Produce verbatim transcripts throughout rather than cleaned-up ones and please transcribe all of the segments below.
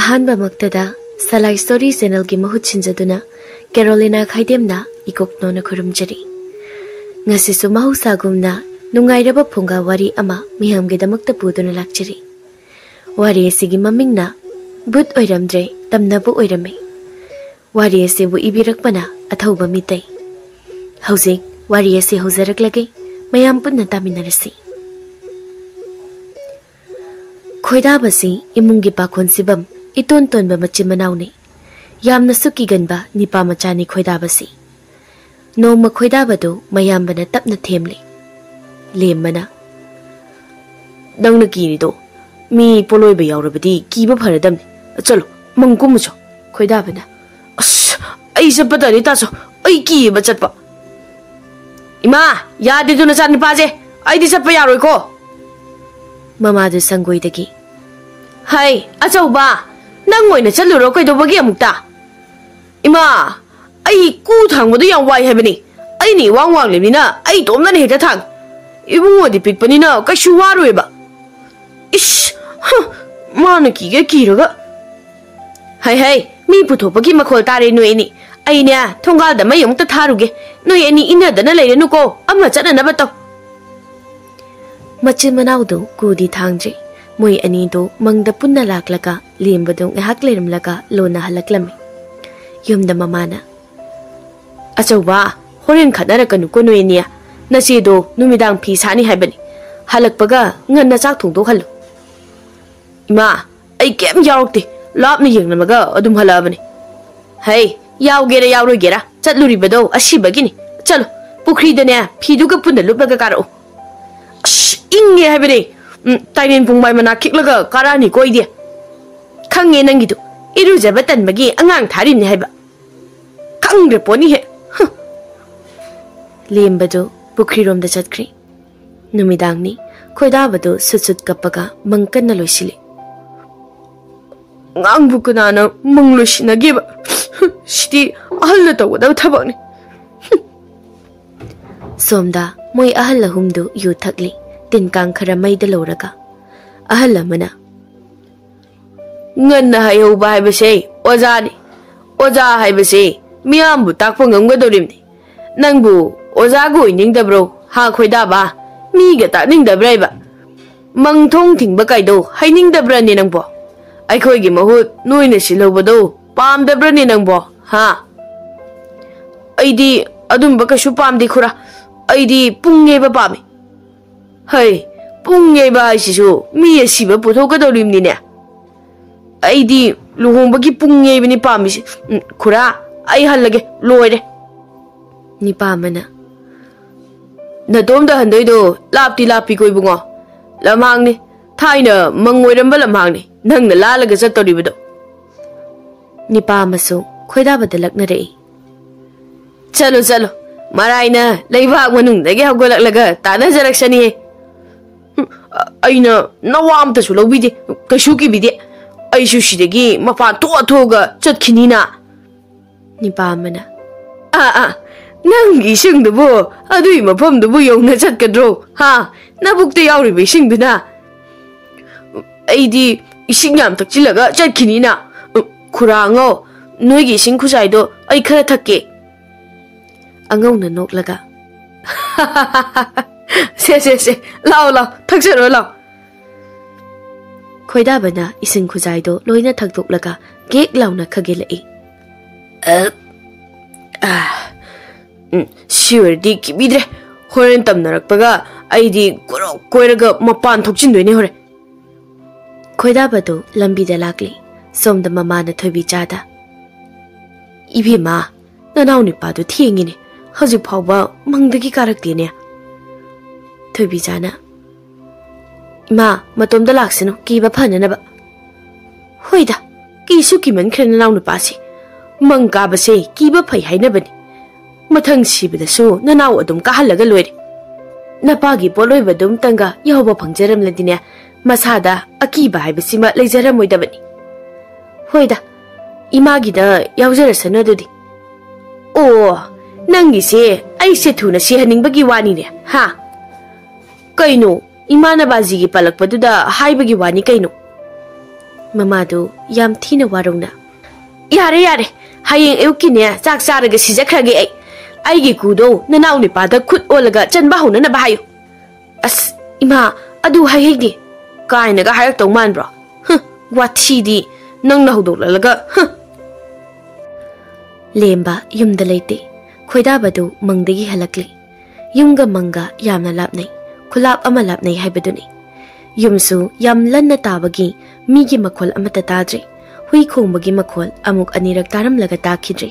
ꯑꯍꯥꯟꯕꯃꯛꯇꯗ ꯁꯂꯥꯏ story ꯆꯦꯅꯦꯜꯒꯤ ꯃꯍꯨꯠ ꯁꯤꯟꯖꯗꯨꯅ ꯀꯦꯔꯣꯂꯤꯅꯥ ꯈꯥꯏꯗꯦꯝꯅ ꯏꯀꯣꯛꯅꯣꯅ ꯈꯨꯔꯨꯝꯖꯔꯤ꯫ ꯉꯁꯤꯁꯨ ꯃꯍꯧꯁꯥꯒꯨꯝꯅ ꯅꯨꯡꯉꯥꯏꯔꯕ ꯐꯨꯡꯒꯥ ꯋꯥꯔꯤ ꯑꯃ ꯃꯤꯌꯥꯝꯒꯤꯗꯃꯛꯇ ꯄꯨꯗꯨꯅ ꯂꯥꯛꯆꯔꯤ꯫ ꯋꯥꯔꯤ ꯑꯁꯤꯒꯤ ꯃꯃꯤꯡꯅ ꯚꯨꯠ ꯑꯣꯏꯔꯝꯗ꯭ꯔꯦ, ꯇꯝꯅꯕ ꯑꯣꯏꯔꯝꯃꯤ꯫ ꯋꯥꯔꯤ ꯑꯁꯤꯕꯨ ꯏꯕꯤꯔꯛꯄꯅ ꯑꯊꯧꯕ ꯃꯤꯇꯩ꯫ ꯍꯧꯖꯤꯛ ꯋꯥꯔꯤ ꯑꯁꯤ ꯍꯧꯖꯔꯛꯂꯒꯦ, ꯃꯌꯥꯝ ꯄꯨꯟꯅ ꯇꯥꯃꯤꯟꯅꯔꯁꯤ꯫ ꯈꯣꯏꯗꯥꯕꯁꯤ ꯏꯃꯨꯡꯒꯤ ꯄꯥꯈꯣꯟ ꯁꯤꯕꯝ, ꯏꯇꯣꯟ ꯇꯣꯟꯕ ꯃꯆꯤꯟ ꯃꯅꯥꯎꯅꯤ꯫ ꯌꯥꯝꯅꯁꯨ ꯀꯤꯒꯟꯕ ꯅꯤꯄꯥ ꯃꯆꯥꯅꯤ ꯈꯣꯏꯗꯥꯕꯁꯤ꯫ ꯅꯣꯡꯃ ꯈꯣꯏꯗꯥꯕꯗꯨ ꯃꯌꯥꯝꯕꯅ ꯇꯞꯅ ꯊꯦꯝꯂꯦ꯫ ꯂꯦꯝꯕꯅ, "ꯅꯪꯅ ꯀꯤꯔꯤꯗꯣ ꯃꯤ ꯄꯣꯂꯣꯏꯕ ꯌꯥꯎꯔꯕꯗꯤ ꯀꯤꯕ ꯐꯔꯗꯝꯅꯤ꯫ ꯆꯠꯂꯣ, ꯃꯪ ꯀꯨꯝꯃꯨꯆꯣ꯫" ꯈꯣꯏꯗꯥꯕꯅ, "ꯑꯁ, ꯑꯩ ꯆꯠꯄ ꯇꯜꯂꯤ ꯇꯥꯆꯧ, ꯑꯩ ꯀꯤꯌꯦꯕ ꯆꯠꯄ꯫" "ꯏꯃꯥ, ꯌꯥꯗꯦꯗꯣ ꯅꯆꯥꯅꯨꯄꯥꯁꯦ, ꯑꯩꯗꯤ ꯆꯠꯄ ꯌꯥꯔꯣꯏꯀꯣ꯫" ꯃꯃꯥꯗꯨ ꯁꯪꯒꯣꯏꯗꯒꯤ, "ꯍꯩ, ꯑꯆꯧꯕ, ꯅꯪ ꯑꯣꯏꯅ ꯆꯠꯂꯨꯔꯣ, ꯀꯩꯗꯧꯕꯒꯤ ꯑꯃꯨꯛꯇ?" "ꯏꯃꯥ, ꯑꯩ ꯀꯨ ꯊꯥꯡꯕꯗꯣ ꯌꯥꯝ ꯋꯥꯏ ꯍꯥꯏꯕꯅꯤ꯫ ꯑꯩꯅ ꯏꯋꯥꯡ ꯋꯥꯡꯂꯤꯕꯅꯤꯅ ꯑꯩ ꯏꯇꯣꯝꯇꯅ ꯍꯦꯛꯇ ꯊꯥꯡ꯫ ꯏꯕꯨꯡꯉꯣꯗꯤ ꯄꯤꯛꯄꯅꯤꯅ ꯀꯩꯁꯨ ꯋꯥꯔꯣꯏꯕ꯫" "ꯏꯁ, ꯍ, ꯃꯥꯅ ꯀꯤꯒꯦ ꯀꯤꯔꯒ꯫" "ꯍꯩ ꯍꯩ, ꯃꯤ ꯄꯨꯊꯣꯛꯄꯒꯤ ꯃꯈꯣꯜ ꯇꯥꯔꯦ ꯅꯣꯏ ꯑꯅꯤ꯫ ꯑꯩꯅꯦ, ꯊꯣꯡꯒꯥꯜꯗ ꯃꯩ ꯑꯃꯨꯛꯇ ꯊꯥꯔꯨꯒꯦ꯫ ꯅꯣꯏ ꯑꯅꯤ ꯏꯟꯅꯗꯅ ꯂꯩꯔꯅꯨꯀꯣ, ꯑꯃ ꯆꯠꯅꯅꯕ ꯇꯧ꯫" ꯃꯆꯤꯟ ꯃꯅꯥꯎꯗꯨ ꯀꯨꯗꯤ ꯊꯥꯡꯗ꯭ꯔꯤ꯫ ꯃꯣꯏ ꯑꯅꯤꯗꯨ ꯃꯪꯗ ꯄꯨꯟꯅ ꯂꯥꯛꯂꯒ ꯂꯦꯝꯕꯗꯨ ꯉꯥꯏꯍꯥꯛ ꯂꯩꯔꯝꯂꯒ ꯂꯣꯟꯅ ꯍꯜꯂꯛꯂꯝꯃꯤ꯫ ꯌꯨꯝꯗ ꯃꯃꯥꯅ, "ꯑꯆꯧꯕ, ꯍꯣꯔꯦꯟ ꯈꯠꯅꯔꯛꯀꯅꯨꯀꯣ ꯅꯣꯏ ꯑꯅꯤ꯫ ꯅꯆꯦꯗꯣ ꯅꯨꯃꯤꯗꯥꯡ ꯐꯤ ꯁꯥꯅꯤ ꯍꯥꯏꯕꯅꯤ꯫ ꯍꯜꯂꯛꯄꯒ ꯉꯟꯅ ꯆꯥꯛ ꯊꯣꯡꯗꯣꯛꯍꯜꯂꯨ꯫" "ꯏꯃꯥ, ꯑꯩ ꯀꯩꯝ ꯌꯥꯎꯔꯛꯇꯦ꯫ ꯂꯥꯞꯅ ꯌꯦꯡꯂꯝꯃꯒ ꯑꯗꯨꯝ ꯍꯜꯂꯛꯑꯕꯅꯤ꯫" "ꯍꯩ, ꯌꯥꯎꯒꯦꯔꯥ ꯌꯥꯎꯔꯣꯏꯒꯦꯔꯥ, ꯆꯠꯂꯨꯔꯤꯕꯗꯣ ꯑꯁꯤꯕꯒꯤꯅꯤ꯫ ꯆꯠꯂꯣ, ꯄꯨꯈ꯭ꯔꯤꯗꯅꯦ ꯐꯤꯗꯨꯒ ꯄꯨꯟꯅ ꯂꯨꯞꯂꯒ ꯀꯥꯔꯛꯎ꯫" "ꯑꯁ, ꯏꯪꯉꯦ ꯍꯥꯏꯕꯅꯦ꯫ ꯎꯝ, ꯇꯥꯏꯕꯪ ꯄꯨꯡꯕꯥꯏ ꯃꯅꯥ ꯈꯤꯛꯂꯒ ꯀꯥꯔꯛꯑꯅꯤꯀꯣ ꯑꯩꯗꯤ꯫ ꯈꯪꯉꯦ ꯅꯪꯒꯤꯗꯨ, ꯏꯔꯨꯖꯕ ꯇꯟꯕꯒꯤ ꯑꯉꯥꯡ ꯊꯥꯔꯤꯕꯅꯤ ꯍꯥꯏꯕ꯫ ꯈꯪꯗ꯭ꯔ ꯄꯣꯠꯅꯤꯍꯦ꯫" ꯍ꯫ ꯂꯦꯝꯕꯗꯨ ꯄꯨꯈ꯭ꯔꯤꯔꯣꯝꯗ ꯆꯠꯈ꯭ꯔꯦ꯫ ꯅꯨꯃꯤꯗꯥꯡꯅꯤ꯫ ꯈꯣꯏꯗꯥꯕꯗꯨ ꯁꯨꯠ ꯁꯨꯠ ꯀꯞꯄꯒ ꯃꯪ ꯀꯟꯅ ꯂꯣꯏꯁꯤꯜꯂꯤ꯫ "ꯑꯉꯥꯡꯕꯨ ꯀꯅꯥꯅ ꯃꯪ ꯂꯣꯏꯁꯤꯟꯅꯒꯦꯕ? ꯁꯤꯗꯤ ꯑꯍꯜꯅ ꯇꯧꯒꯗꯕ ꯊꯕꯛꯅꯤ꯫" ꯁꯣꯝꯗ ꯃꯣꯏ ꯑꯍꯜ ꯑꯍꯨꯝꯗꯨ ꯌꯨ ꯊꯛꯂꯤ, ꯇꯤꯟ ꯀꯥꯡ ꯈꯔ ꯃꯩꯗ ꯂꯧꯔꯒ꯫ ꯑꯍꯜ ꯑꯃꯅ, ꯉꯟꯅ ꯍꯩꯍꯧꯕ ꯍꯥꯏꯕꯁꯦ ꯑꯣꯖꯥꯅꯤ꯫ ꯑꯣꯖꯥ ꯍꯥꯏꯕꯁꯦ ꯃꯤꯌꯥꯝꯕꯨ ꯇꯥꯛꯄ ꯉꯝꯒꯗꯧꯔꯤꯕꯅꯤ꯫ ꯅꯪꯕꯨ ꯑꯣꯖꯥꯒ ꯑꯣꯏꯅꯤꯡꯗꯕ꯭ꯔꯣ, ꯍꯥ ꯈꯣꯏꯗꯥꯕ? ꯃꯤꯒ ꯇꯥꯛꯅꯤꯡꯗꯕ꯭ꯔꯥ ꯍꯥꯏꯕ? ꯃꯪ ꯊꯣꯡ ꯊꯤꯡꯕ ꯀꯥꯏꯗꯣ ꯍꯩꯅꯤꯡꯗꯕ꯭ꯔꯅꯦ ꯅꯪꯕꯣ? ꯑꯩꯈꯣꯏꯒꯤ ꯃꯍꯨꯠ ꯅꯣꯏꯅ ꯁꯤꯜꯍꯧꯕꯗꯣ ꯄꯥꯝꯗꯕ꯭ꯔꯅꯦ ꯅꯪꯕꯣ, ꯍꯥ? ꯑꯩꯗꯤ ꯑꯗꯨꯝꯕ ꯀꯩꯁꯨ ꯄꯥꯝꯗꯦ ꯈꯨꯔꯥ꯫ ꯑꯩꯗꯤ ꯄꯨꯡ ꯌꯩꯕ ꯄꯥꯝꯃꯤ꯫ ꯍꯩ, ꯄꯨꯡ ꯌꯩꯕ ꯍꯥꯏꯁꯤꯁꯨ ꯃꯤ ꯑꯁꯤꯕ ꯄꯨꯊꯣꯛꯀꯗꯧꯔꯤꯕꯅꯤꯅꯦ꯫ ꯑꯩꯗꯤ ꯂꯨꯍꯣꯡꯕꯒꯤ ꯄꯨꯡ ꯌꯩꯕꯅꯤ ꯄꯥꯝꯃꯤꯁꯦ꯫ ꯎꯝ, ꯈꯨꯔꯥ, ꯑꯩ ꯍꯜꯂꯒꯦ, ꯂꯣꯏꯔꯦ꯫ ꯅꯤꯄꯥ ꯑꯃꯅ, ꯅꯇꯣꯝꯗ ꯍꯟꯗꯣꯏꯗꯣ ꯂꯥꯞꯇꯤ ꯂꯥꯞꯄꯤꯀꯣ ꯏꯕꯨꯡꯉꯣ꯫ ꯂꯝꯍꯥꯡꯅꯤ, ꯊꯥꯏꯅ ꯃꯪ ꯑꯣꯏꯔꯝꯕ ꯂꯝꯍꯥꯡꯅꯤ ꯅꯪꯅ ꯂꯥꯜꯂꯒ ꯆꯠꯇꯧꯔꯤꯕꯗꯣ꯫ ꯅꯤꯄꯥ ꯑꯃꯁꯨ ꯈꯣꯏꯗꯥꯕꯗ ꯂꯛꯅꯔꯛꯏ꯫ ꯆꯠꯂꯣ, ꯆꯠꯂꯣ, ꯃꯔꯥꯏꯅ ꯂꯩꯕꯥꯛ ꯃꯅꯨꯡꯗꯒꯤ ꯍꯧꯒꯠꯂꯛꯂꯒ ꯇꯥꯟꯅꯖꯔꯛꯁꯅꯤꯍꯦ꯫ ꯍꯨꯝ, ꯑ-, ꯑꯩꯅ ꯅꯋꯥ ꯑꯝꯇꯁꯨ ꯂꯧꯕꯤꯗꯦ, ꯀꯩꯁꯨ ꯀꯤꯕꯤꯗꯦ꯫ ꯑꯩꯁꯨ ꯁꯤꯗꯒꯤ ꯃꯄꯥꯟ ꯊꯣꯛꯑ ꯊꯣꯛꯑꯒ ꯆꯠꯈꯤꯅꯤꯅ꯫ ꯅꯤꯄꯥ ꯑꯃꯅ, "ꯑꯥ, ꯑꯥ, ꯅꯪꯒꯤ ꯏꯁꯤꯡꯗꯨꯕꯨ ꯑꯗꯨꯏ ꯃꯐꯝꯗꯨꯕꯨ ꯌꯧꯅ ꯆꯠꯀꯗ꯭ꯔꯣ? ꯍꯥ? ꯅꯕꯨꯛꯇ ꯌꯥꯎꯔꯤꯕ ꯏꯁꯤꯡꯗꯨꯅ?" "ꯑꯩꯗꯤ ꯏꯁꯤꯡ ꯌꯥꯝ ꯊꯛꯆꯤꯜꯂꯒ ꯆꯠꯈꯤꯅꯤꯅ꯫ ꯎꯝ, ꯈꯨꯔꯥ ꯑꯉꯧ, ꯅꯣꯏꯒꯤ ꯏꯁꯤꯡ ꯈꯨꯖꯥꯏꯗꯣ ꯑꯩ ꯈꯔ ꯊꯛꯀꯦ꯫" ꯑꯉꯧꯅ ꯅꯣꯛꯂꯒ, "ꯁꯦ, ꯁꯦ, ꯁꯦ, ꯂꯥꯎ, ꯂꯥꯎ, ꯊꯛꯆꯔꯣ, ꯂꯥꯎ꯫" ꯈꯣꯏꯗꯥꯕꯅ ꯏꯁꯤꯡ ꯈꯨꯖꯥꯏꯗꯣ ꯂꯣꯏꯅ ꯊꯛꯇꯣꯛꯂꯒ ꯒꯦꯛ ꯂꯥꯎꯅ ꯈꯥꯒꯦꯜꯂꯛꯏ꯫ ꯑ, ꯑ, ꯎꯝ, ꯁꯤ ꯑꯣꯏꯔꯗꯤ ꯀꯤꯕꯤꯗ꯭ꯔꯦ꯫ ꯍꯣꯔꯦꯟ ꯇꯝꯅꯔꯛꯄꯒ ꯑꯩꯗꯤ ꯀꯣꯏꯔꯣꯛ ꯀꯣꯏꯔꯒ ꯃꯄꯥꯟ ꯊꯣꯛꯆꯤꯟꯗꯣꯏꯅꯦ ꯍꯣꯔꯦꯟ꯫ ꯈꯣꯏꯗꯥꯕꯗꯨ ꯂꯝꯕꯤꯗ ꯂꯥꯛꯂꯤ꯫ ꯁꯣꯝꯗ ꯃꯃꯥꯅ ꯊꯣꯏꯕꯤꯆꯥꯗ, "ꯏꯕꯦꯝꯃ, ꯅꯅꯥꯎ ꯅꯨꯄꯥꯗꯨ ꯊꯦꯡꯉꯤꯅꯦ, ꯍꯧꯖꯤꯛ ꯐꯥꯎꯕ ꯃꯪꯗꯒꯤ ꯀꯥꯔꯛꯇꯦꯅꯦ꯫" ꯊꯣꯏꯕꯤꯆꯥꯅ, "ꯏꯃꯥ, ꯃꯇꯣꯝꯗ ꯂꯥꯛꯁꯅꯨ, ꯀꯤꯕ ꯐꯅꯅꯕ꯫" "ꯍꯣꯏꯗ, ꯀꯤꯁꯨ ꯀꯤꯃꯟꯈ꯭ꯔꯦ ꯅꯅꯥꯎ ꯅꯨꯄꯥꯁꯦ꯫ ꯃꯪ ꯀꯥꯕꯁꯦ ꯀꯤꯕ ꯐꯩ ꯍꯥꯏꯅꯕꯅꯤ꯫ ꯃꯊꯪ ꯁꯤꯕꯗꯁꯨ ꯅꯅꯥꯎ ꯑꯗꯨꯝ ꯀꯥꯍꯜꯂꯒ ꯂꯣꯏꯔꯦ꯫ ꯅꯄꯥꯒꯤ ꯄꯣꯠꯂꯣꯏꯕꯗꯨꯝꯇꯪꯒ ꯌꯥꯎꯕ ꯐꯪꯖꯔꯝꯂꯗꯤꯅꯦ, ꯃꯁꯥꯗ ꯑꯀꯤꯕ ꯍꯥꯏꯕꯁꯤꯃ ꯂꯩꯖꯔꯝꯃꯣꯏꯗꯕꯅꯤ꯫ ꯍꯣꯏꯗ, ꯏꯃꯥꯒꯤꯗ ꯌꯥꯎꯖꯔꯁꯅꯨ ꯑꯗꯨꯗꯤ꯫" "ꯑꯣ, ꯅꯪꯒꯤꯁꯦ ꯑꯩꯁꯦ ꯊꯨꯅ ꯁꯤꯍꯟꯅꯤꯡꯕꯒꯤ ꯋꯥꯅꯤꯅꯦ, ꯍꯥ?" "ꯀꯩꯅꯣ, ꯏꯃꯥꯅ ꯕꯥꯖꯤꯒꯤ ꯄꯜꯂꯛꯄꯗꯨꯗ ꯍꯥꯏꯕꯒꯤ ꯋꯥꯅꯤ ꯀꯩꯅꯣ?" ꯃꯃꯥꯗꯨ ꯌꯥꯝ ꯊꯤꯅ ꯋꯥꯔꯧꯅ, "ꯌꯥꯔꯦ, ꯌꯥꯔꯦ, ꯍꯌꯦꯡ ꯑꯌꯨꯛꯀꯤꯅꯦ ꯆꯥꯛ ꯆꯥꯔꯒ ꯁꯤꯖꯈ꯭ꯔꯒꯦ ꯑꯩ꯫ ꯑꯩꯒꯤ ꯀꯨꯗꯣ ꯅꯅꯥꯎ ꯅꯨꯄꯥꯗ ꯈꯨꯠ ꯑꯣꯜꯂꯒ ꯆꯟꯕ ꯍꯧꯅꯅꯕ ꯍꯥꯏꯌꯨ꯫ ꯑꯁ, ꯏꯃꯥ, ꯑꯗꯨ ꯍꯥꯏꯍꯩꯗꯦ꯫ ꯀꯥꯏꯅꯒ ꯍꯥꯏꯔꯛꯇꯧ ꯃꯥꯟꯕ꯭ꯔꯣ? ꯍꯨꯝ, ꯋꯥꯊꯤꯗꯤ ꯅꯪꯅ ꯍꯧꯗꯣꯛꯂꯛꯂꯒ, ꯍꯨꯝ!" ꯂꯦꯝꯕ ꯌꯨꯝꯗ ꯂꯩꯇꯦ꯫ ꯈꯣꯏꯗꯥꯕꯗꯨ ꯃꯪꯗꯒꯤ ꯍꯜꯂꯛꯂꯤ꯫ ꯌꯨꯝꯒ ꯃꯪꯒ ꯌꯥꯝꯅ ꯂꯥꯞꯅꯩ, ꯈꯨꯂꯥꯞ ꯑꯃ ꯂꯥꯞꯅꯩ ꯍꯥꯏꯕꯗꯨꯅꯤ꯫ ꯌꯨꯝꯁꯨ ꯌꯥꯝ ꯂꯟꯅ ꯇꯥꯕꯒꯤ ꯃꯤꯒꯤ ꯃꯈꯣꯜ ꯑꯃꯠꯇ ꯇꯥꯗ꯭ꯔꯦ꯫ ꯍꯨꯏ ꯈꯣꯡꯕꯒꯤ ꯃꯈꯣꯜ ꯑꯃꯨꯛ ꯑꯅꯤꯔꯛ ꯇꯥꯔꯝꯂꯒ ꯇꯥꯈꯤꯗ꯭ꯔꯦ꯫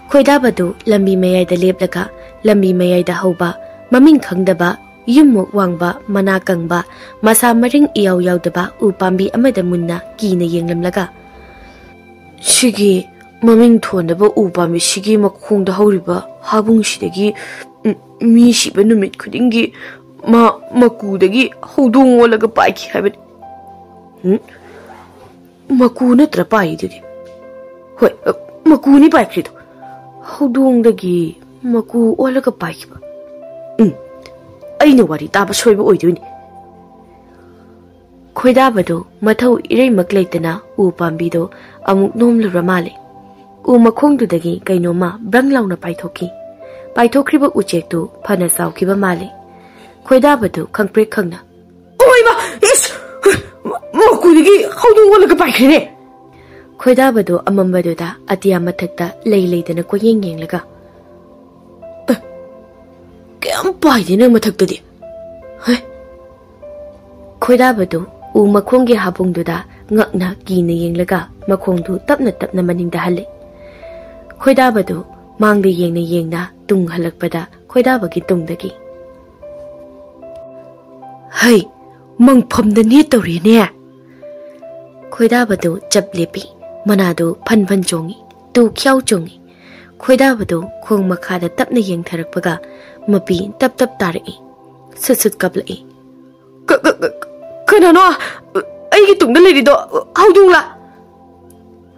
ꯈꯣꯏꯗꯥꯕꯗꯨ ꯂꯝꯕꯤ ꯃꯌꯥꯏꯗ ꯂꯦꯞꯂꯒ, ꯂꯝꯕꯤ ꯃꯌꯥꯏꯗ ꯍꯧꯕ, ꯃꯃꯤꯡ ꯈꯪꯗꯕ, ꯌꯨꯝꯃꯨꯛ ꯋꯥꯡꯕ, ꯃꯅꯥ ꯀꯪꯕ, ꯃꯁꯥ ꯃꯔꯤꯡ ꯏꯌꯥꯎ ꯌꯥꯎꯗꯕ ꯎ ꯄꯥꯝꯕꯤ ꯑꯃꯗ ꯃꯨꯟꯅ ꯀꯤꯅ ꯌꯦꯡꯂꯝꯂꯒ, "ꯁꯤꯒꯤ ꯃꯃꯤꯡ ꯊꯣꯟꯗꯕ ꯎ ꯄꯥꯝꯕꯤꯁꯤꯒꯤ ꯃꯈꯣꯡꯗ ꯍꯧꯔꯤꯕ ꯍꯥꯕꯨꯡꯁꯤꯗꯒꯤ, ꯎꯝ, ꯃꯤ ꯁꯤꯕ ꯅꯨꯃꯤꯠ ꯈꯨꯗꯤꯡꯒꯤ ꯃꯥ ꯃꯀꯨꯗꯒꯤ ꯍꯧꯗꯣꯡ ꯑꯣꯜꯂꯒ ꯄꯥꯏꯈꯤ ꯍꯥꯏꯕꯅꯤ꯫ ꯎꯝ? ꯃꯀꯨ ꯅꯠꯇ꯭ꯔ ꯄꯥꯏꯗꯨꯗꯤ? ꯍꯣꯏ, ꯑ, ꯃꯀꯨꯅꯤ ꯄꯥꯏꯈ꯭ꯔꯤꯗꯣ꯫ ꯍꯧꯗꯣꯡꯗꯒꯤ ꯃꯀꯨ ꯑꯣꯜꯂꯒ ꯄꯥꯏꯈꯤꯕ꯫ ꯎꯝ, ꯑꯩꯅ ꯋꯥꯔꯤ ꯇꯥꯕ ꯁꯣꯏꯕ ꯑꯣꯏꯗꯣꯏꯅꯤ꯫" ꯈꯣꯏꯗꯥꯕꯗꯨ ꯃꯊꯧ ꯏꯔꯩꯃꯛ ꯂꯩꯇꯅ ꯎ ꯄꯥꯝꯕꯤꯗꯣ ꯑꯃꯨꯛ ꯅꯣꯝꯂꯨꯔ ꯃꯥꯜꯂꯦ꯫ ꯎ ꯃꯈꯣꯡꯗꯨꯗꯒꯤ ꯀꯩꯅꯣꯝꯃ ꯕ꯭ꯔꯪ ꯂꯥꯎꯅ ꯄꯥꯏꯊꯣꯛꯈꯤ꯫ ꯄꯥꯏꯊꯣꯛꯈ꯭ꯔꯤꯕ ꯎꯆꯦꯛꯇꯨ ꯐꯅ ꯆꯥꯎꯈꯤꯕ ꯃꯥꯜꯂꯦ꯫ ꯈꯣꯏꯗꯥꯕꯗꯨ ꯈꯪꯄ꯭ꯔꯦꯛ ꯈꯪꯅ, "ꯑꯣꯏꯃ! ꯏꯁ! ꯃ-, ꯃꯀꯨꯗꯒꯤ ꯍꯧꯗꯣꯡ ꯑꯣꯜꯂꯒ ꯄꯥꯏꯈ꯭ꯔꯦꯅꯦ!" ꯈꯣꯏꯗꯥꯕꯗꯨ ꯑꯃꯝꯕꯗꯨꯗ ꯑꯇꯤꯌꯥ ꯃꯊꯛꯇ ꯂꯩ ꯂꯩꯗꯅ ꯀꯣꯏꯌꯦꯡ ꯌꯦꯡꯂꯒ, "ꯑꯦ, ꯀꯌꯥꯝ ꯄꯥꯏꯗꯦ ꯅꯪ ꯃꯊꯛꯇꯗꯤ꯫ ꯍꯦ?" ꯈꯣꯏꯗꯥꯕꯗꯨ ꯎ ꯃꯈꯣꯡꯒꯤ ꯍꯥꯕꯨꯡꯗꯨꯗ ꯉꯛꯅ ꯀꯤꯅ ꯌꯦꯡꯂꯒ ꯃꯈꯣꯡꯗꯨ ꯇꯞꯅ ꯇꯞꯅ ꯃꯅꯤꯡꯗ ꯍꯜꯂꯦ꯫ ꯈꯣꯏꯗꯥꯕꯗꯨ ꯃꯥꯡꯗ ꯌꯦꯡꯅ ꯌꯦꯡꯅ ꯇꯨꯡ ꯍꯜꯂꯛꯄꯗ ꯈꯣꯏꯗꯥꯕꯒꯤ ꯇꯨꯡꯗꯒꯤ, "ꯍꯩ, ꯃꯪꯐꯝꯗ ꯅꯦꯠ ꯇꯧꯔꯦꯅꯦ!" ꯈꯣꯏꯗꯥꯕꯗꯨ ꯆꯞ ꯂꯦꯞꯄꯤ꯫ ꯃꯅꯥꯗꯨ ꯐꯟ ꯐꯟ ꯆꯣꯡꯉꯤ꯫ ꯇꯨ ꯈ꯭ꯌꯥꯎ ꯆꯣꯡꯉꯤ꯫ ꯈꯣꯏꯗꯥꯕꯗꯨ ꯈꯣꯡ ꯃꯈꯥꯗ ꯇꯞꯅ ꯌꯦꯡꯊꯔꯛꯄꯒ ꯃꯄꯤ ꯇꯞ ꯇꯞ ꯇꯥꯔꯛꯏ꯫ ꯁꯨꯠ ꯁꯨꯠ ꯀꯞꯂꯛꯏ꯫ "ꯀ-, ꯀ-, ꯀ-, ꯀꯅꯥꯅꯣ? ꯑꯩꯒꯤ ꯇꯨꯡꯗ ꯂꯩꯔꯤꯗꯣ ꯍꯧꯗꯣꯡꯂꯥ?"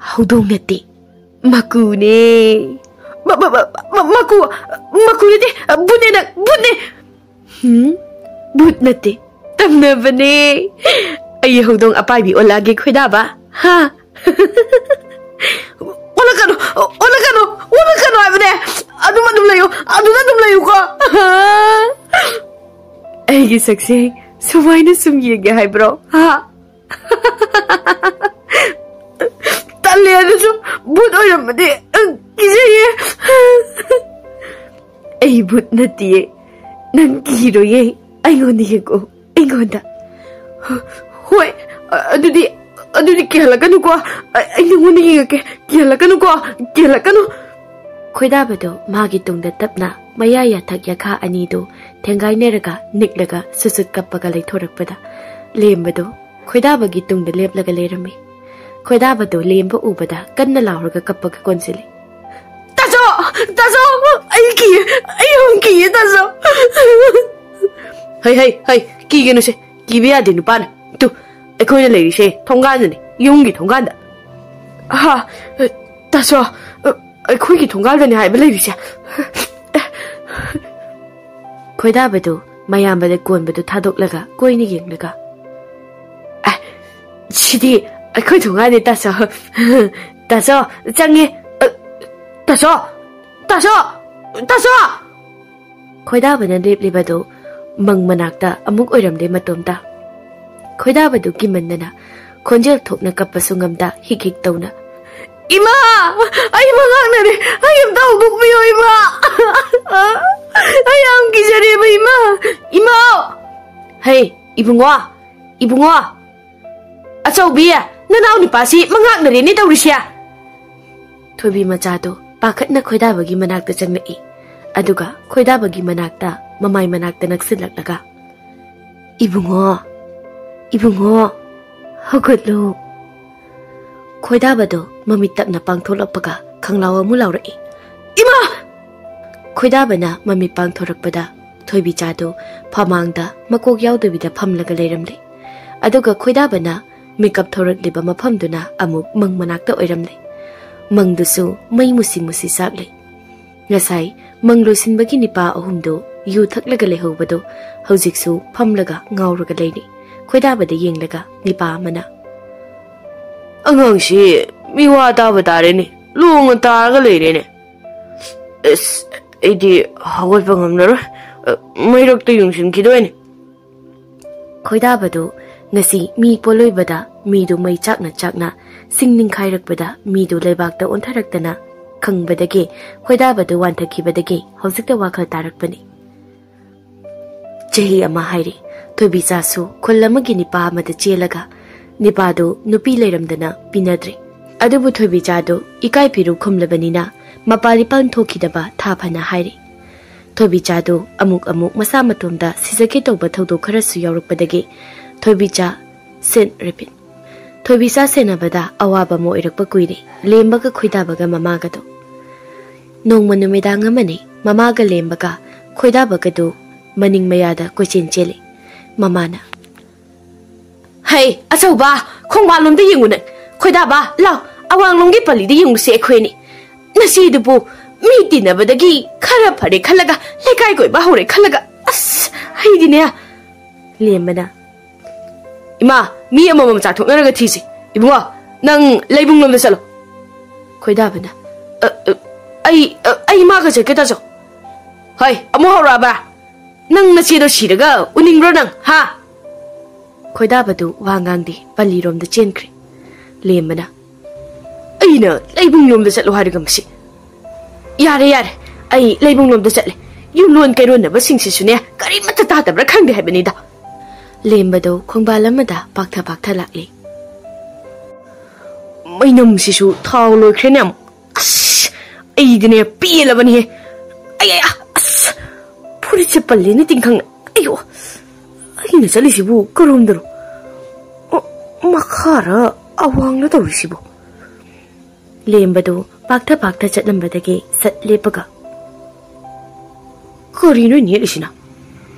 "ꯍꯧꯗꯣꯡ ꯅꯠꯇꯦ, ꯃꯀꯨꯅꯦ꯫" "ꯃ-, ꯃ-, ꯃ-, ꯃ-, ꯃꯀꯨ, ꯃꯀꯨ ꯅꯠꯇꯦ, ꯚꯨꯠꯅꯦ ꯅꯪ, ꯚꯨꯠꯅꯦ!" "ꯍꯨꯝ? ꯚꯨꯠ ꯅꯠꯇꯦ, ꯇꯝꯅꯕꯅꯦ꯫" ꯑꯩ ꯍꯧꯗꯣꯡ ꯑꯄꯥꯏꯕꯤ ꯑꯣꯜꯂꯛꯑꯒꯦ ꯈꯣꯏꯗꯥꯕ꯫ ꯍꯥ? ꯑꯣꯜꯂꯛꯀꯅꯨ, ꯑꯣꯜꯂꯛꯀꯅꯨ, ꯑꯣꯜꯂꯛꯀꯅꯨ ꯍꯥꯏꯕꯅꯦ꯫ ꯑꯗꯨꯝ, ꯑꯗꯨꯝ ꯂꯩꯌꯨ, ꯑꯗꯨꯗ ꯑꯗꯨꯝ ꯂꯩꯌꯨꯀꯣ꯫ ꯑꯩꯒꯤ ꯁꯛꯁꯦ ꯁꯨꯃꯥꯏꯅ ꯁꯨꯝ ꯌꯦꯡꯒꯦ ꯍꯥꯏꯕ꯭ꯔꯣ? ꯍꯥ? ꯇꯜꯂꯦ, ꯑꯗꯨꯁꯨ ꯚꯨꯠ ꯑꯣꯏꯔꯝꯃꯗꯤ ꯀꯤꯖꯩꯌꯦ꯫ ꯑꯩ ꯚꯨꯠ ꯅꯠꯇꯤꯌꯦ꯫ ꯅꯪ ꯀꯤꯔꯣꯏꯌꯦ꯫ ꯑꯩꯉꯣꯟꯗ ꯌꯦꯡꯉꯣ, ꯑꯩꯉꯣꯟꯗ꯫ ꯍꯣꯏ, ꯑ-, ꯑꯗꯨꯗꯤ, ꯑꯗꯨꯗꯤ ꯀꯤꯍꯜꯂꯛꯀꯅꯨꯀꯣ꯫ ꯑ-, ꯑꯩ ꯅꯉꯣꯟꯗ ꯌꯦꯡꯉꯛꯀꯦ꯫ ꯀꯤꯍꯜꯂꯛꯀꯅꯨꯀꯣ, ꯀꯤꯍꯜꯂꯛꯀꯅꯨ꯫ ꯈꯣꯏꯗꯥꯕꯗꯣ ꯃꯥꯒꯤ ꯇꯨꯡꯗ ꯇꯞꯅ ꯃꯌꯥ ꯌꯥꯊꯛ ꯌꯥꯈꯥ ꯑꯅꯤꯗꯨ ꯊꯦꯡꯒꯥꯏꯅꯔꯒ ꯅꯤꯛꯂꯒ ꯁꯨꯠ ꯁꯨꯠ ꯀꯞꯄꯒ ꯂꯩꯊꯣꯔꯛꯄꯗ, ꯂꯦꯝꯕꯗꯨ ꯈꯣꯏꯗꯥꯕꯒꯤ ꯇꯨꯡꯗ ꯂꯦꯞꯂꯒ ꯂꯩꯔꯝꯃꯤ꯫ ꯈꯣꯏꯗꯥꯕꯗꯨ ꯂꯦꯝꯕ ꯎꯕꯗ ꯀꯟꯅ ꯂꯥꯎꯔꯒ ꯀꯞꯄꯒ ꯀꯣꯟꯁꯤꯜꯂꯤ꯫ "ꯇꯥꯆꯧ! ꯇꯥꯆꯧ! ꯑꯩ ꯀꯤꯌꯦ! ꯑꯩ ꯌꯥꯝ ꯀꯤꯌꯦ, ꯇꯥꯆꯧ!" "ꯍꯩ, ꯍꯩ, ꯍꯩ! ꯀꯤꯒꯅꯨꯁꯦ꯫ ꯀꯤꯕ ꯌꯥꯗꯦ ꯅꯨꯄꯥꯅ꯫ ꯇꯨ, ꯑꯩꯈꯣꯏꯅ ꯂꯩꯔꯤꯁꯦ ꯊꯣꯡꯒꯥꯟꯗꯅꯤ, ꯌꯨꯝꯒꯤ ꯊꯣꯡꯒꯥꯟꯗ꯫" "ꯍꯥ? ꯇꯥꯆꯧ, ꯑꯩꯈꯣꯏꯒꯤ ꯊꯣꯡꯒꯥꯟꯗꯅꯤ ꯍꯥꯏꯕ ꯂꯩꯔꯤꯁꯦ?" ꯈꯣꯏꯗꯥꯕꯗꯨ ꯃꯌꯥꯝꯕꯗ ꯀꯣꯟꯕꯗꯨ ꯊꯥꯗꯣꯛꯂꯒ ꯀꯣꯏꯅ ꯌꯦꯡꯂꯒ, "ꯑꯦ, ꯁꯤꯗꯤ ꯑꯩꯈꯣꯏ ꯊꯣꯡꯒꯥꯟꯅꯤ, ꯇꯥꯆꯧ꯫ ꯇꯥꯆꯧ, ꯆꯪꯉꯦ꯫ ꯑ, ꯇꯥꯆꯧ! ꯇꯥꯆꯧ! ꯇꯥꯆꯧ!" ꯈꯣꯏꯗꯥꯕꯅ ꯂꯦꯞꯂꯤꯕꯗꯨ ꯃꯪ ꯃꯅꯥꯛꯇ ꯑꯃꯨꯛ ꯑꯣꯏꯔꯝꯂꯦ ꯃꯇꯣꯝꯇ꯫ ꯈꯣꯏꯗꯥꯕꯗꯨ ꯀꯤꯃꯟꯗꯅ ꯈꯣꯟꯖꯦꯜ ꯊꯣꯛꯅ ꯀꯞꯄꯁꯨ ꯉꯝꯗ ꯍꯤꯛ ꯍꯤꯛ ꯇꯧꯅ, "ꯏꯃꯥ! ꯑꯩ ꯃꯉꯥꯛꯅꯔꯦ! ꯑꯩ ꯑꯝꯇ ꯍꯧꯗꯣꯛꯄꯤꯌꯣ, ꯏꯃꯥ! ꯑꯩ ꯌꯥꯝ ꯀꯤꯖꯔꯦꯕ, ꯏꯃꯥ! ꯏꯃꯥ!" "ꯍꯩ, ꯏꯕꯨꯡꯉꯣ! ꯏꯕꯨꯡꯉꯣ! ꯑꯆꯧꯕꯤ, ꯅꯅꯥꯎ ꯅꯨꯄꯥꯁꯤ ꯃꯉꯥꯛꯅꯔꯦꯅꯦ ꯇꯧꯔꯤꯁꯦ!" ꯊꯣꯏꯕꯤ ꯃꯆꯥꯗꯣ ꯄꯥꯈꯠꯅ ꯈꯣꯏꯗꯥꯕꯒꯤ ꯃꯅꯥꯛꯇ ꯆꯪꯂꯛꯏ꯫ ꯑꯗꯨꯒ ꯈꯣꯏꯗꯥꯕꯒꯤ ꯃꯅꯥꯛꯇ, ꯃꯃꯥꯏ ꯃꯅꯥꯛꯇ ꯅꯛꯁꯤꯜꯂꯛꯂꯒ, "ꯏꯕꯨꯡꯉꯣ, ꯏꯕꯨꯡꯉꯣ, ꯍꯧꯒꯠꯂꯨ!" ꯈꯣꯏꯗꯥꯕꯗꯣ ꯃꯃꯤꯠ ꯇꯞꯅ ꯄꯥꯡꯊꯣꯛꯂꯛꯄꯒ ꯈꯪꯂꯥꯎ ꯑꯃꯨꯛ ꯂꯥꯎꯔꯛꯏ, "ꯏꯃꯥ!" ꯈꯣꯏꯗꯥꯕꯅ ꯃꯃꯤꯠ ꯄꯥꯡꯊꯣꯔꯛꯄꯗ ꯊꯣꯏꯕꯤꯆꯥꯗꯨ ꯐꯃꯥꯡꯗ ꯃꯀꯣꯛ ꯌꯥꯎꯗꯕꯤꯗ ꯐꯝꯂꯒ ꯂꯩꯔꯝꯂꯦ꯫ ꯑꯗꯨꯒ ꯈꯣꯏꯗꯥꯕꯅ ꯃꯤꯀꯞ ꯊꯣꯔꯛꯂꯤꯕ ꯃꯐꯝꯗꯨꯅ ꯑꯃꯨꯛ ꯃꯪ ꯃꯅꯥꯛꯇ ꯑꯣꯏꯔꯝꯂꯦ꯫ ꯃꯪꯗꯨꯁꯨ ꯃꯩ ꯃꯨꯁꯤ ꯃꯨꯁꯤ ꯆꯥꯛꯂꯦ꯫ ꯉꯁꯥꯏ ꯃꯪ ꯂꯣꯏꯁꯤꯟꯕꯒꯤ ꯅꯤꯄꯥ ꯑꯍꯨꯝꯗꯨ ꯌꯨ ꯊꯛꯂꯒ ꯂꯩꯍꯧꯕꯗꯨ ꯍꯧꯖꯤꯛꯁꯨ ꯐꯝꯂꯒ ꯉꯥꯎꯔꯒ ꯂꯩꯔꯤ꯫ ꯈꯣꯏꯗꯥꯕꯗ ꯌꯦꯡꯂꯒ ꯅꯤꯄꯥ ꯑꯃꯅ, "ꯑꯉꯥꯡꯁꯤ ꯃꯤꯋꯥ ꯇꯥꯕ ꯇꯥꯔꯦꯅꯦ, ꯂꯣꯡꯅ ꯇꯥꯔꯒ ꯂꯩꯔꯦꯅꯦ꯫ ꯑꯁ, ꯑꯩꯗꯤ ꯍꯧꯒꯠꯄ ꯉꯝꯂꯔꯣꯏ, ꯑ, ꯃꯩꯔꯛꯇ ꯌꯨꯡꯁꯤꯟꯈꯤꯗꯣꯏꯅꯦ꯫" ꯈꯣꯏꯗꯥꯕꯗꯨ ꯉꯁꯤ ꯃꯤ ꯄꯣꯂꯣꯏꯕꯗ ꯃꯤꯗꯨ ꯃꯩ ꯆꯥꯛꯅ ꯆꯥꯛꯅ ꯁꯤꯡ ꯅꯤꯡꯈꯥꯏꯔꯛꯄꯗ ꯃꯤꯗꯨ ꯂꯩꯕꯥꯛꯇ ꯑꯣꯟꯊꯔꯛꯇꯅ ꯈꯪꯕꯗꯒꯤ ꯈꯣꯏꯗꯥꯕꯗꯨ ꯋꯥꯟꯊꯈꯤꯕꯗꯒꯤ ꯍꯧꯖꯤꯛꯇ ꯋꯥꯈꯜ ꯇꯥꯔꯛꯄꯅꯤ꯫ ꯆꯍꯤ ꯑꯃ ꯍꯥꯏꯔꯤ꯫ ꯊꯣꯏꯕꯤꯆꯥꯁꯨ ꯈꯨꯜ ꯑꯃꯒꯤ ꯅꯤꯄꯥ ꯑꯃꯗ ꯆꯦꯜꯂꯒ ꯅꯤꯄꯥꯗꯨ ꯅꯨꯄꯤ ꯂꯩꯔꯝꯗꯅ ꯄꯤꯅꯗ꯭ꯔꯦ꯫ ꯑꯗꯨꯕꯨ ꯊꯣꯏꯕꯤꯆꯥꯗꯨ ꯏꯀꯥꯏ ꯐꯤꯔꯨ ꯈꯨꯝꯂꯕꯅꯤꯅ ꯃꯄꯥꯜ ꯏꯄꯥꯟ ꯊꯣꯛꯈꯤꯗꯕ ꯊꯥ ꯐꯅ ꯍꯥꯏꯔꯤ꯫ ꯊꯣꯏꯕꯤꯆꯥꯗꯨ ꯑꯃꯨꯛ ꯑꯃꯨꯛ ꯃꯁꯥ ꯃꯇꯣꯝꯗ ꯁꯤꯖꯒꯦ ꯇꯧꯕ ꯊꯧꯗꯣꯛ ꯈꯔꯁꯨ ꯌꯥꯎꯔꯛꯄꯗꯒꯤ ꯊꯣꯏꯕꯤꯆꯥ ꯁꯦꯟ ꯔꯤꯄꯤꯠ꯫ ꯊꯣꯏꯕꯤꯆꯥ ꯁꯦꯟꯅꯕꯗ ꯑꯋꯥꯕ ꯑꯃ ꯑꯣꯏꯔꯛꯄ ꯀꯨꯏꯔꯦ꯫ ꯂꯦꯝꯕꯒ ꯈꯣꯏꯗꯥꯕꯒ ꯃꯃꯥꯒꯗꯣ꯫ ꯅꯣꯡꯃ ꯅꯨꯃꯤꯗꯥꯡ ꯑꯃꯅꯤ꯫ ꯃꯃꯥꯒ ꯂꯦꯝꯕꯒ ꯈꯣꯏꯗꯥꯕꯒꯗꯨ ꯃꯅꯤꯡ ꯃꯌꯥꯗ ꯀꯣꯏꯆꯦꯟ ꯆꯦꯜꯂꯤ꯫ ꯃꯃꯥꯅ, "ꯍꯩ, ꯑꯆꯧꯕ, ꯈꯣꯡꯕꯥꯜꯂꯣꯝꯗ ꯌꯦꯡꯉꯨ ꯅꯪ꯫ ꯈꯣꯏꯗꯥꯕ, ꯂꯥꯎ, ꯑꯋꯥꯡꯂꯣꯝꯒꯤ ꯄꯜꯂꯤꯗ ꯌꯦꯡꯉꯨꯁꯦ ꯑꯩꯈꯣꯏ ꯑꯅꯤ꯫ ꯅꯆꯦꯗꯨꯕꯨ ꯃꯤ ꯇꯤꯟꯅꯕꯗꯒꯤ ꯈꯔ ꯐꯔꯦ ꯈꯜꯂꯒ ꯂꯩꯀꯥꯏ ꯀꯣꯏꯕ ꯍꯧꯔꯦ ꯈꯜꯂꯒ, ꯑꯁ, ꯑꯩꯗꯤꯅꯦ꯫" ꯂꯦꯝꯕꯅ, "ꯏꯃꯥ, ꯃꯤ ꯑꯃꯃꯝ ꯆꯥꯊꯣꯛꯅꯔꯒ ꯊꯤꯁꯤ꯫ ꯏꯕꯨꯡꯉꯣ, ꯅꯪ ꯂꯩꯕꯨꯡꯂꯣꯝꯗ ꯆꯠꯂꯣ꯫" ꯈꯣꯏꯗꯥꯕꯅ, "ꯑ, ꯑ, ꯑꯩ, ꯑ, ꯑꯩ ꯏꯃꯥꯒ ꯆꯠꯀꯦ, ꯇꯥꯆꯧ꯫" "ꯍꯣꯏ, ꯑꯃꯨꯛ ꯍꯧꯔꯛꯑꯕ? ꯅꯪ ꯅꯆꯦꯗꯣ ꯁꯤꯔꯒ ꯎꯅꯤꯡꯕ꯭ꯔꯣ ꯅꯪ, ꯍꯥ?" ꯈꯣꯏꯗꯥꯕꯗꯨ ꯋꯥ ꯉꯥꯡꯗꯦ, ꯄꯜꯂꯤꯔꯣꯝꯗ ꯆꯦꯟꯈ꯭ꯔꯦ꯫ ꯂꯦꯝꯕꯅ, "ꯑꯩꯅ ꯂꯩꯕꯨꯡꯂꯣꯝꯗ ꯆꯠꯂꯣ ꯍꯥꯏꯔꯒ ꯃꯁꯤ꯫ ꯌꯥꯔꯦ, ꯌꯥꯔꯦ, ꯑꯩ ꯂꯩꯕꯨꯡꯂꯣꯝꯗ ꯆꯠꯂꯦ꯫ ꯌꯨꯝꯂꯣꯟ ꯀꯩꯔꯣꯟꯅꯕꯁꯤꯡꯁꯤꯁꯨꯅꯦ, ꯀꯔꯤꯃꯠꯇ ꯇꯥꯗꯕ꯭ꯔꯥ ꯈꯪꯗꯦ ꯍꯥꯏꯕꯅꯤꯗ꯫" ꯂꯦꯝꯕꯗꯨ ꯈꯣꯡꯕꯥꯜ ꯑꯃꯗ ꯄꯥꯛꯊ ꯄꯥꯛꯊ ꯂꯥꯛꯂꯤ꯫ "ꯃꯩꯅꯝꯁꯤꯁꯨ ꯊꯥꯎ ꯂꯣꯏꯈ꯭ꯔꯦꯅꯦ ꯑꯃꯨꯛ꯫ ꯑꯁ, ꯑꯩꯗꯤꯅꯦ ꯄꯦꯜꯂꯕꯅꯤꯍꯦ꯫ ꯑꯩ, ꯑꯩ, ꯑꯁ, ꯐꯨꯔꯤꯠꯁꯦ ꯄꯜꯂꯦꯅꯦ ꯇꯤꯡꯈꯪꯅ꯫ ꯑꯌꯣ, ꯑꯩꯅ ꯆꯠꯂꯤꯁꯤꯕꯨ ꯀꯔꯣꯝꯗꯅꯣ? ꯑꯣ, ꯃꯈꯥꯔ ꯑꯋꯥꯡꯂ ꯇꯧꯔꯤꯁꯤꯕꯨ?" ꯂꯦꯝꯕꯗꯨ ꯄꯥꯛꯊ ꯄꯥꯛꯊ ꯆꯠꯂꯝꯕꯗꯒꯤ ꯁꯠ ꯂꯦꯞꯄꯒ, "ꯀꯔꯤꯅꯣ ꯅꯦꯠꯂꯤꯁꯤꯅ?"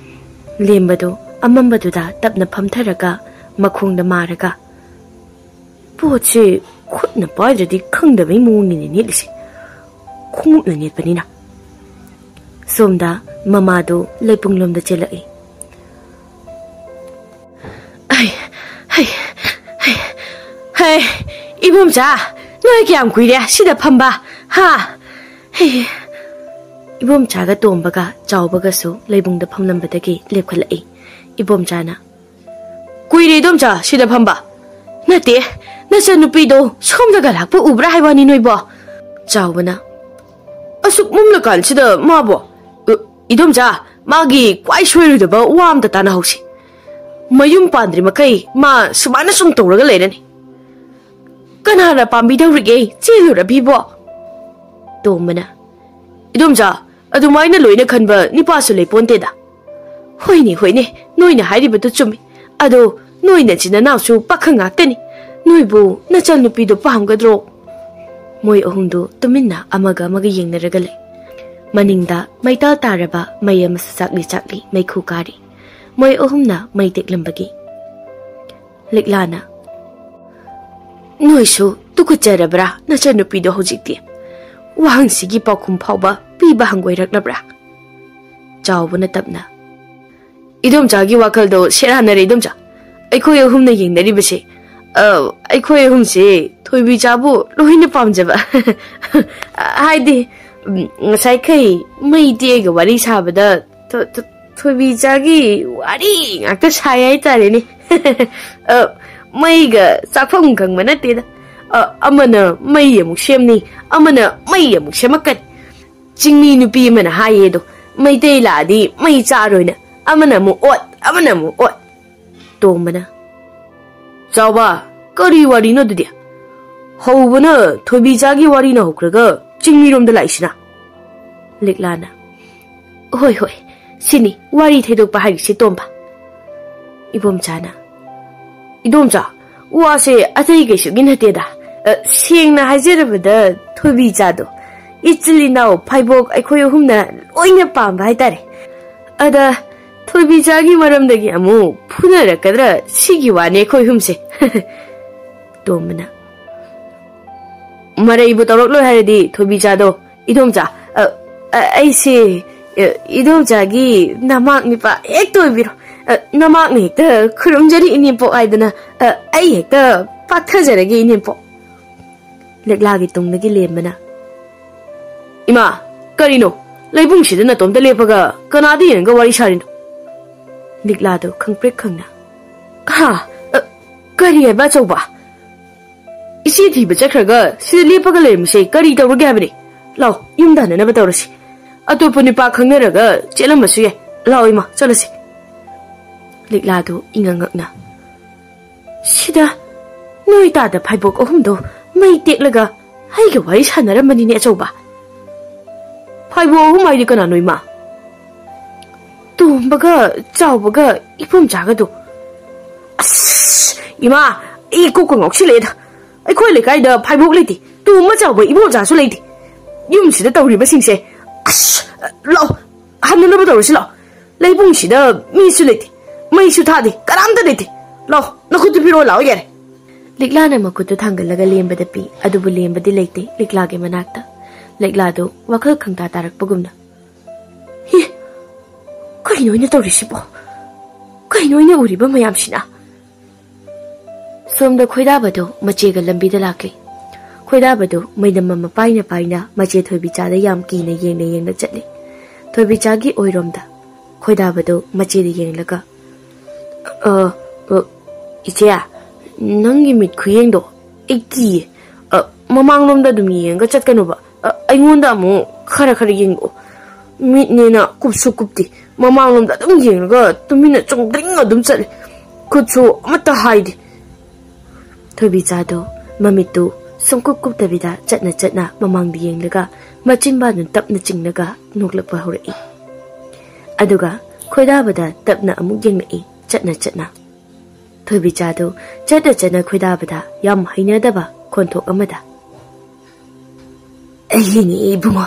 ꯂꯦꯝꯕꯗꯨ ꯑꯃꯝꯕꯗꯨꯗ ꯇꯞꯅ ꯐꯝꯊꯔꯒ ꯃꯈꯣꯡꯗ ꯃꯥꯔꯒ, "ꯄꯣꯠꯁꯦ ꯈꯨꯠꯅ ꯄꯥꯏꯗ꯭ꯔꯗꯤ ꯈꯪꯗꯕꯩ ꯃꯑꯣꯡꯅꯤꯅꯦ ꯅꯦꯠꯂꯤꯁꯦ, ꯈꯣꯡꯎꯞꯅ ꯅꯦꯠꯄꯅꯤꯅ꯫" ꯁꯣꯝꯗ ꯃꯃꯥꯗꯨ ꯂꯩꯄꯨꯡꯂꯣꯝꯗ ꯆꯦꯜꯂꯛꯏ꯫ "ꯑꯦ, ꯏꯕꯣꯝꯆꯥ, ꯅꯣꯏ ꯀꯌꯥꯝ ꯀꯨꯏꯔꯦ ꯁꯤꯗ ꯐꯝꯕ? ꯍꯥ?" ꯍꯦ꯫ ꯏꯕꯣꯝꯆꯥꯒ ꯇꯣꯝꯕꯒ ꯆꯥꯎꯕꯒꯁꯨ ꯂꯩꯕꯨꯡꯗ ꯐꯝꯂꯝꯕꯗꯒꯤ ꯂꯦꯞꯈꯠꯂꯛꯏ꯫ ꯏꯕꯣꯝꯆꯥꯅ, "ꯀꯨꯏꯔꯦ ꯏꯗꯣꯝꯆꯥ ꯁꯤꯗ ꯐꯝꯕ꯫ ꯅꯠꯇꯦ, ꯅꯆꯟꯅꯨꯄꯤꯗꯣ ꯁꯣꯝꯗꯒ ꯂꯥꯛꯄ ꯎꯕ꯭ꯔꯥ ꯍꯥꯏꯕꯅꯤ ꯅꯣꯏꯕꯣ?" ꯆꯥꯎꯕꯅ, "ꯑꯁꯨꯛ ꯃꯝꯂꯀꯥꯟꯁꯤꯗ ꯃꯥꯕꯣ? ꯑ, ꯏꯗꯣꯝꯆꯥ, ꯃꯥꯒꯤ ꯈ꯭ꯋꯥꯏ ꯁꯣꯏꯔꯣꯏꯗꯕ ꯋꯥ ꯑꯝꯇ ꯇꯥꯟꯅꯍꯧꯁꯤ꯫ ꯃꯌꯨꯝ ꯄꯥꯟꯗ꯭ꯔꯤ ꯃꯈꯩ ꯃꯥ ꯁꯨꯃꯥꯏꯅ ꯁꯨꯝ ꯇꯧꯔꯒ ꯂꯩꯔꯅꯤ꯫ ꯀꯅꯥꯅ ꯄꯥꯝꯕꯤꯗꯧꯔꯤꯒꯦ ꯆꯦꯜꯂꯨꯔꯕꯤꯕꯣ?" ꯇꯣꯝꯕꯅ, "ꯏꯗꯣꯝꯆꯥ, ꯑꯗꯨꯃꯥꯏꯅ ꯂꯣꯏꯅ ꯈꯟꯕ ꯅꯤꯄꯥꯁꯨ ꯂꯩꯄꯣꯟꯇꯦꯗ꯫ ꯍꯣꯏꯅꯦ, ꯍꯣꯏꯅꯦ, ꯅꯣꯏꯅ ꯍꯥꯏꯔꯤꯕꯗꯨ ꯆꯨꯝꯃꯤ꯫ ꯑꯗꯣ ꯅꯣꯏ ꯅꯆꯤꯟ ꯅꯅꯥꯎꯁꯨ ꯄꯥꯈꯪ ꯉꯥꯛꯇꯅꯤ꯫ ꯅꯣꯏꯕꯨ ꯅꯆꯟꯅꯨꯄꯤꯗꯣ ꯄꯥꯝꯒꯗ꯭ꯔꯣ?" ꯃꯣꯏ ꯑꯍꯨꯝꯗꯨ ꯇꯨꯃꯤꯟꯅ ꯑꯃꯒ ꯑꯃꯒ ꯌꯦꯡꯅꯔꯒ ꯂꯩ꯫ ꯃꯅꯤꯡꯗ ꯃꯩꯇꯥꯜ ꯇꯥꯔꯕ ꯃꯩ ꯑꯃꯁꯨ ꯆꯥꯛꯂꯤ ꯆꯥꯛꯂꯤ ꯃꯩꯈꯨ ꯀꯥꯔꯤ꯫ ꯃꯣꯏ ꯑꯍꯨꯝꯅ ꯃꯩ ꯇꯦꯛꯂꯝꯕꯒꯤ꯫ ꯂꯤꯛꯂꯥꯅ, "ꯅꯣꯏꯁꯨ ꯇꯨꯀꯠꯆꯔꯕ꯭ꯔꯥ ꯅꯆꯟꯅꯨꯄꯤꯗꯣ ꯍꯧꯖꯤꯛꯇꯤ? ꯋꯥꯍꯪꯁꯤꯒꯤ ꯄꯥꯎꯈꯨꯝ ꯐꯥꯎꯕ ꯄꯤꯕ ꯍꯪꯒꯣꯏꯔꯛꯂꯕ꯭ꯔꯥ?" ꯆꯥꯎꯕꯅ ꯇꯞꯅ, "ꯏꯗꯣꯝꯆꯥꯒꯤ ꯋꯥꯈꯜꯗꯣ ꯁꯦꯔꯥꯟꯅꯔꯦ ꯏꯗꯣꯝꯆꯥ꯫ ꯑꯩꯈꯣꯏ ꯑꯍꯨꯝꯅ ꯌꯦꯡꯅꯔꯤꯕꯁꯦ, ꯑ, ꯑꯩꯈꯣꯏ ꯑꯍꯨꯝꯁꯦ ꯊꯣꯏꯕꯤꯆꯥꯕꯨ ꯂꯣꯏꯅ ꯄꯥꯝꯖꯕ꯫ ꯍꯥꯏꯗꯤ, ꯎꯝ, ꯉꯁꯥꯏꯈꯩ ꯃꯩ ꯇꯦꯛꯑꯒ ꯋꯥꯔꯤ ꯁꯥꯕꯗ ꯊꯣ-, ꯊꯣ-, ꯊꯣꯏꯕꯤꯆꯥꯒꯤ ꯋꯥꯔꯤ ꯉꯥꯛꯇ ꯁꯥꯏ ꯍꯥꯏꯇꯥꯔꯦꯅꯦ꯫ ꯑ, ꯃꯩꯒ ꯆꯥꯛꯐꯝ ꯈꯪꯕ ꯅꯠꯇꯦꯗ꯫ ꯑ, ꯑꯃꯅ ꯃꯩ ꯑꯃꯨꯛ ꯁꯦꯝꯅꯤ, ꯑꯃꯅ ꯃꯩ ꯑꯃꯨꯛ ꯁꯦꯝꯃꯛꯀꯅꯤ꯫ ꯆꯤꯡꯃꯤ ꯅꯨꯄꯤ ꯑꯃꯅ ꯍꯥꯏꯌꯦꯗꯣ, ꯃꯩꯇꯩ ꯂꯥꯛꯑꯗꯤ ꯃꯩ ꯆꯥꯔꯣꯏꯅ꯫ ꯑꯃꯅ ꯑꯃꯨꯛ ꯑꯣꯠ, ꯑꯃꯅ ꯑꯃꯨꯛ ꯑꯣꯠ꯫" ꯇꯣꯝꯕꯅ, "ꯆꯥꯎꯕ, ꯀꯔꯤ ꯋꯥꯔꯤꯅꯣ ꯑꯗꯨꯗꯤ? ꯍꯧꯕꯅ ꯊꯣꯏꯕꯤꯆꯥꯒꯤ ꯋꯥꯔꯤꯅ ꯍꯧꯈ꯭ꯔꯒ ꯆꯤꯡꯃꯤꯔꯣꯝꯗ ꯂꯥꯛꯏꯁꯤꯅ?" ꯂꯤꯛꯂꯥꯅ, "ꯍꯣꯏ, ꯍꯣꯏ, ꯁꯤꯅꯤ ꯋꯥꯔꯤ ꯊꯩꯗꯣꯛꯄ ꯍꯥꯏꯔꯤꯁꯤ, ꯇꯣꯝꯕ꯫" ꯏꯕꯣꯝꯆꯥꯅ, "ꯏꯗꯣꯝꯆꯥ, ꯋꯥꯁꯦ ꯑꯇꯩ ꯀꯩꯁꯨꯒꯤ ꯅꯠꯇꯦꯗ꯫ ꯑ, ꯁꯦꯡꯅ ꯍꯥꯏꯖꯔꯕꯗ, ꯊꯣꯏꯕꯤꯆꯥꯗꯣ ꯏꯆꯤꯜ ꯏꯅꯥꯎ ꯐꯥꯏꯕꯣꯛ ꯑꯩꯈꯣꯏ ꯑꯍꯨꯝꯅ ꯂꯣꯏꯅ ꯄꯥꯝꯕ ꯍꯥꯏꯇꯥꯔꯦ꯫ ꯑꯗ ꯊꯣꯏꯕꯤꯆꯥꯒꯤ ꯃꯔꯝꯗꯒꯤ ꯑꯃꯨꯛ ꯐꯨꯅꯔꯛꯀꯗ꯭ꯔꯥ ꯁꯤꯒꯤ ꯋꯥꯅꯦ ꯑꯩꯈꯣꯏ ꯑꯍꯨꯝꯁꯦ꯫" ꯇꯣꯝꯕꯅ, "ꯃꯔꯩꯕꯨ ꯇꯧꯔꯛꯂꯣꯏ ꯍꯥꯏꯔꯗꯤ ꯊꯣꯏꯕꯤꯆꯥꯗꯣ, ꯏꯗꯣꯝꯆꯥ, ꯑ, ꯑ, ꯑꯩꯁꯦ, ꯑ, ꯏꯗꯣꯝꯆꯥꯒꯤ ꯅꯃꯥꯛ ꯅꯤꯄꯥ ꯍꯦꯛꯇ ꯑꯣꯏꯕꯤꯔꯣ꯫ ꯑ, ꯅꯃꯥꯛꯅ ꯍꯦꯛꯇ ꯈꯨꯔꯨꯝꯖꯔꯤ ꯏꯅꯦꯝꯄꯣꯛ ꯍꯥꯏꯗꯅ, ꯑ, ꯑꯩ ꯍꯦꯛꯇ ꯄꯥꯛꯊꯖꯔꯒꯦ, ꯏꯅꯦꯝꯄꯣꯛ꯫ ꯂꯤꯛꯂꯥꯒꯤ ꯇꯨꯡꯗꯒꯤ ꯂꯦꯝꯕꯅ, "ꯏꯃꯥ, ꯀꯔꯤꯅꯣ? ꯂꯩꯕꯨꯡꯁꯤꯗ ꯅꯇꯣꯝꯇ ꯂꯦꯞꯄꯒ ꯀꯅꯥꯗ ꯌꯦꯡꯉꯒ ꯋꯥꯔꯤ ꯁꯥꯔꯤꯅꯣ?" ꯂꯤꯛꯂꯥꯗꯨ ꯈꯪꯄ꯭ꯔꯦꯛ ꯈꯪꯅ, "ꯍꯥ? ꯑ, ꯀꯔꯤ ꯍꯥꯏꯕ, ꯑꯆꯧꯕ? ꯏꯆꯦ ꯊꯤꯕ ꯆꯠꯈ꯭ꯔꯒ ꯁꯤꯗ ꯂꯦꯞꯄꯒ ꯂꯩꯔꯝꯃꯤꯁꯦ ꯀꯔꯤ ꯇꯧꯔꯒꯦ ꯍꯥꯏꯕꯅꯤ? ꯂꯥꯎ, ꯌꯨꯝꯗ ꯍꯟꯅꯅꯕ ꯇꯧꯔꯁꯤ꯫ ꯑꯇꯣꯞꯄ ꯅꯨꯄꯥ ꯈꯪꯅꯔꯒ ꯆꯦꯜꯂꯝꯕꯁꯨ ꯌꯥꯏ꯫ ꯂꯥꯎ ꯏꯃꯥ, ꯆꯠꯂꯁꯤ꯫" ꯂꯤꯛꯂꯥꯗꯨ ꯏꯉꯛ ꯉꯛꯅ, "ꯁꯤꯗ ꯅꯣꯏ ꯇꯥꯗ ꯐꯥꯏꯕꯣꯛ ꯑꯍꯨꯝꯗꯣ ꯃꯩ ꯇꯦꯛꯂꯒ ꯑꯩꯒ ꯋꯥꯔꯤ ꯁꯥꯟꯅꯔꯝꯕꯅꯤꯅꯦ, ꯑꯆꯧꯕ꯫" "ꯐꯥꯏꯕꯣꯛ ꯑꯍꯨꯝ ꯍꯥꯏꯗꯤ ꯀꯅꯥꯅꯣ, ꯏꯃꯥ?" "ꯇꯣꯝꯕꯒ ꯆꯥꯎꯕꯒ ꯏꯄꯣꯝꯆꯥꯒꯗꯣ꯫" "ꯑꯁ, ꯏꯃꯥ, ꯑꯩ ꯀꯣꯛꯀ ꯉꯥꯎꯁꯤꯜꯂꯛꯑꯦꯗ꯫ ꯑꯩꯈꯣꯏ ꯂꯩꯀꯥꯏꯗ ꯐꯥꯏꯕꯣꯛ ꯂꯩꯇꯦ, ꯇꯣꯝꯕ ꯆꯥꯎꯕ ꯏꯕꯣꯝꯆꯥꯁꯨ ꯂꯩꯇꯦ꯫ ꯌꯨꯝꯁꯤꯗ ꯇꯧꯔꯤꯕꯁꯤꯡꯁꯦ, ꯑꯁ, ꯂꯥꯎ, ꯍꯟꯅꯅꯕ ꯇꯧꯔꯁꯤ ꯂꯥꯎ꯫ ꯂꯩꯕꯨꯡꯁꯤꯗ ꯃꯤꯁꯨ ꯂꯩꯇꯦ, ꯃꯩꯁꯨ ꯊꯥꯗꯦ, ꯀꯅꯥꯝꯇ ꯂꯩꯇꯦ꯫ ꯂꯥꯎ, ꯅꯈꯨꯠꯇꯨ ꯄꯤꯔꯛꯑꯣ ꯂꯥꯎ, ꯌꯥꯔꯦ꯫" ꯂꯤꯛꯂꯥꯅ ꯃꯈꯨꯠꯇꯨ ꯊꯥꯡꯒꯠꯂꯒ ꯂꯦꯝꯕꯗ ꯄꯤ, ꯑꯗꯨꯕꯨ ꯂꯦꯝꯕꯗꯤ ꯂꯩꯇꯦ ꯂꯤꯛꯂꯥꯒꯤ ꯃꯅꯥꯛꯇ꯫ ꯂꯤꯛꯂꯥꯗꯨ ꯋꯥꯈꯜ ꯈꯪꯇꯥ ꯇꯥꯔꯛꯄꯒꯨꯝꯅ, "ꯍꯤ, ꯀꯩꯅꯣ ꯑꯩꯅ ꯇꯧꯔꯤꯁꯤꯕꯣ? ꯀꯩꯅꯣ ꯑꯩꯅ ꯎꯔꯤꯕ ꯃꯌꯥꯝꯁꯤꯅ?" ꯁꯣꯝꯗ ꯈꯣꯏꯗꯥꯕꯗꯨ ꯃꯆꯦꯒ ꯂꯝꯕꯤꯗ ꯂꯥꯛꯂꯤ꯫ ꯈꯣꯏꯗꯥꯕꯗꯨ ꯃꯩꯗꯝ ꯑꯃ ꯄꯥꯏꯅ ꯄꯥꯏꯅ ꯃꯆꯦ ꯊꯣꯏꯕꯤꯆꯥꯗ ꯌꯥꯝ ꯀꯤꯅ ꯌꯦꯡꯅ ꯌꯦꯡꯅ ꯆꯠꯂꯤ꯫ ꯊꯣꯏꯕꯤꯆꯥꯒꯤ ꯑꯣꯏꯔꯣꯝꯗ ꯈꯣꯏꯗꯥꯕꯗꯨ ꯃꯆꯦꯗ ꯌꯦꯡꯂꯒ, "ꯑ, ꯑ, ꯏꯆꯦ, ꯅꯪꯒꯤ ꯃꯤꯠ ꯈꯨꯌꯦꯡꯗꯣ ꯑꯩ ꯀꯤꯌꯦ꯫ ꯑ, ꯃꯃꯥꯡꯂꯣꯝꯗ ꯑꯗꯨꯝ ꯌꯦꯡꯉꯒ ꯆꯠꯀꯅꯨꯕ꯫ ꯑ, ꯑꯩꯉꯣꯟꯗ ꯑꯃꯨꯛ ꯈꯔ ꯈꯔ ꯌꯦꯡꯉꯛꯑꯣ꯫ ꯃꯤꯠꯅꯦꯅ ꯀꯨꯞꯁꯨ ꯀꯨꯞꯇꯦ, ꯃꯃꯥꯡꯂꯣꯝꯗ ꯑꯗꯨꯝ ꯌꯦꯡꯉꯒ ꯇꯨꯃꯤꯟꯅ ꯆꯨꯝꯗ꯭ꯔꯤꯡ ꯑꯗꯨꯝ ꯆꯠꯂꯦ꯫ ꯈꯨꯠꯁꯨ ꯑꯃꯠꯇ ꯍꯥꯏꯗꯦ꯫" ꯊꯣꯏꯕꯤꯆꯥꯗꯣ ꯃꯃꯤꯠꯇꯨ ꯁꯨꯡꯀꯨꯞ ꯀꯨꯞꯇꯕꯤꯗ ꯆꯠꯅ ꯆꯠꯅ ꯃꯃꯥꯡꯗ ꯌꯦꯡꯂꯒ ꯃꯆꯤꯟꯕꯥꯟꯗꯨ ꯇꯞꯅ ꯆꯤꯡꯂꯒ ꯅꯣꯛꯂꯛꯄ ꯍꯧꯔꯛꯏ꯫ ꯑꯗꯨꯒ ꯈꯣꯏꯗꯥꯕꯗ ꯇꯞꯅ ꯑꯃꯨꯛ ꯌꯦꯡꯂꯛꯏ, ꯆꯠꯅ ꯆꯠꯅ꯫ ꯊꯣꯏꯕꯤꯆꯥꯗꯨ ꯆꯠꯅ ꯆꯠꯅ ꯈꯣꯏꯗꯥꯕꯗ ꯌꯥꯝ ꯍꯩꯅꯗꯕ ꯈꯣꯟꯊꯣꯛ ꯑꯃꯗ, "ꯑꯩ ꯌꯦꯡꯉꯛꯏ ꯏꯕꯨꯡꯉꯣ꯫"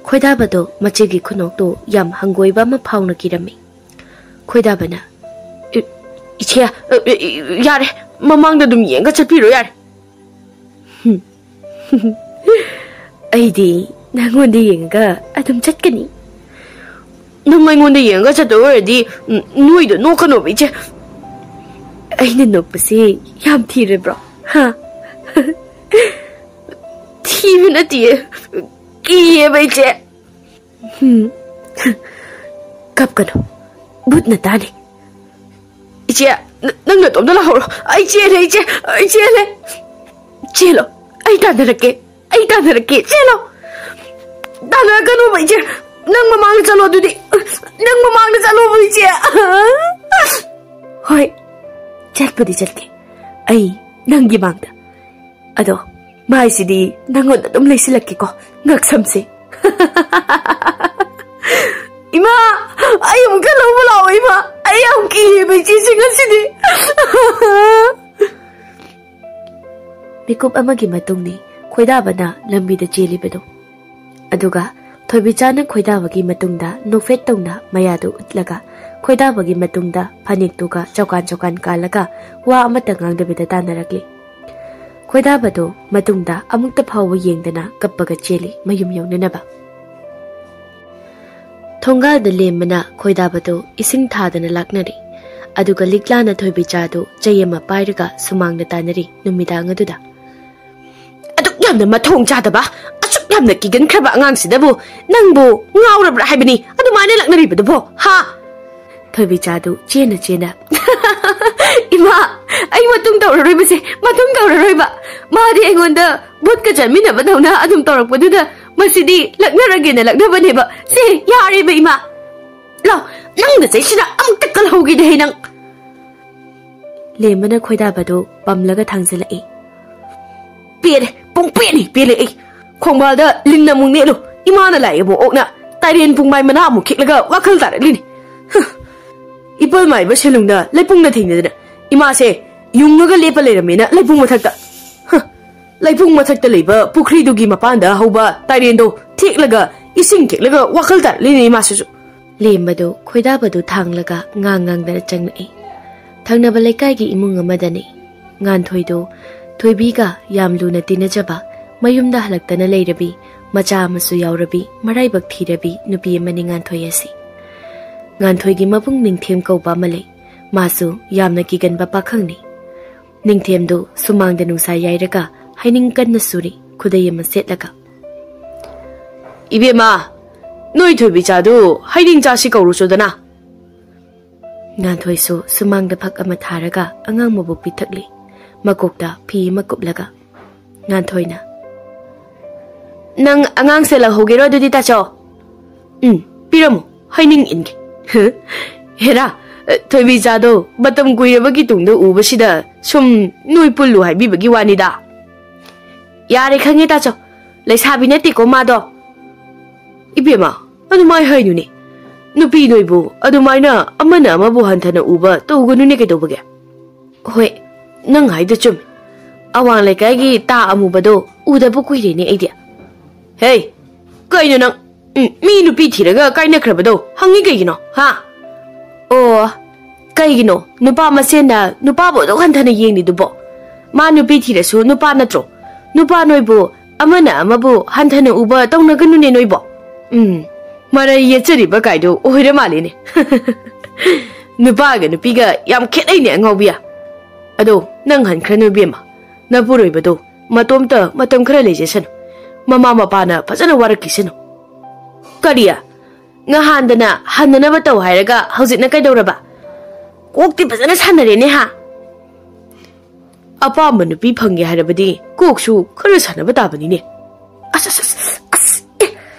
ꯈꯣꯏꯗꯥꯕꯗꯣ ꯃꯆꯦꯒꯤ ꯈꯨꯅꯣꯛꯇꯨ ꯌꯥꯝ ꯍꯪꯒꯣꯏꯕ ꯑꯃ ꯐꯥꯎꯅ ꯀꯤꯔꯝꯃꯤ꯫ ꯈꯣꯏꯗꯥꯕꯅ, "ꯏ-, ꯏꯆꯦ, ꯑ, ꯏ-, ꯏ-, ꯌꯥꯔꯦ, ꯃꯃꯥꯡꯗ ꯑꯗꯨꯝ ꯌꯦꯡꯉ ꯆꯠꯄꯤꯔꯣ, ꯌꯥꯔꯦ꯫" "ꯍꯨꯝ꯫ ꯑꯩꯗꯤ ꯅꯪꯉꯣꯟꯗ ꯌꯦꯡꯉꯒ ꯑꯗꯨꯝ ꯆꯠꯀꯅꯤ꯫" "ꯅꯪ ꯑꯩꯉꯣꯟꯗ ꯌꯦꯡꯉꯒ ꯆꯠꯇꯣꯏ ꯑꯣꯏꯔꯗꯤ, ꯎꯝ, ꯅꯣꯏꯗꯣ ꯅꯣꯛꯀꯅꯣꯕ, ꯏꯆꯦ꯫" ꯑꯩꯅ ꯅꯣꯛꯄꯁꯤ ꯌꯥꯝ ꯊꯤꯔꯕ꯭ꯔꯣ? ꯍꯥ? ꯊꯤꯕ ꯅꯠꯇꯤꯌꯦ, ꯀꯤꯌꯦꯕ ꯏꯆꯦ꯫ ꯎꯝ꯫ ꯀꯞꯀꯅꯨ, ꯚꯨꯠꯅ ꯇꯥꯅꯤ꯫ ꯏꯆꯦ, ꯅ-, ꯅꯪ ꯅꯇꯣꯝꯇ ꯂꯥꯛꯍꯧꯔꯣ꯫ ꯑꯩ ꯆꯦꯜꯂꯦ, ꯏꯆꯦ, ꯑꯩ ꯆꯦꯜꯂꯦ꯫ ꯆꯦꯜꯂꯣ, ꯑꯩ ꯇꯥꯟꯅꯔꯛꯀꯦ, ꯑꯩ ꯇꯥꯟꯅꯔꯛꯀꯦ, ꯆꯦꯜꯂꯣ꯫ ꯇꯥꯟꯅꯔꯛꯀꯅꯣꯕ ꯏꯆꯦ, ꯅꯪ ꯃꯃꯥꯡꯗ ꯆꯠꯂꯣ ꯑꯗꯨꯗꯤ꯫ ꯅꯪ ꯃꯃꯥꯡꯗ ꯆꯠꯂꯣꯕ ꯏꯆꯦ꯫ ꯍꯣꯏ, ꯆꯠꯄꯗꯤ ꯆꯠꯀꯦ ꯑꯩ ꯅꯪꯒꯤ ꯃꯥꯡꯗ꯫ ꯑꯗꯣ ꯃꯥꯏꯁꯤꯗꯤ ꯅꯪꯉꯣꯟꯗ ꯑꯗꯨꯝ ꯂꯩꯁꯤꯜꯂꯛꯀꯦꯀꯣ, ꯉꯛꯁꯝꯁꯦ꯫ ꯏꯃꯥ, ꯑꯩ ꯑꯃꯨꯛꯇ ꯂꯧꯕ ꯂꯥꯛꯑꯣ ꯏꯃꯥ, ꯑꯩ ꯌꯥꯝ ꯀꯤꯌꯦꯕ ꯏꯆꯦꯁꯦ ꯉꯁꯤꯗꯤ꯫ ꯃꯤꯀꯨꯞ ꯑꯃꯒꯤ ꯃꯇꯨꯡꯅꯤ ꯈꯣꯏꯗꯥꯕꯅ ꯂꯝꯕꯤꯗ ꯆꯦꯜꯂꯤꯕꯗꯨ꯫ ꯑꯗꯨꯒ ꯊꯣꯏꯕꯤꯆꯥꯅ ꯈꯣꯏꯗꯥꯕꯒꯤ ꯃꯇꯨꯡꯗ ꯅꯣꯛꯐꯦꯠ ꯇꯧꯅ ꯃꯌꯥꯗꯨ ꯎꯠꯂꯒ ꯈꯣꯏꯗꯥꯕꯒꯤ ꯃꯇꯨꯡꯗ ꯐꯅꯦꯛꯇꯨꯒ ꯆꯧꯀꯥꯟ ꯆꯧꯀꯥꯟ ꯀꯥꯜꯂꯒ ꯋꯥ ꯑꯃꯠꯇ ꯉꯥꯡꯗꯕꯤꯗ ꯇꯥꯟꯅꯔꯛꯂꯤ꯫ ꯈꯣꯏꯗꯥꯕꯗꯨ ꯃꯇꯨꯡꯗ ꯑꯃꯨꯛꯇ ꯐꯥꯎꯕ ꯌꯦꯡꯗꯅ ꯀꯞꯄꯒ ꯆꯦꯜꯂꯤ ꯃꯌꯨꯝ ꯌꯧꯅꯅꯕ꯫ ꯊꯣꯡꯒꯥꯜꯗ ꯂꯦꯝꯕꯅ ꯈꯣꯏꯗꯥꯕꯗꯨ ꯏꯁꯤꯡ ꯊꯥꯗꯅ ꯂꯥꯛꯅꯔꯤ꯫ ꯑꯗꯨꯒ ꯂꯤꯛꯂꯥꯅ ꯊꯣꯏꯕꯤꯆꯥꯗꯨ ꯆꯩ ꯑꯃ ꯄꯥꯏꯔꯒ ꯁꯨꯃꯥꯡꯗ ꯇꯥꯟꯅꯔꯤ ꯅꯨꯃꯤꯗꯥꯡ ꯑꯗꯨꯗ꯫ "ꯑꯗꯨꯛ ꯌꯥꯝꯅ ꯃꯊꯣꯡ ꯆꯥꯗꯕ, ꯑꯁꯨꯛ ꯌꯥꯝꯅ ꯀꯤꯒꯟꯈ꯭ꯔꯕ ꯑꯉꯥꯡꯁꯤꯗꯕꯨ ꯅꯪꯕꯨ ꯉꯥꯎꯔꯕ꯭ꯔꯥ ꯍꯥꯏꯕꯅꯤ ꯑꯗꯨꯃꯥꯏꯅ ꯂꯥꯛꯅꯔꯤꯕꯗꯨꯕꯣ, ꯍꯥ?" ꯊꯣꯏꯕꯤꯆꯥꯗꯨ ꯆꯦꯟꯅ ꯆꯦꯟꯅ, "ꯏꯃꯥ, ꯑꯩ ꯃꯇꯨꯡ ꯇꯧꯔꯔꯣꯏꯕꯁꯦ, ꯃꯇꯨꯡ ꯇꯧꯔꯔꯣꯏꯕ꯫ ꯃꯥꯗꯤ ꯑꯩꯉꯣꯟꯗ ꯚꯨꯠꯀ ꯆꯠꯃꯤꯟꯅꯕꯗꯧꯅ ꯑꯗꯨꯝ ꯇꯧꯔꯛꯄꯗꯨꯗ ꯃꯁꯤꯗꯤ ꯂꯛꯅꯔꯒꯦꯅ ꯂꯛꯅꯕꯅꯦꯕ꯫ ꯁꯦ, ꯌꯥꯔꯦꯕ ꯏꯃꯥ꯫ ꯂꯥꯎ, ꯅꯪ ꯅꯆꯩꯁꯤꯅ ꯑꯃꯨꯛꯇ ꯀꯜꯍꯧꯒꯦꯅꯦ ꯍꯦ ꯅꯪ!" ꯂꯦꯝꯕꯅ ꯈꯣꯏꯗꯥꯕꯗꯨ ꯄꯝꯂꯒ ꯊꯥꯡꯖꯤꯜꯂꯛꯏ꯫ "ꯄꯦꯜꯂꯦ, ꯄꯨꯡ ꯄꯦꯜꯂꯦ, ꯄꯦꯜꯂꯦ ꯑꯩ꯫ ꯈꯣꯡꯕꯥꯜꯗ ꯂꯤꯟꯅ ꯑꯃꯨꯛ ꯅꯦꯠꯂꯨ, ꯏꯃꯥꯅ ꯂꯥꯛꯑꯦ ꯑꯃꯨꯛ ꯑꯣꯛꯅ, ꯇꯥꯏꯔꯦꯟ ꯄꯨꯡꯃꯥꯏ ꯃꯅꯥ ꯑꯃꯨꯛ ꯈꯤꯛꯂꯒ ꯋꯥꯈꯜ ꯇꯥꯔꯛꯂꯤꯅꯤ꯫ ꯍ, ꯏꯄꯜ ꯃꯥꯏꯕ ꯁꯦꯂꯨꯡꯅ ꯂꯩꯄꯨꯡꯅ ꯊꯦꯡꯅꯗꯅ ꯏꯃꯥꯁꯦ ꯌꯨꯡꯉꯒ ꯂꯦꯞꯄ ꯂꯩꯔꯝꯃꯦꯅ ꯂꯩꯄꯨꯡ ꯃꯊꯛꯇ꯫ ꯍ, ꯂꯩꯄꯨꯡ ꯃꯊꯛꯇ ꯂꯩꯕ ꯄꯨꯈ꯭ꯔꯤꯗꯨꯒꯤ ꯃꯄꯥꯟꯗ ꯍꯧꯕ ꯇꯥꯏꯔꯦꯟꯗꯣ ꯊꯦꯛꯂꯒ ꯏꯁꯤꯡ ꯈꯤꯛꯂꯒ ꯋꯥꯈꯜ ꯇꯥꯔꯛꯂꯤꯅꯦ ꯏꯃꯥꯁꯤꯁꯨ꯫" ꯂꯦꯝꯕꯗꯨ ꯈꯣꯏꯗꯥꯕꯗꯨ ꯊꯥꯡꯂꯒ ꯉꯥꯡ ꯉꯥꯡꯗꯅ ꯆꯪꯂꯛꯏ꯫ ꯊꯪꯅꯕ ꯂꯩꯀꯥꯏꯒꯤ ꯏꯃꯨꯡ ꯑꯃꯗꯅꯤ꯫ ꯉꯥꯟꯊꯣꯏꯗꯨ ꯊꯣꯏꯕꯤꯒ ꯌꯥꯝ ꯂꯨꯅ ꯇꯤꯟꯅꯖꯕ, ꯃꯌꯨꯝꯗ ꯍꯜꯂꯛꯇꯅ ꯂꯩꯔꯕꯤ, ꯃꯆꯥ ꯑꯃꯁꯨ ꯌꯥꯎꯔꯕꯤ, ꯃꯔꯥꯏꯕꯛ ꯊꯤꯔꯕꯤ ꯅꯨꯄꯤ ꯑꯃꯅꯤ ꯉꯥꯟꯊꯣꯏ ꯑꯁꯤ꯫ ꯉꯥꯟꯊꯣꯏꯒꯤ ꯃꯕꯨꯡ ꯅꯤꯡꯊꯦꯝ ꯀꯧꯕ ꯑꯃ ꯂꯩ꯫ ꯃꯥꯁꯨ ꯌꯥꯝꯅ ꯀꯤꯒꯟꯕ ꯄꯥꯈꯪꯅꯤ꯫ ꯅꯤꯡꯊꯦꯝꯗꯨ ꯁꯨꯃꯥꯡꯗ ꯅꯨꯡꯁꯥ ꯌꯥꯏꯔꯒ ꯍꯩꯅꯤꯡ ꯀꯟꯅ ꯁꯨꯔꯤ, ꯈꯨꯗꯩ ꯑꯃ ꯁꯦꯠꯂꯒ꯫ "ꯏꯕꯦꯝꯃ, ꯅꯣꯏ ꯊꯣꯏꯕꯤꯆꯥꯗꯨ ꯍꯩꯅꯤꯡ ꯆꯥꯁꯤ ꯀꯧꯔꯨꯆꯣꯗꯅ꯫" ꯉꯥꯟꯊꯣꯏꯁꯨ ꯁꯨꯃꯥꯡꯗ ꯐꯛ ꯑꯃ ꯊꯥꯔꯒ ꯑꯉꯥꯡ ꯃꯕꯨꯛ ꯄꯤꯊꯛꯂꯤ꯫ ꯃꯀꯣꯛꯇ ꯐꯤ ꯑꯃ ꯀꯨꯞꯂꯒ꯫ ꯉꯥꯟꯊꯣꯏꯅ, "ꯅꯪ ꯑꯉꯥꯡꯁꯦ ꯂꯧꯍꯧꯒꯦꯔꯣ ꯑꯗꯨꯗꯤ, ꯇꯥꯆꯧ?" "ꯎꯝ, ꯄꯤꯔꯝꯃꯨ, ꯍꯩꯅꯤꯡ ꯏꯟꯒꯦ꯫" "ꯍꯦꯔꯥ, ꯊꯣꯏꯕꯤꯆꯥꯗꯣ ꯃꯇꯝ ꯀꯨꯏꯔꯕꯒꯤ ꯇꯨꯡꯗ ꯎꯕꯁꯤꯗ ꯁꯨꯝ ꯅꯣꯏ ꯄꯨꯜꯂꯨ ꯍꯥꯏꯕꯤꯕꯒꯤ ꯋꯥꯅꯤꯗ꯫" "ꯌꯥꯔꯦ, ꯈꯪꯉꯦ ꯇꯥꯆꯧ, ꯂꯩꯁꯥꯕꯤ ꯅꯠꯇꯦꯀꯣ ꯃꯥꯗꯣ꯫" "ꯏꯕꯦꯝꯃ, ꯑꯗꯨꯃꯥꯏ ꯍꯥꯏꯅꯨꯅꯦ꯫ ꯅꯨꯄꯤ ꯅꯣꯏꯕꯨ ꯑꯗꯨꯃꯥꯏꯅ ꯑꯃꯅ ꯑꯃꯕꯨ ꯍꯟꯊꯅ ꯎꯕ ꯇꯧꯒꯅꯨꯅꯦ ꯀꯩꯗꯧꯕꯒꯦ?" "ꯍꯣꯏ, ꯅꯪ ꯍꯥꯏꯗꯣ ꯆꯨꯝꯃꯤ꯫ ꯑꯋꯥꯡ ꯂꯩꯀꯥꯏꯒꯤ ꯇꯥ ꯑꯃꯨꯕꯗꯣ ꯎꯗꯕ ꯀꯨꯏꯔꯦꯅꯦ ꯑꯩꯗꯤ꯫" "ꯍꯦ, ꯀꯩꯅꯣ ꯅꯪ? ꯎꯝ, ꯃꯤ ꯅꯨꯄꯤ ꯊꯤꯔꯒ ꯀꯥꯏꯅꯈ꯭ꯔꯕꯗꯣ ꯍꯪꯉꯤ ꯀꯩꯒꯤꯅꯣ, ꯍꯥ?" "ꯑꯣ, ꯀꯩꯒꯤꯅꯣ ꯅꯨꯄꯥ ꯃꯁꯦꯟꯅ ꯅꯨꯄꯥꯕꯨ ꯑꯗꯨꯛ ꯍꯟꯊꯅ ꯌꯦꯡꯂꯤꯗꯨꯕꯣ? ꯃꯥ ꯅꯨꯄꯤ ꯊꯤꯔꯁꯨ ꯅꯨꯄꯥ ꯅꯠꯇ꯭ꯔꯣ? ꯅꯨꯄꯥ ꯅꯣꯏꯕꯨ ꯑꯃꯅ ꯑꯃꯕꯨ ꯍꯟꯊꯅ ꯎꯕ ꯇꯧꯅꯒꯅꯨꯅꯦ ꯅꯣꯏꯕꯣ꯫" "ꯎꯝ, ꯃꯔꯩ ꯌꯦꯠꯆꯔꯤꯕ ꯀꯥꯏꯗꯣ ꯑꯣꯏꯔ ꯃꯥꯜꯂꯦꯅꯦ꯫" "ꯅꯨꯄꯥꯒ ꯅꯨꯄꯤꯒ ꯌꯥꯝ ꯈꯦꯠꯅꯩꯅꯦ ꯑꯉꯥꯎꯕꯤꯌꯥ꯫ ꯑꯗꯣ ꯅꯪ ꯍꯟꯈ꯭ꯔꯅꯨ ꯏꯕꯦꯝꯃ, ꯅꯄꯨꯔꯣꯏꯕꯗꯣ ꯃꯇꯣꯝꯇ ꯃꯇꯝ ꯈꯔ ꯂꯩꯖꯁꯅꯨ꯫ ꯃꯃꯥ ꯃꯄꯥꯅ ꯐꯖꯅ ꯋꯥꯔꯛꯈꯤꯁꯅꯨ꯫" "ꯀꯔꯤ? ꯉꯍꯥꯟꯗꯅ ꯍꯟꯅꯅꯕ ꯇꯧ ꯍꯥꯏꯔꯒ ꯍꯧꯖꯤꯛꯅ ꯀꯩꯗꯧꯔꯕ? ꯀꯣꯛꯇꯤ ꯐꯖꯅ ꯁꯥꯟꯅꯔꯦꯅꯦ, ꯍꯥ?" "ꯑꯄꯥꯝꯕ ꯅꯨꯄꯤ ꯐꯪꯒꯦ ꯍꯥꯏꯔꯕꯗꯤ ꯀꯣꯛꯁꯨ ꯈꯔ ꯁꯥꯟꯅꯕ ꯇꯥꯕꯅꯤꯅꯦ꯫" "ꯑꯁ, ꯑꯁ, ꯑꯁ, ꯑꯁ, ꯑꯦ,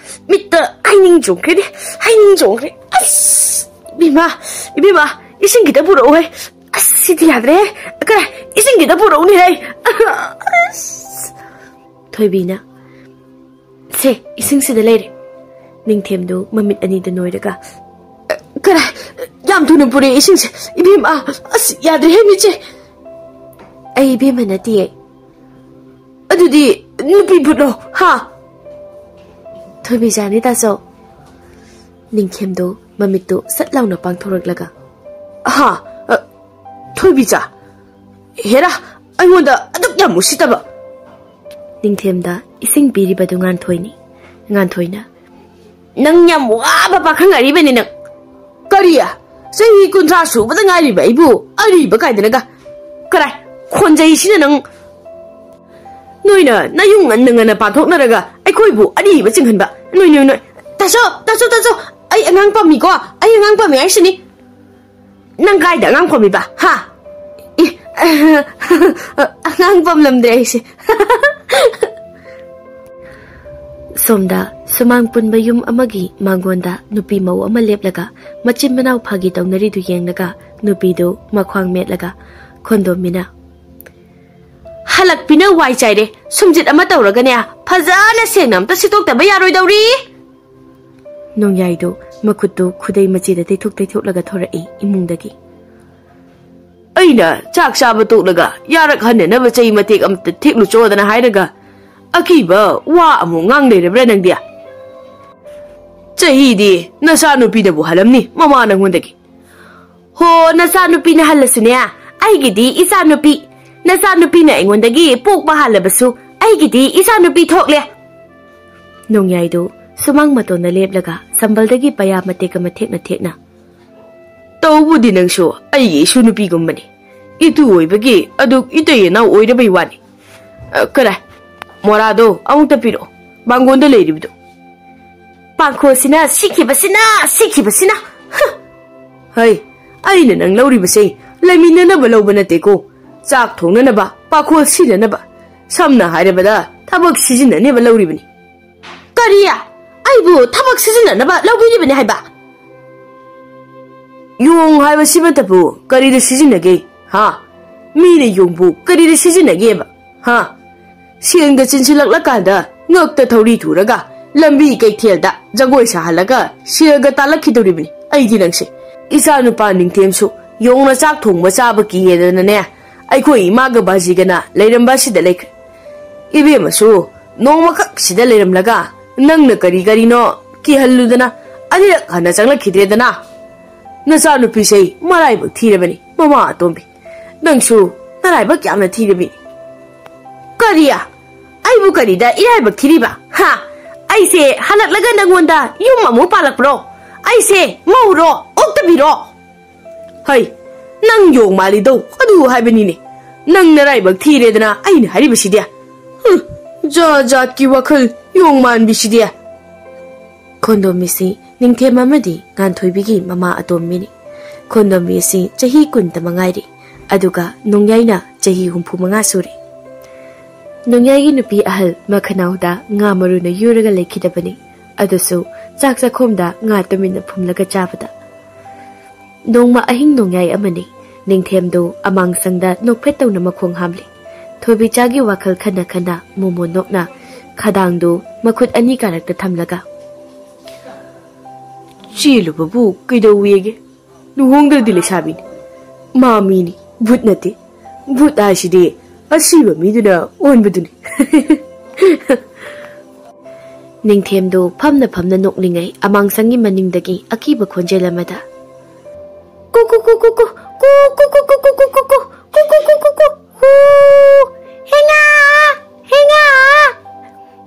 ꯃꯤꯠꯇ ꯍꯩꯅꯤꯡ ꯆꯣꯡꯈ꯭ꯔꯦꯅꯦ, ꯍꯩꯅꯤꯡ ꯆꯣꯡꯈ꯭ꯔꯦ꯫ ꯑꯁ, ꯏꯕꯦꯝꯃ, ꯏꯕꯦꯝꯃ, ꯏꯁꯤꯡ ꯈꯤꯇ ꯄꯨꯔꯛꯎꯍꯦ꯫ ꯑꯁ, ꯁꯤꯗꯤ ꯌꯥꯗ꯭ꯔꯦ꯫ ꯀꯔꯥꯏ, ꯏꯁꯤꯡ ꯈꯤꯇ ꯄꯨꯔꯛꯎꯅꯦꯍꯦ꯫" ꯑꯁ꯫ ꯊꯣꯏꯕꯤꯅ, "ꯁꯦ, ꯏꯁꯤꯡꯁꯤꯗ ꯂꯩꯔꯦ꯫" ꯅꯤꯡꯊꯦꯝꯗꯨ ꯃꯃꯤꯠ ꯑꯅꯤꯗ ꯅꯣꯏꯔꯒ, "ꯀꯔꯥꯏ, ꯌꯥꯝ ꯊꯨꯅ ꯄꯨꯔꯛꯑꯦ ꯏꯁꯤꯡꯁꯦ꯫ ꯏꯕꯦꯝꯃ, ꯑꯁ, ꯌꯥꯗ꯭ꯔꯦꯍꯦ ꯃꯤꯠꯁꯦ꯫" "ꯑꯩ ꯏꯕꯦꯝꯃ ꯅꯠꯇꯤꯌꯦ꯫" "ꯑꯗꯨꯗꯤ ꯅꯨꯄꯤ ꯐꯨꯠꯂꯣ, ꯍꯥ?" "ꯊꯣꯏꯕꯤꯆꯥꯅꯤ ꯇꯥꯆꯧ꯫" ꯅꯤꯡꯊꯦꯝꯗꯨ ꯃꯃꯤꯠꯇꯨ ꯁꯠ ꯂꯥꯎꯅ ꯄꯥꯡꯊꯣꯔꯛꯂꯒ, "ꯍꯥ? ꯑ, ꯊꯣꯏꯕꯤꯆꯥ? ꯍꯦꯔꯥ, ꯑꯩꯉꯣꯟꯗ ꯑꯗꯨꯛ ꯌꯥꯝ ꯎꯁꯤꯠꯇꯕ!" ꯅꯤꯡꯊꯦꯝꯗ ꯏꯁꯤꯡ ꯄꯤꯔꯤꯕꯗꯨ ꯉꯥꯟꯊꯣꯏꯅꯤ꯫ ꯉꯥꯟꯊꯣꯏꯅ, "ꯅꯪ ꯌꯥꯝ ꯋꯥꯕ ꯄꯥꯈꯪ ꯑꯔꯤꯕꯅꯤ ꯅꯪ꯫ ꯀꯔꯤ? ꯆꯍꯤ ꯀꯨꯟꯊ꯭ꯔꯥ ꯁꯨꯕꯗ ꯉꯥꯏꯔꯤꯕ ꯑꯩꯕꯨ ꯑꯔꯤꯕ ꯀꯥꯏꯗꯅꯒ? ꯀꯔꯥꯏ, ꯈꯣꯟꯖꯩꯁꯤꯅ ꯅꯪ! ꯅꯣꯏꯅ ꯅꯌꯨꯝ ꯉꯟꯅ ꯉꯟꯅ ꯄꯥꯟꯊꯣꯛꯅꯔꯒ ꯑꯩꯈꯣꯏꯕꯨ ꯑꯔꯤꯕ ꯆꯤꯡꯍꯟꯕ꯫ ꯅꯣꯏ, ꯅꯣꯏ, ꯅꯣꯏ! ꯇꯥꯆꯧ, ꯇꯥꯆꯧ, ꯇꯥꯆꯧ! ꯑꯩ ꯑꯉꯥꯡ ꯄꯥꯝꯃꯤꯀꯣ, ꯑꯩ ꯑꯉꯥꯡ ꯄꯥꯝꯃꯤ ꯍꯥꯏꯁꯤꯅꯤ꯫ ꯅꯪ ꯀꯥꯏꯗ ꯑꯉꯥꯡ ꯄꯥꯝꯃꯤꯕ, ꯍꯥ? ꯑꯦ, ꯑꯉꯥꯡ ꯄꯥꯝꯂꯝꯗ꯭ꯔꯦ ꯑꯩꯁꯦ꯫ ꯁꯣꯝꯗ ꯁꯨꯃꯥꯡ ꯄꯨꯟꯕ ꯌꯨꯝ ꯑꯃꯒꯤ ꯃꯥꯡꯒꯣꯟꯗ ꯅꯨꯄꯤ ꯃꯧ ꯑꯃ ꯂꯦꯞꯂꯒ ꯃꯆꯤꯟ ꯃꯅꯥꯎ ꯐꯥꯒꯤ ꯇꯧꯅꯔꯤꯗꯨ ꯌꯦꯡꯂꯒ ꯅꯨꯄꯤꯗꯨ ꯃꯈ꯭ꯋꯥꯡ ꯃꯦꯠꯂꯒ ꯈꯣꯟꯗꯣꯝꯕꯤꯅ, "ꯍꯜꯂꯛꯄꯤꯅ ꯋꯥꯏ ꯆꯥꯏꯔꯦ꯫ ꯁꯨꯝꯖꯤꯠ ꯑꯃ ꯇꯧꯔꯒꯅꯦ, ꯐꯖꯅ ꯁꯦꯡꯅ ꯑꯝꯇ ꯁꯤꯠꯇꯣꯛꯇꯕ ꯌꯥꯔꯣꯏꯗꯧꯔꯤ!" ꯅꯣꯡꯌꯥꯏꯗꯨ ꯃꯈꯨꯠꯇꯨ ꯈꯨꯗꯩ ꯃꯆꯦꯗ ꯇꯩꯊꯣꯛ ꯇꯩꯊꯣꯛꯂꯒ ꯊꯣꯔꯛꯏ ꯏꯃꯨꯡꯗꯒꯤ꯫ "ꯑꯩꯅ ꯆꯥꯛ ꯆꯥꯕ ꯇꯣꯛꯂꯒ ꯌꯥꯔꯛ ꯍꯟꯅꯅꯕ ꯆꯩ ꯃꯇꯦꯛ ꯑꯃꯇ ꯊꯦꯛꯂꯨꯆꯣꯗꯅ ꯍꯥꯏꯔꯒ ꯑꯀꯤꯕ ꯋꯥ ꯑꯃꯨꯛ ꯉꯥꯡ ꯂꯩꯔꯕ꯭ꯔꯥ ꯅꯪꯗꯤ? ꯆꯍꯤꯗꯤ ꯅꯆꯥꯅꯨꯄꯤꯅꯕꯨ ꯍꯜꯂꯝꯅꯤ ꯃꯃꯥ ꯅꯪꯉꯣꯟꯗꯒꯤ꯫" "ꯍꯣ, ꯅꯆꯥꯅꯨꯄꯤꯅ ꯍꯜꯂꯁꯨꯅꯦ, ꯑꯩꯒꯤꯗꯤ ꯏꯆꯥꯅꯨꯄꯤ꯫ ꯅꯆꯥꯅꯨꯄꯤꯅ ꯑꯩꯉꯣꯟꯗꯒꯤ ꯄꯣꯛꯄ ꯍꯥꯜꯂꯕꯁꯨ ꯑꯩꯒꯤꯗꯤ ꯏꯆꯥꯅꯨꯄꯤ ꯊꯣꯛꯂꯦ꯫" ꯅꯣꯡꯌꯥꯏꯗꯨ ꯁꯨꯃꯥꯡ ꯃꯇꯣꯟꯗ ꯂꯦꯞꯂꯒ ꯁꯝꯕꯜꯗꯒꯤ ꯄꯌꯥ ꯃꯇꯦꯛ ꯑꯃ ꯊꯦꯛꯅ ꯊꯦꯛꯅ, "ꯇꯧꯕꯨꯗꯤ ꯅꯪꯁꯨ ꯑꯩꯒꯤ ꯏꯁꯨ ꯅꯨꯄꯤꯒꯨꯝꯕꯅꯤ꯫ ꯏꯇꯨ ꯑꯣꯏꯕꯒꯤ ꯑꯗꯨꯛ ꯏꯇꯩ ꯏꯅꯥꯎ ꯑꯣꯏꯔꯕꯩ ꯋꯥꯅꯤ꯫ ꯑ, ꯀꯔꯥꯏ? ꯃꯣꯔꯥꯗꯣ ꯑꯃꯨꯛꯇ ꯄꯤꯔꯛꯑꯣ, ꯃꯥꯡꯒꯣꯟꯗ ꯂꯩꯔꯤꯕꯗꯣ꯫" "ꯄꯥꯡꯈꯣꯜꯁꯤꯅ ꯁꯤꯈꯤꯕꯁꯤꯅ, ꯁꯤꯈꯤꯕꯁꯤꯅ꯫ ꯍ!" "ꯍꯩ, ꯑꯩꯅ ꯅꯪ ꯂꯧꯔꯤꯕꯁꯦ ꯂꯩꯃꯤꯟꯅꯅꯕ ꯂꯧꯕ ꯅꯠꯇꯦꯀꯣ꯫ ꯆꯥꯛ ꯊꯣꯡꯅꯅꯕ, ꯄꯥꯈꯣꯜ ꯁꯤꯅꯅꯕ, ꯁꯝꯅ ꯍꯥꯏꯔꯕꯗ ꯊꯕꯛ ꯁꯤꯖꯤꯟꯅꯅꯕ ꯂꯧꯔꯤꯕꯅꯤ꯫" "ꯀꯔꯤ? ꯑꯩꯕꯨ ꯊꯕꯛ ꯁꯤꯖꯤꯟꯅꯅꯕ ꯂꯧꯕꯤꯔꯤꯕꯅꯤ ꯍꯥꯏꯕ?" "ꯌꯣꯡ ꯍꯥꯏꯕꯁꯤꯃꯇꯕꯨ ꯀꯔꯤꯗ ꯁꯤꯖꯤꯟꯅꯒꯦ? ꯍꯥ? ꯃꯤꯅ ꯌꯣꯡꯕꯨ ꯀꯔꯤꯗ ꯁꯤꯖꯤꯟꯅꯒꯦꯕ? ꯍꯥ? ꯁꯦꯟꯒ ꯆꯤꯟꯁꯤꯜꯂꯛꯂꯀꯥꯟꯗ ꯉꯛꯇ ꯊꯧꯔꯤ ꯊꯨꯔꯒ ꯂꯝꯕꯤ ꯀꯩꯊꯦꯜꯗ ꯖꯒꯣꯏ ꯁꯥꯍꯜꯂꯒ ꯁꯦꯜꯒ ꯇꯥꯜꯂꯛꯈꯤꯗꯧꯔꯤꯕꯅꯤ ꯑꯩꯗꯤ ꯅꯪꯁꯦ꯫ ꯏꯆꯥ ꯅꯨꯄꯥ ꯅꯤꯡꯊꯦꯝꯁꯨ ꯌꯣꯡꯅ ꯆꯥꯛ ꯊꯣꯡꯕ ꯆꯥꯕ ꯀꯤꯌꯦꯗꯅꯅꯦ, ꯑꯩꯈꯣꯏ ꯏꯃꯥꯒ ꯕꯥꯖꯤꯒꯅ ꯂꯩꯔꯝꯕ ꯑꯁꯤꯗ ꯂꯩꯈ꯭ꯔꯦ꯫ ꯏꯕꯦꯝꯃꯁꯨ ꯅꯣꯡꯃꯈꯛ ꯁꯤꯗ ꯂꯩꯔꯝꯂꯒ ꯅꯪꯅ ꯀꯔꯤ ꯀꯔꯤꯅꯣ ꯀꯤꯍꯜꯂꯨꯗꯅ ꯑꯅꯤꯔꯛ ꯍꯟꯅ ꯆꯪꯂꯛꯈꯤꯗ꯭ꯔꯦꯗꯅ꯫ ꯅꯆꯥꯅꯨꯄꯤꯁꯦ ꯃꯔꯥꯏꯕꯛ ꯊꯤꯔꯕꯅꯤ, ꯃꯃꯥ ꯑꯇꯣꯝꯕꯤ꯫ ꯅꯪꯁꯨ ꯅꯔꯥꯏꯕꯛ ꯌꯥꯝꯅ ꯊꯤꯔꯕꯤ꯫" "ꯀꯔꯤ? ꯑꯩꯕꯨ ꯀꯔꯤꯗ ꯏꯔꯥꯏꯕꯛ ꯊꯤꯔꯤꯕ? ꯍꯥ? ꯑꯩꯁꯦ ꯍꯜꯂꯛꯂꯒ ꯅꯪꯉꯣꯟꯗ ꯌꯨꯝ ꯑꯃꯨꯛ ꯄꯥꯜꯂꯛꯄ꯭ꯔꯣ? ꯑꯩꯁꯦ ꯃꯧꯔꯣ? ꯑꯣꯛꯇꯕꯤꯔꯣ?" ꯍꯩ, ꯅꯪ ꯌꯣꯡ ꯃꯥꯜꯂꯤꯗꯧ ꯑꯗꯨ ꯍꯥꯏꯕꯅꯤꯅꯦ꯫ ꯅꯪ ꯅꯔꯥꯏꯕꯛ ꯊꯤꯔꯦꯗꯅ ꯑꯩꯅ ꯍꯥꯏꯔꯤꯕꯁꯤꯗꯤ꯫ ꯍꯨꯝ, ꯖꯥꯠ ꯖꯥꯠꯀꯤ ꯋꯥꯈꯜ ꯌꯣꯡ ꯃꯥꯟꯕꯤꯁꯤꯗꯤ꯫ ꯈꯣꯟꯗꯣꯝꯕꯤꯁꯤ ꯅꯤꯡꯊꯦꯝ ꯑꯃꯗꯤ ꯉꯥꯟꯊꯣꯏꯕꯤꯒꯤ ꯃꯃꯥ ꯑꯇꯣꯝꯕꯤꯅꯤ꯫ ꯈꯣꯟꯗꯣꯝꯕꯤ ꯑꯁꯤ ꯆꯍꯤ ꯀꯨꯟꯇ ꯃꯉꯥꯏꯔꯤ, ꯑꯗꯨꯒ ꯅꯣꯡꯌꯥꯏꯅ ꯆꯍꯤ ꯍꯨꯝꯐꯨ ꯃꯉꯥ ꯁꯨꯔꯦ꯫ ꯅꯣꯡꯌꯥꯏꯒꯤ ꯅꯨꯄꯤ ꯑꯍꯜ ꯃꯈꯅꯥꯎꯗ ꯉꯥ ꯃꯔꯨꯅ ꯌꯨꯔꯒ ꯂꯩꯈꯤꯗꯕꯅꯤ꯫ ꯑꯗꯨꯁꯨ ꯆꯥꯛ ꯆꯥꯛꯈꯣꯝꯗ ꯉꯥ ꯇꯨꯃꯤꯟꯅ ꯐꯨꯝꯂꯒ ꯆꯥꯕꯗ꯫ ꯅꯣꯡꯃ ꯑꯍꯤꯡ ꯅꯣꯡꯌꯥꯏ ꯑꯃꯅꯤ꯫ ꯅꯤꯡꯊꯦꯝꯗꯨ ꯑꯃꯥꯡꯁꯪꯗ ꯅꯣꯛꯐꯦꯠ ꯇꯧꯅ ꯃꯈꯣꯡ ꯍꯥꯝꯂꯤ꯫ ꯊꯣꯏꯕꯤꯆꯥꯒꯤ ꯋꯥꯈꯜ ꯈꯟꯅ ꯈꯟꯅ ꯃꯣꯃꯣ ꯅꯣꯛꯅ ꯈꯗꯥꯡꯗꯨ ꯃꯈꯨꯠ ꯑꯅꯤ ꯀꯥꯔꯛꯇ ꯊꯝꯂꯒ, "ꯆꯦꯜꯂꯨꯕꯕꯨ ꯀꯩꯗꯧꯋꯦꯒꯦ? ꯂꯨꯍꯣꯡꯗ꯭ꯔꯗꯤ ꯂꯩꯁꯥꯕꯤꯅꯤ꯫ ꯃꯥ ꯃꯤꯅꯤ, ꯚꯨꯠ ꯅꯠꯇꯦ꯫ ꯚꯨꯠ ꯍꯥꯏꯁꯤꯗꯤ ꯑꯁꯤꯕ ꯃꯤꯗꯨꯅ ꯑꯣꯟꯕꯗꯨꯅꯤ꯫" ꯅꯤꯡꯊꯦꯝꯗꯨ ꯐꯝꯅ ꯐꯝꯅ ꯅꯣꯛꯂꯤꯉꯩ ꯑꯃꯥꯡꯁꯪꯒꯤ ꯃꯅꯤꯡꯗꯒꯤ ꯑꯀꯤꯕ ꯈꯣꯟꯖꯦꯜ ꯑꯃꯗ, "ꯀꯨ ꯀꯨ ꯀꯨ ꯀꯨ ꯀꯨ, ꯀꯨ ꯀꯨ ꯀꯨ ꯀꯨ ꯀꯨ ꯀꯨ ꯀꯨ, ꯀꯨ ꯀꯨ ꯀꯨ ꯀꯨ ꯀꯨ ꯀꯨ, ꯍꯨ, ꯍꯦꯉꯥ, ꯍꯦꯉꯥ!"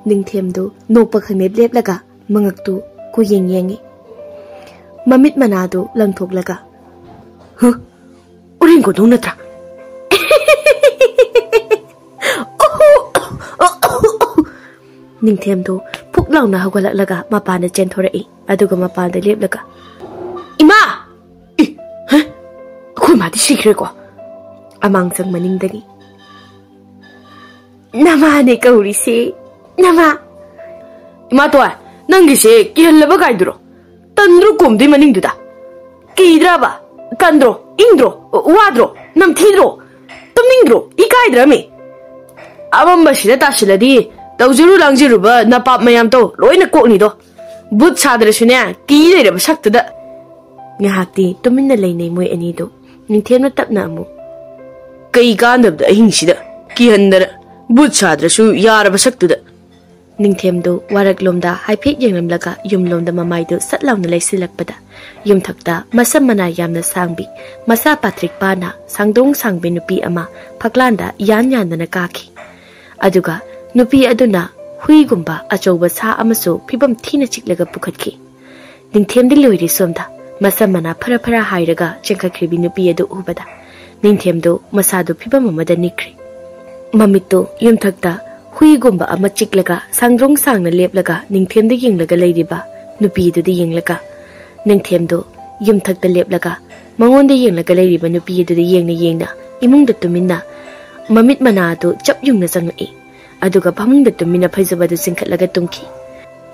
ꯅꯤꯡꯊꯦꯝꯗꯨ ꯅꯣꯛꯄ ꯈꯪꯂꯦꯞ ꯂꯦꯞꯂꯒ ꯃꯉꯛꯇꯨ ꯀꯨꯌꯦꯡ ꯌꯦꯡꯉꯤ꯫ ꯃꯃꯤꯠ ꯃꯅꯥꯗꯨ ꯂꯪꯊꯣꯛꯂꯒ, "ꯍꯨ, ꯎꯔꯤꯡ ꯀꯣꯟꯊꯣꯡ ꯅꯠꯇ꯭ꯔꯥ?" ꯅꯤꯡꯊꯦꯝꯗꯨ ꯐꯨꯛ ꯂꯥꯎꯅ ꯍꯧꯒꯠꯂꯛꯂꯒ ꯃꯄꯥꯟꯗ ꯆꯦꯟꯊꯣꯔꯛꯏ꯫ ꯑꯗꯨꯒ ꯃꯄꯥꯟꯗ ꯂꯦꯞꯂꯒ, "ꯏꯃꯥ!" "ꯏ, ꯍꯦ? ꯑꯩꯈꯣꯏ ꯃꯥꯗꯤ ꯁꯤꯈ꯭ꯔꯦꯀꯣ?" ꯑꯃꯥꯡꯁꯪ ꯃꯅꯤꯡꯗꯒꯤ, "ꯅꯃꯥꯅꯦ ꯀꯧꯔꯤꯁꯦ, ꯅꯃꯥ!" "ꯏꯃꯥꯇꯣꯟ, ꯅꯪꯒꯤꯁꯦ ꯀꯤꯍꯜꯂꯕ ꯀꯥꯏꯗꯨꯔꯣ? ꯇꯟꯗ꯭ꯔꯣ ꯀꯣꯝꯗꯣꯏ ꯃꯅꯤꯡꯗꯨꯗ? ꯀꯤꯗ꯭ꯔꯕ? ꯇꯟꯗ꯭ꯔꯣ? ꯏꯪꯗ꯭ꯔꯣ? ꯋꯥꯗ꯭ꯔꯣ? ꯅꯝꯊꯤꯗ꯭ꯔꯣ? ꯇꯨꯝꯅꯤꯡꯗ꯭ꯔꯣ? ꯏꯀꯥꯏꯗ꯭ꯔꯃꯤ? ꯑꯃꯝꯕꯁꯤꯗ ꯇꯥꯁꯤꯜꯂꯗꯤ ꯇꯧꯖꯔꯨ ꯂꯥꯡꯖꯔꯨꯕ ꯅꯄꯥꯞ ꯃꯌꯥꯝꯗꯣ ꯂꯣꯏꯅ ꯀꯣꯛꯅꯤꯗꯣ꯫ ꯕꯨꯠ ꯁꯥꯗ꯭ꯔꯁꯨꯅꯦ, ꯀꯤ ꯂꯩꯔꯕ ꯁꯛꯇꯨꯗ꯫" ꯉꯥꯏꯍꯥꯛꯇꯤ ꯇꯨꯃꯤꯟꯅ ꯂꯩꯅꯩ ꯃꯣꯏ ꯑꯅꯤꯗꯨ꯫ ꯅꯤꯡꯊꯦꯝꯅ ꯇꯞꯅ ꯑꯃꯨꯛ, "ꯀꯩ ꯀꯥꯟꯗꯕꯗ ꯑꯍꯤꯡꯁꯤꯗ ꯀꯤꯍꯟꯗꯅ, ꯕꯨꯠ ꯁꯥꯗ꯭ꯔꯁꯨ ꯌꯥꯔꯕ ꯁꯛꯇꯨꯗ꯫" ꯅꯤꯡꯊꯦꯝꯗꯨ ꯋꯥꯔꯛꯂꯣꯝꯗ ꯍꯥꯏꯐꯦꯠ ꯌꯦꯡꯂꯝꯂꯒ ꯌꯨꯝꯂꯣꯝꯗ ꯃꯃꯥꯏꯗꯨ ꯁꯠ ꯂꯥꯎꯅ ꯂꯩꯁꯤꯜꯂꯛꯄꯗ, ꯌꯨꯝꯊꯛꯇ ꯃꯁꯝ ꯃꯅꯥ ꯌꯥꯝꯅ ꯁꯥꯡꯕꯤ, ꯃꯁꯥ ꯄꯥꯇ꯭ꯔꯤꯛ ꯄꯥꯅ ꯁꯥꯡꯗꯣꯡ ꯁꯥꯡꯕꯤ ꯅꯨꯄꯤ ꯑꯃ ꯐꯛꯂꯥꯟꯗ ꯌꯥꯟ ꯌꯥꯟꯗꯅ ꯀꯥꯈꯤ꯫ ꯑꯗꯨꯒ ꯅꯨꯄꯤ ꯑꯗꯨꯅ ꯍꯨꯏꯒꯨꯝꯕ ꯑꯆꯧꯕ ꯁꯥ ꯑꯃꯁꯨ ꯐꯤꯕꯝ ꯊꯤꯅ ꯆꯤꯛꯂꯒ ꯄꯨꯈꯠꯈꯤ꯫ ꯅꯤꯡꯊꯦꯝꯗꯤ ꯂꯣꯏꯔꯦ ꯁꯣꯝꯗ꯫ ꯃꯁꯝ ꯃꯅꯥ ꯐꯔ ꯐꯔ ꯍꯥꯏꯔꯒ ꯆꯦꯟꯈꯠꯈ꯭ꯔꯤꯕꯤ ꯅꯨꯄꯤ ꯑꯗꯨ ꯎꯕꯗ ꯅꯤꯡꯊꯦꯝꯗꯨ ꯃꯁꯥꯗꯨ ꯐꯤꯕꯝ ꯑꯃꯗ ꯅꯤꯛꯈ꯭ꯔꯦ꯫ ꯃꯃꯤꯠꯇꯨ ꯌꯨꯝꯊꯛꯇ ꯍꯨꯏꯒꯨꯝꯕ ꯑꯃ ꯆꯤꯛꯂꯒ ꯁꯥꯡꯗ꯭ꯔꯣꯡ ꯁꯥꯡꯅ ꯂꯦꯞꯂꯒ ꯅꯤꯡꯊꯦꯝꯗ ꯌꯦꯡꯂꯒ ꯂꯩꯔꯤꯕ ꯅꯨꯄꯤꯗꯨꯗ ꯌꯦꯡꯂꯒ, ꯅꯤꯡꯊꯦꯝꯗꯨ ꯌꯨꯝꯊꯛꯇ ꯂꯦꯞꯂꯒ ꯃꯉꯣꯟꯗ ꯌꯦꯡꯂꯒ ꯂꯩꯔꯤꯕ ꯅꯨꯄꯤ ꯑꯗꯨꯗ ꯌꯦꯡꯅ ꯌꯦꯡꯅ ꯏꯃꯨꯡꯗ ꯇꯨꯃꯤꯟꯅ ꯃꯃꯤꯠ ꯃꯅꯥ ꯑꯗꯨ ꯆꯞ ꯌꯨꯡꯅ ꯆꯪꯉꯛꯏ꯫ ꯑꯗꯨꯒ ꯐꯃꯨꯡꯗ ꯇꯨꯃꯤꯟꯅ ꯐꯩꯖꯨꯞ ꯑꯗꯨ ꯆꯤꯡꯈꯠꯂꯒ ꯇꯨꯝꯈꯤ꯫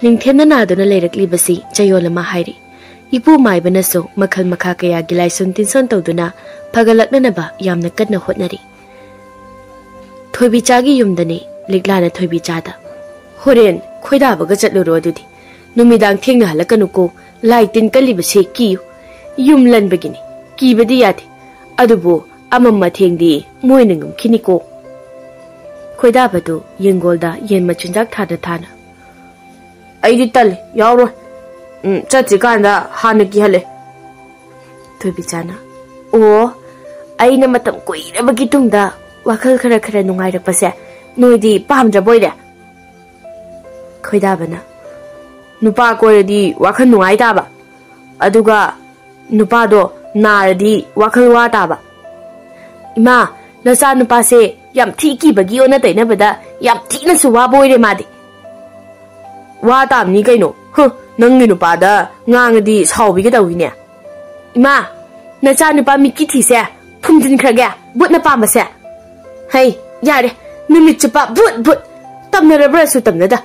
ꯅꯤꯡꯊꯦꯝꯅ ꯅꯥꯗꯨꯅ ꯂꯩꯔꯛꯂꯤꯕꯁꯤ ꯆꯌꯣꯜ ꯑꯃ ꯍꯥꯏꯔꯤ꯫ ꯏꯄꯨ ꯃꯥꯏꯕꯅꯁꯨ ꯃꯈꯜ ꯃꯈꯥ ꯀꯌꯥꯒꯤ ꯂꯥꯏꯁꯣꯟ ꯇꯤꯟꯁꯣꯟ ꯇꯧꯗꯨꯅ ꯐꯒꯠꯂꯛꯅꯅꯕ ꯌꯥꯝꯅ ꯀꯟꯅ ꯍꯣꯠꯅꯔꯤ꯫ ꯊꯣꯏꯕꯤꯆꯥꯒꯤ ꯌꯨꯝꯗꯅꯤ꯫ ꯂꯤꯛꯂꯥꯅ ꯊꯣꯏꯕꯤꯆꯥꯗ, "ꯍꯣꯔꯦꯟ ꯈꯣꯏꯗꯥꯕꯒ ꯆꯠꯂꯨꯔꯣ ꯑꯗꯨꯗꯤ꯫ ꯅꯨꯃꯤꯗꯥꯡ ꯊꯦꯡꯅ ꯍꯜꯂꯛꯀꯅꯨꯀꯣ꯫ ꯂꯥꯏ ꯇꯤꯟ ꯀꯜꯂꯤꯕꯁꯦ ꯀꯤꯌꯨ꯫ ꯌꯨꯝ ꯂꯟꯕꯒꯤꯅꯤ꯫ ꯀꯤꯕꯗꯤ ꯌꯥꯗꯦ꯫ ꯑꯗꯨꯕꯨ ꯑꯃꯝ ꯑꯊꯦꯡꯗꯤ ꯃꯣꯏꯅ ꯉꯝꯈꯤꯅꯤꯀꯣ"꯫ ꯈꯣꯏꯗꯥꯕꯗꯨ ꯌꯦꯡꯒꯣꯜꯗ ꯌꯦꯟ ꯃꯆꯤꯟꯖꯥꯛ ꯊꯥꯅ ꯊꯥꯅ, "ꯑꯩꯗꯤ ꯇꯜꯂꯦ, ꯌꯥꯎꯔꯣꯏ꯫ ꯎꯝ, ꯆꯠꯇ꯭ꯔꯤꯀꯥꯟꯗ ꯍꯥꯟꯅ ꯀꯤꯍꯜꯂꯦ"꯫ ꯊꯣꯏꯕꯤꯆꯥꯅ, "ꯑꯣ, ꯑꯩꯅ ꯃꯇꯝ ꯀꯨꯏꯔꯕꯒꯤ ꯇꯨꯡꯗ ꯋꯥꯈꯜ ꯈꯔ ꯈꯔ ꯅꯨꯡꯉꯥꯏꯔꯛꯄꯁꯦ ꯅꯣꯏꯗꯤ ꯄꯥꯝꯗ꯭ꯔꯕꯣꯏꯔꯦ?" ꯈꯣꯏꯗꯥꯕꯅ, "ꯅꯨꯄꯥ ꯀꯣꯏꯔꯗꯤ ꯋꯥꯈꯜ ꯅꯨꯡꯉꯥꯏ ꯇꯥꯕ, ꯑꯗꯨꯒ ꯅꯨꯄꯥꯗꯣ ꯅꯥꯔꯗꯤ ꯋꯥꯈꯜ ꯋꯥ ꯇꯥꯕ꯫ ꯏꯃꯥ, ꯅꯆꯥ ꯅꯨꯄꯥꯁꯦ ꯌꯥꯝ ꯊꯤ ꯀꯤꯕꯒꯤ ꯑꯣꯟꯅ ꯇꯩꯅꯕꯗ ꯌꯥꯝ ꯊꯤꯅꯁꯨ ꯋꯥꯕ ꯑꯣꯏꯔꯦ ꯃꯥꯗꯤ"꯫ "ꯋꯥ ꯇꯥꯕꯅꯤ ꯀꯩꯅꯣ꯫ ꯍꯨ, ꯅꯪꯒꯤ ꯅꯨꯄꯥꯗ ꯉꯥꯡꯉꯗꯤ ꯁꯥꯎꯕꯤꯒ ꯇꯧꯏꯅꯦ꯫ ꯏꯃꯥ, ꯅꯆꯥ ꯅꯨꯄꯥ ꯃꯤꯠꯀꯤ ꯊꯤꯁꯦ ꯐꯨꯝꯖꯤꯟꯈ꯭ꯔꯒꯦ, ꯕꯨꯠꯅ ꯄꯥꯝꯕꯁꯦ꯫ ꯍꯩ, ꯌꯥꯔꯦ, ꯅꯨꯃꯤꯠ ꯆꯨꯞꯄ ꯕꯨꯠ ꯕꯨꯠ, ꯇꯝꯅꯔꯕ꯭ꯔꯁꯨ ꯇꯝꯅꯗ"꯫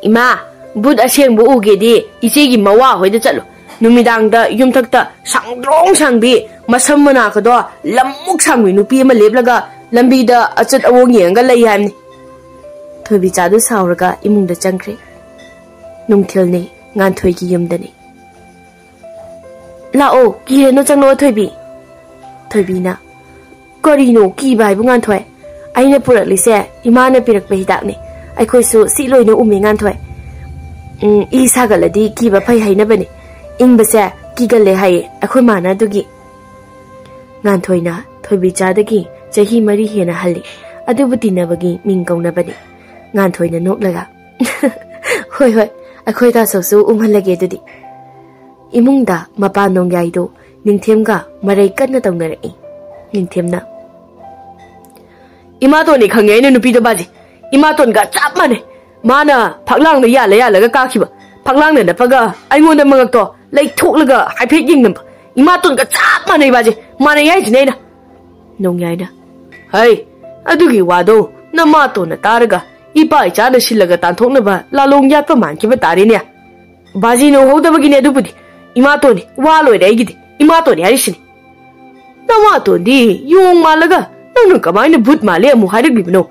"ꯏꯃꯥ, ꯕꯨꯠ ꯑꯁꯦꯡꯕ ꯎꯒꯦꯗꯤ ꯏꯆꯦꯒꯤ ꯃꯋꯥ ꯍꯣꯏꯗ ꯆꯠꯂꯣ꯫ ꯅꯨꯃꯤꯗꯥꯡꯗ ꯌꯨꯝꯊꯛꯇ ꯁꯥꯡꯗ꯭ꯔꯣꯡ ꯁꯥꯡꯕꯤ, ꯃꯁꯝ ꯃꯅꯥꯀꯗꯣ ꯂꯝꯃꯨꯛ ꯁꯥꯡꯕꯤ ꯅꯨꯄꯤ ꯑꯃ ꯂꯦꯞꯂꯒ ꯂꯝꯕꯤꯗ ꯑꯆꯠ ꯑꯋꯣꯡ ꯌꯦꯡꯉꯒ ꯂꯩ ꯍꯥꯏꯕꯅꯤ"꯫ ꯊꯣꯏꯕꯤꯆꯥꯗꯨ ꯁꯥꯎꯔꯒ ꯏꯃꯨꯡꯗ ꯆꯪꯈ꯭ꯔꯦ꯫ ꯅꯨꯡꯊꯤꯜꯅꯤ, ꯉꯥꯟꯊꯣꯏꯒꯤ ꯌꯨꯝꯗꯅꯤ꯫ "ꯂꯥꯛꯑꯣ, ꯀꯤꯔꯅꯨ, ꯆꯪꯂꯛꯑꯣ ꯊꯣꯏꯕꯤ"꯫ ꯊꯣꯏꯕꯤꯅ, "ꯀꯔꯤꯅꯣ ꯀꯤꯕ ꯍꯥꯏꯕꯨ ꯉꯥꯟꯊꯣꯏ? ꯑꯩꯅ ꯄꯨꯔꯛꯂꯤꯁꯦ ꯏꯃꯥꯅ ꯄꯤꯔꯛꯄ ꯍꯤꯗꯥꯛꯅꯤ꯫ ꯑꯩꯈꯣꯏꯁꯨ ꯁꯤ ꯂꯣꯏꯅ ꯎꯝꯃꯤ ꯉꯥꯟꯊꯣꯏ꯫ ꯎꯝ, ꯏ ꯁꯥꯒꯠꯂꯗꯤ ꯀꯤꯕ ꯐꯩ ꯍꯥꯏꯅꯕꯅꯤ꯫ ꯏꯪꯕꯁꯦ ꯀꯤꯒꯜꯂꯦ ꯍꯥꯏꯌꯦ ꯑꯩꯈꯣꯏ ꯃꯥꯅ ꯑꯗꯨꯒꯤ"꯫ ꯉꯥꯟꯊꯣꯏꯅ ꯊꯣꯏꯕꯤꯆꯥꯗꯒꯤ ꯆꯍꯤ ꯃꯔꯤ ꯍꯦꯟꯅ ꯍꯜꯂꯤ꯫ ꯑꯗꯨꯕꯨ ꯇꯤꯟꯅꯕꯒꯤ ꯃꯤꯡ ꯀꯧꯅꯕꯅꯤ꯫ ꯉꯥꯟꯊꯣꯏꯅ ꯅꯣꯛꯂꯒ, "ꯍꯣꯏ, ꯍꯣꯏ, ꯑꯩꯈꯣꯏ ꯇꯥꯆꯧꯁꯨ ꯎꯝꯍꯜꯂꯒꯦ ꯑꯗꯨꯗꯤ"꯫ ꯏꯃꯨꯡꯗ ꯃꯄꯥ ꯅꯣꯡꯌꯥꯏꯗꯨ ꯅꯤꯡꯊꯦꯝꯒ ꯃꯔꯩ ꯀꯟꯅ ꯇꯧꯅꯔꯛꯏ꯫ ꯅꯤꯡꯊꯦꯝꯅ, "ꯏꯃꯥꯇꯣꯟꯅꯤ ꯈꯪꯉꯦ ꯑꯩꯅ ꯅꯨꯄꯤꯗꯣ ꯕꯥꯖꯤ꯫ ꯏꯃꯥꯇꯣꯟꯒ ꯆꯞ ꯃꯥꯟꯅꯩ꯫ ꯃꯥꯅ ꯐꯛꯂꯥꯡꯗ ꯌꯥꯜꯂ ꯌꯥꯜꯂꯒ ꯀꯥꯈꯤꯕ꯫ ꯐꯛꯂꯥꯡꯗ ꯅꯞꯄꯒ ꯑꯩꯉꯣꯟꯗ ꯃꯉꯛꯇꯣ ꯂꯩꯊꯣꯛꯂꯒ ꯍꯥꯏꯐꯦꯠ ꯌꯦꯡꯂꯝꯕ꯫ ꯏꯃꯥꯇꯣꯟꯒ ꯆꯞ ꯃꯥꯟꯅꯩ ꯕꯥꯖꯤ꯫ ꯃꯥꯟꯅꯩ ꯍꯥꯏꯁꯤꯅꯦ ꯑꯩꯅ꯫" ꯅꯣꯡꯌꯥꯏꯅ, "ꯍꯩ, ꯑꯗꯨꯒꯤ ꯋꯥꯗꯣ ꯅꯃꯥꯇꯣꯟꯅ ꯇꯥꯔꯒ ꯏꯄꯥ ꯏꯆꯥꯅ ꯁꯤꯜꯂꯒ ꯇꯥꯟꯊꯣꯛꯅꯕ ꯂꯥꯂꯣꯡ ꯌꯥꯠꯄ ꯃꯥꯟꯈꯤꯕ ꯇꯥꯔꯦꯅꯦ꯫ ꯕꯥꯖꯤꯅ ꯎꯍꯧꯗꯕꯒꯤꯅꯦ ꯑꯗꯨꯕꯨꯗꯤ꯫ ꯏꯃꯥꯇꯣꯟꯅꯤ, ꯋꯥ ꯂꯣꯏꯔꯦ ꯑꯩꯒꯤꯗꯤ꯫ ꯏꯃꯥꯇꯣꯟꯅꯤ ꯍꯥꯏꯔꯤꯁꯤꯅꯤ꯫" "ꯅꯃꯥꯇꯣꯟꯗꯤ ꯌꯣꯡ ꯃꯥꯜꯂꯒ ꯅꯪꯅ ꯀꯃꯥꯏꯅ ꯚꯨꯠ ꯃꯥꯜꯂꯦ ꯑꯃꯨꯛ ꯍꯥꯏꯔꯛꯂꯤꯕꯅꯣ?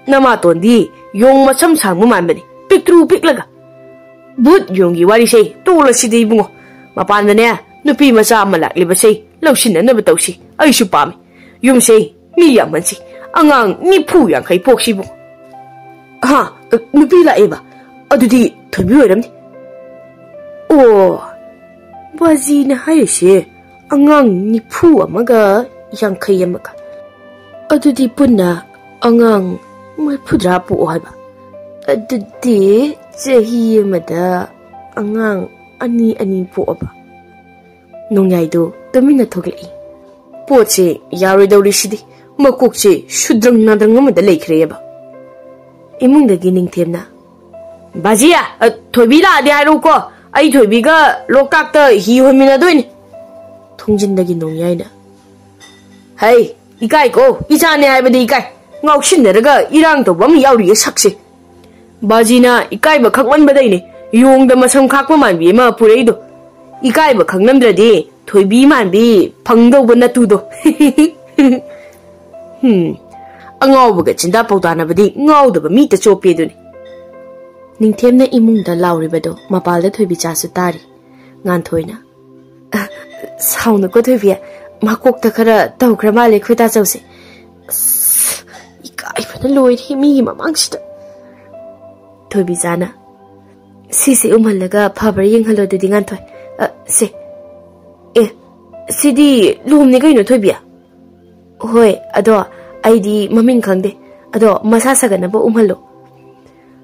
ꯅꯃꯥꯇꯣꯟꯗꯤ ꯌꯣꯡ ꯃꯁꯝ ꯁꯥꯡꯕ ꯃꯥꯟꯕꯅꯤ, ꯄꯤꯛꯇ꯭ꯔꯨ ꯄꯤꯛꯂꯒ꯫" "ꯚꯨꯠ ꯌꯣꯡꯒꯤ ꯋꯥꯔꯤꯁꯦ ꯇꯣꯛꯂꯁꯤꯗ ꯏꯕꯨꯡꯉꯣ꯫ ꯃꯄꯥꯟꯗꯅꯦ ꯅꯨꯄꯤ ꯃꯆꯥ ꯑꯃ ꯂꯥꯛꯂꯤꯕꯁꯦ ꯂꯧꯁꯤꯟꯅꯅꯕ ꯇꯧꯁꯤ꯫ ꯑꯩꯁꯨ ꯄꯥꯝꯃꯤ꯫ ꯌꯨꯝꯁꯦ ꯃꯤ ꯌꯥꯝꯃꯟꯁꯤ꯫ ꯑꯉꯥꯡ ꯅꯤꯐꯨ ꯌꯥꯡꯈꯩ ꯄꯣꯛꯁꯤꯕꯨ꯫" "ꯍꯥ? ꯅꯨꯄꯤ ꯂꯥꯛꯑꯦꯕ? ꯑꯗꯨꯗꯤ ꯊꯣꯏꯕꯤ ꯑꯣꯏꯔꯝꯅꯤ꯫" "ꯑꯣ, ꯕꯥꯖꯤꯅ ꯍꯥꯏꯔꯤꯁꯦ ꯑꯉꯥꯡ ꯅꯤꯐꯨ ꯑꯃꯒ ꯌꯥꯡꯈꯩ ꯑꯃꯒ꯫ ꯑꯗꯨꯗꯤ ꯄꯨꯟꯅ ꯑꯉꯥꯡ ꯃꯔꯤꯐꯨꯇꯔꯥ ꯄꯣꯛꯑꯣ ꯍꯥꯏꯕ꯫ ꯑꯗꯨꯗꯤ ꯆꯍꯤ ꯑꯃꯗ ꯑꯉꯥꯡ ꯑꯅꯤ ꯑꯅꯤ ꯄꯣꯛꯑꯕ꯫" ꯅꯣꯡꯌꯥꯏꯗꯨ ꯇꯨꯃꯤꯟꯅ ꯊꯣꯛꯂꯛꯏ꯫ "ꯄꯣꯠꯁꯦ ꯌꯥꯔꯣꯏꯗꯧꯔꯤꯁꯤꯗꯤ꯫ ꯃꯀꯣꯛꯁꯦ ꯁꯨꯗ꯭ꯔꯪ ꯅꯥꯗ꯭ꯔꯪ ꯑꯃꯗ ꯂꯩꯈ꯭ꯔꯦꯕ꯫" ꯏꯃꯨꯡꯗꯒꯤ ꯅꯤꯡꯊꯦꯝꯅ, "ꯕꯥꯖꯤ, ꯑ, ꯊꯣꯏꯕꯤ ꯂꯥꯛꯑꯗꯤ ꯍꯥꯏꯔꯛꯎꯀꯣ꯫ ꯑꯩ ꯊꯣꯏꯕꯤꯒ ꯂꯣꯛꯇꯥꯛꯇ ꯍꯤ ꯍꯣꯟꯃꯤꯟꯅꯗꯣꯏꯅꯤ꯫" ꯊꯣꯡꯖꯤꯟꯗꯒꯤ ꯅꯣꯡꯌꯥꯏꯅ, "ꯍꯩ, ꯏꯀꯥꯏꯀꯣ, ꯏꯆꯥꯅꯦ ꯍꯥꯏꯕꯗꯤ ꯏꯀꯥꯏ꯫ ꯉꯥꯎꯁꯤꯟꯅꯔꯒ ꯏꯔꯥꯡ ꯇꯧꯕ ꯑꯃ ꯌꯥꯎꯔꯤꯌꯦ ꯁꯛꯁꯦ꯫" "ꯕꯥꯖꯤꯅ ꯏꯀꯥꯏꯕ ꯈꯪꯃꯟꯕꯗꯩꯅꯦ ꯌꯣꯡꯗ ꯃꯁꯝ ꯈꯥꯛꯄ ꯃꯥꯟꯕꯤ ꯑꯃ ꯄꯨꯔꯛꯏꯗꯣ꯫ ꯏꯀꯥꯏꯕ ꯈꯪꯂꯝꯗ꯭ꯔꯗꯤ ꯊꯣꯏꯕꯤ ꯃꯥꯟꯕꯤ ꯐꯪꯗꯧꯕ ꯅꯠꯇꯨꯗꯣ꯫" ꯍꯨꯝ, ꯑꯉꯥꯎꯕꯒ ꯆꯤꯟꯗꯥ ꯄꯥꯎꯗꯥꯅꯕꯗꯤ ꯉꯥꯎꯗꯕ ꯃꯤꯇ ꯆꯣꯞꯄꯦ ꯑꯗꯨꯅꯤ꯫ ꯅꯤꯡꯊꯦꯝꯅ ꯏꯃꯨꯡꯗ ꯂꯥꯎꯔꯤꯕꯗꯣ ꯃꯄꯥꯜꯗ ꯊꯣꯏꯕꯤꯆꯥꯁꯨ ꯇꯥꯔꯤ꯫ ꯉꯥꯟꯊꯣꯏꯅ, "ꯑ, ꯁꯥꯎꯅꯨꯀꯣ ꯊꯣꯏꯕꯤ, ꯃꯀꯣꯛꯇ ꯈꯔ ꯇꯧꯈ꯭ꯔ ꯃꯥꯜꯂꯦ ꯑꯩꯈꯣꯏ ꯇꯥꯆꯧꯁꯦ꯫ ꯑꯁ, ꯏꯀꯥꯏꯕꯅ ꯂꯣꯏꯔꯦ ꯃꯤꯒꯤ ꯃꯃꯥꯡꯁꯤꯗ꯫" ꯊꯣꯏꯕꯤꯆꯥꯅ, "ꯁꯤꯁꯦ ꯎꯝꯍꯜꯂꯒ ꯐꯕ꯭ꯔꯥ ꯌꯦꯡꯍꯜꯂꯣ ꯑꯗꯨꯗꯤ ꯉꯥꯟꯊꯣꯏ꯫ ꯑ, ꯁꯦ꯫ ꯑꯦ, ꯁꯤꯗꯤ ꯂꯣꯝꯅꯤ ꯀꯩꯅꯣ ꯊꯣꯏꯕꯤ?" "ꯍꯣꯏ, ꯑꯗꯣ ꯑꯩꯗꯤ ꯃꯃꯤꯡ ꯈꯪꯗꯦ꯫ ꯑꯗꯣ ꯃꯁꯥ ꯁꯥꯒꯠꯅꯕ ꯎꯝꯍꯜꯂꯣ꯫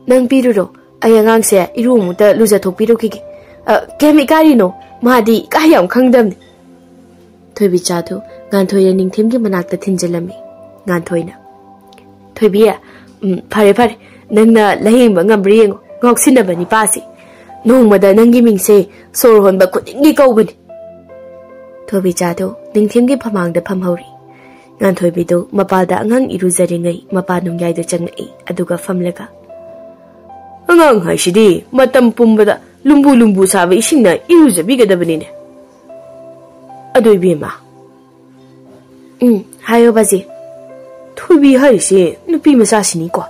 ꯅꯪ ꯄꯤꯔꯨꯔꯣ, ꯑꯩ ꯑꯉꯥꯡꯁꯦ ꯏꯔꯨ ꯑꯃꯨꯛꯇ ꯂꯨꯖꯊꯣꯛꯄꯤꯔꯨꯈꯤꯒꯦ꯫ ꯑ, ꯀꯩꯝ ꯏꯀꯥꯏꯔꯤꯅꯣ? ꯃꯥꯗꯤ ꯏꯀꯥꯏ ꯌꯥꯝ ꯈꯪꯗꯕꯅꯤ꯫ ꯊꯣꯏꯕꯤꯆꯥꯗꯨ ꯉꯥꯟꯊꯣꯏꯅ ꯅꯤꯡꯊꯦꯝꯒꯤ ꯃꯅꯥꯛꯇ ꯊꯤꯟꯖꯤꯜꯂꯝꯃꯤ꯫ ꯉꯥꯟꯊꯣꯏꯅ, "ꯊꯣꯏꯕꯤ, ꯎꯝ, ꯐꯔꯦ ꯐꯔꯦ, ꯅꯪꯅ ꯂꯥꯌꯦꯡꯕ ꯉꯝꯕ꯭ꯔꯥ ꯌꯦꯡꯉꯣ, ꯉꯥꯎꯁꯤꯟꯅꯕ ꯅꯤꯄꯥꯁꯤ꯫ ꯅꯣꯡꯃꯗ ꯅꯪꯒꯤ ꯃꯤꯡꯁꯦ ꯁꯣꯔ ꯍꯣꯟꯕ ꯈꯨꯗꯤꯡꯒꯤ ꯀꯧꯕꯅꯤ꯫" ꯊꯣꯏꯕꯤꯆꯥꯗꯨ ꯅꯤꯡꯊꯦꯝꯒꯤ ꯐꯃꯥꯡꯗ ꯐꯝꯍꯧꯔꯤ꯫ ꯉꯥꯟꯊꯣꯏꯕꯤꯗꯨ ꯃꯄꯥꯜꯗ ꯑꯉꯥꯡ ꯏꯔꯨꯖꯔꯤꯉꯩ ꯃꯄꯥ ꯅꯣꯡꯌꯥꯏꯗ ꯆꯪꯂꯛꯏ, ꯑꯗꯨꯒ ꯐꯝꯂꯒ, "ꯑꯉꯥꯡ ꯍꯥꯏꯁꯤꯗꯤ ꯃꯇꯝ ꯄꯨꯝꯕꯗ ꯂꯨꯝꯕꯨ ꯂꯨꯝꯕꯨ ꯁꯥꯕ ꯏꯁꯤꯡꯅ ꯏꯔꯨꯖꯕꯤꯒꯗꯕꯅꯤꯅꯦ꯫ ꯑꯗꯣ ꯏꯕꯦꯝꯃ꯫" "ꯎꯝ, ꯍꯥꯏꯌꯣ ꯕꯥꯖꯤ꯫" "ꯊꯣꯏꯕꯤ ꯍꯥꯏꯔꯤꯁꯦ ꯅꯨꯄꯤ ꯃꯆꯥꯁꯤꯅꯤꯀꯣ?"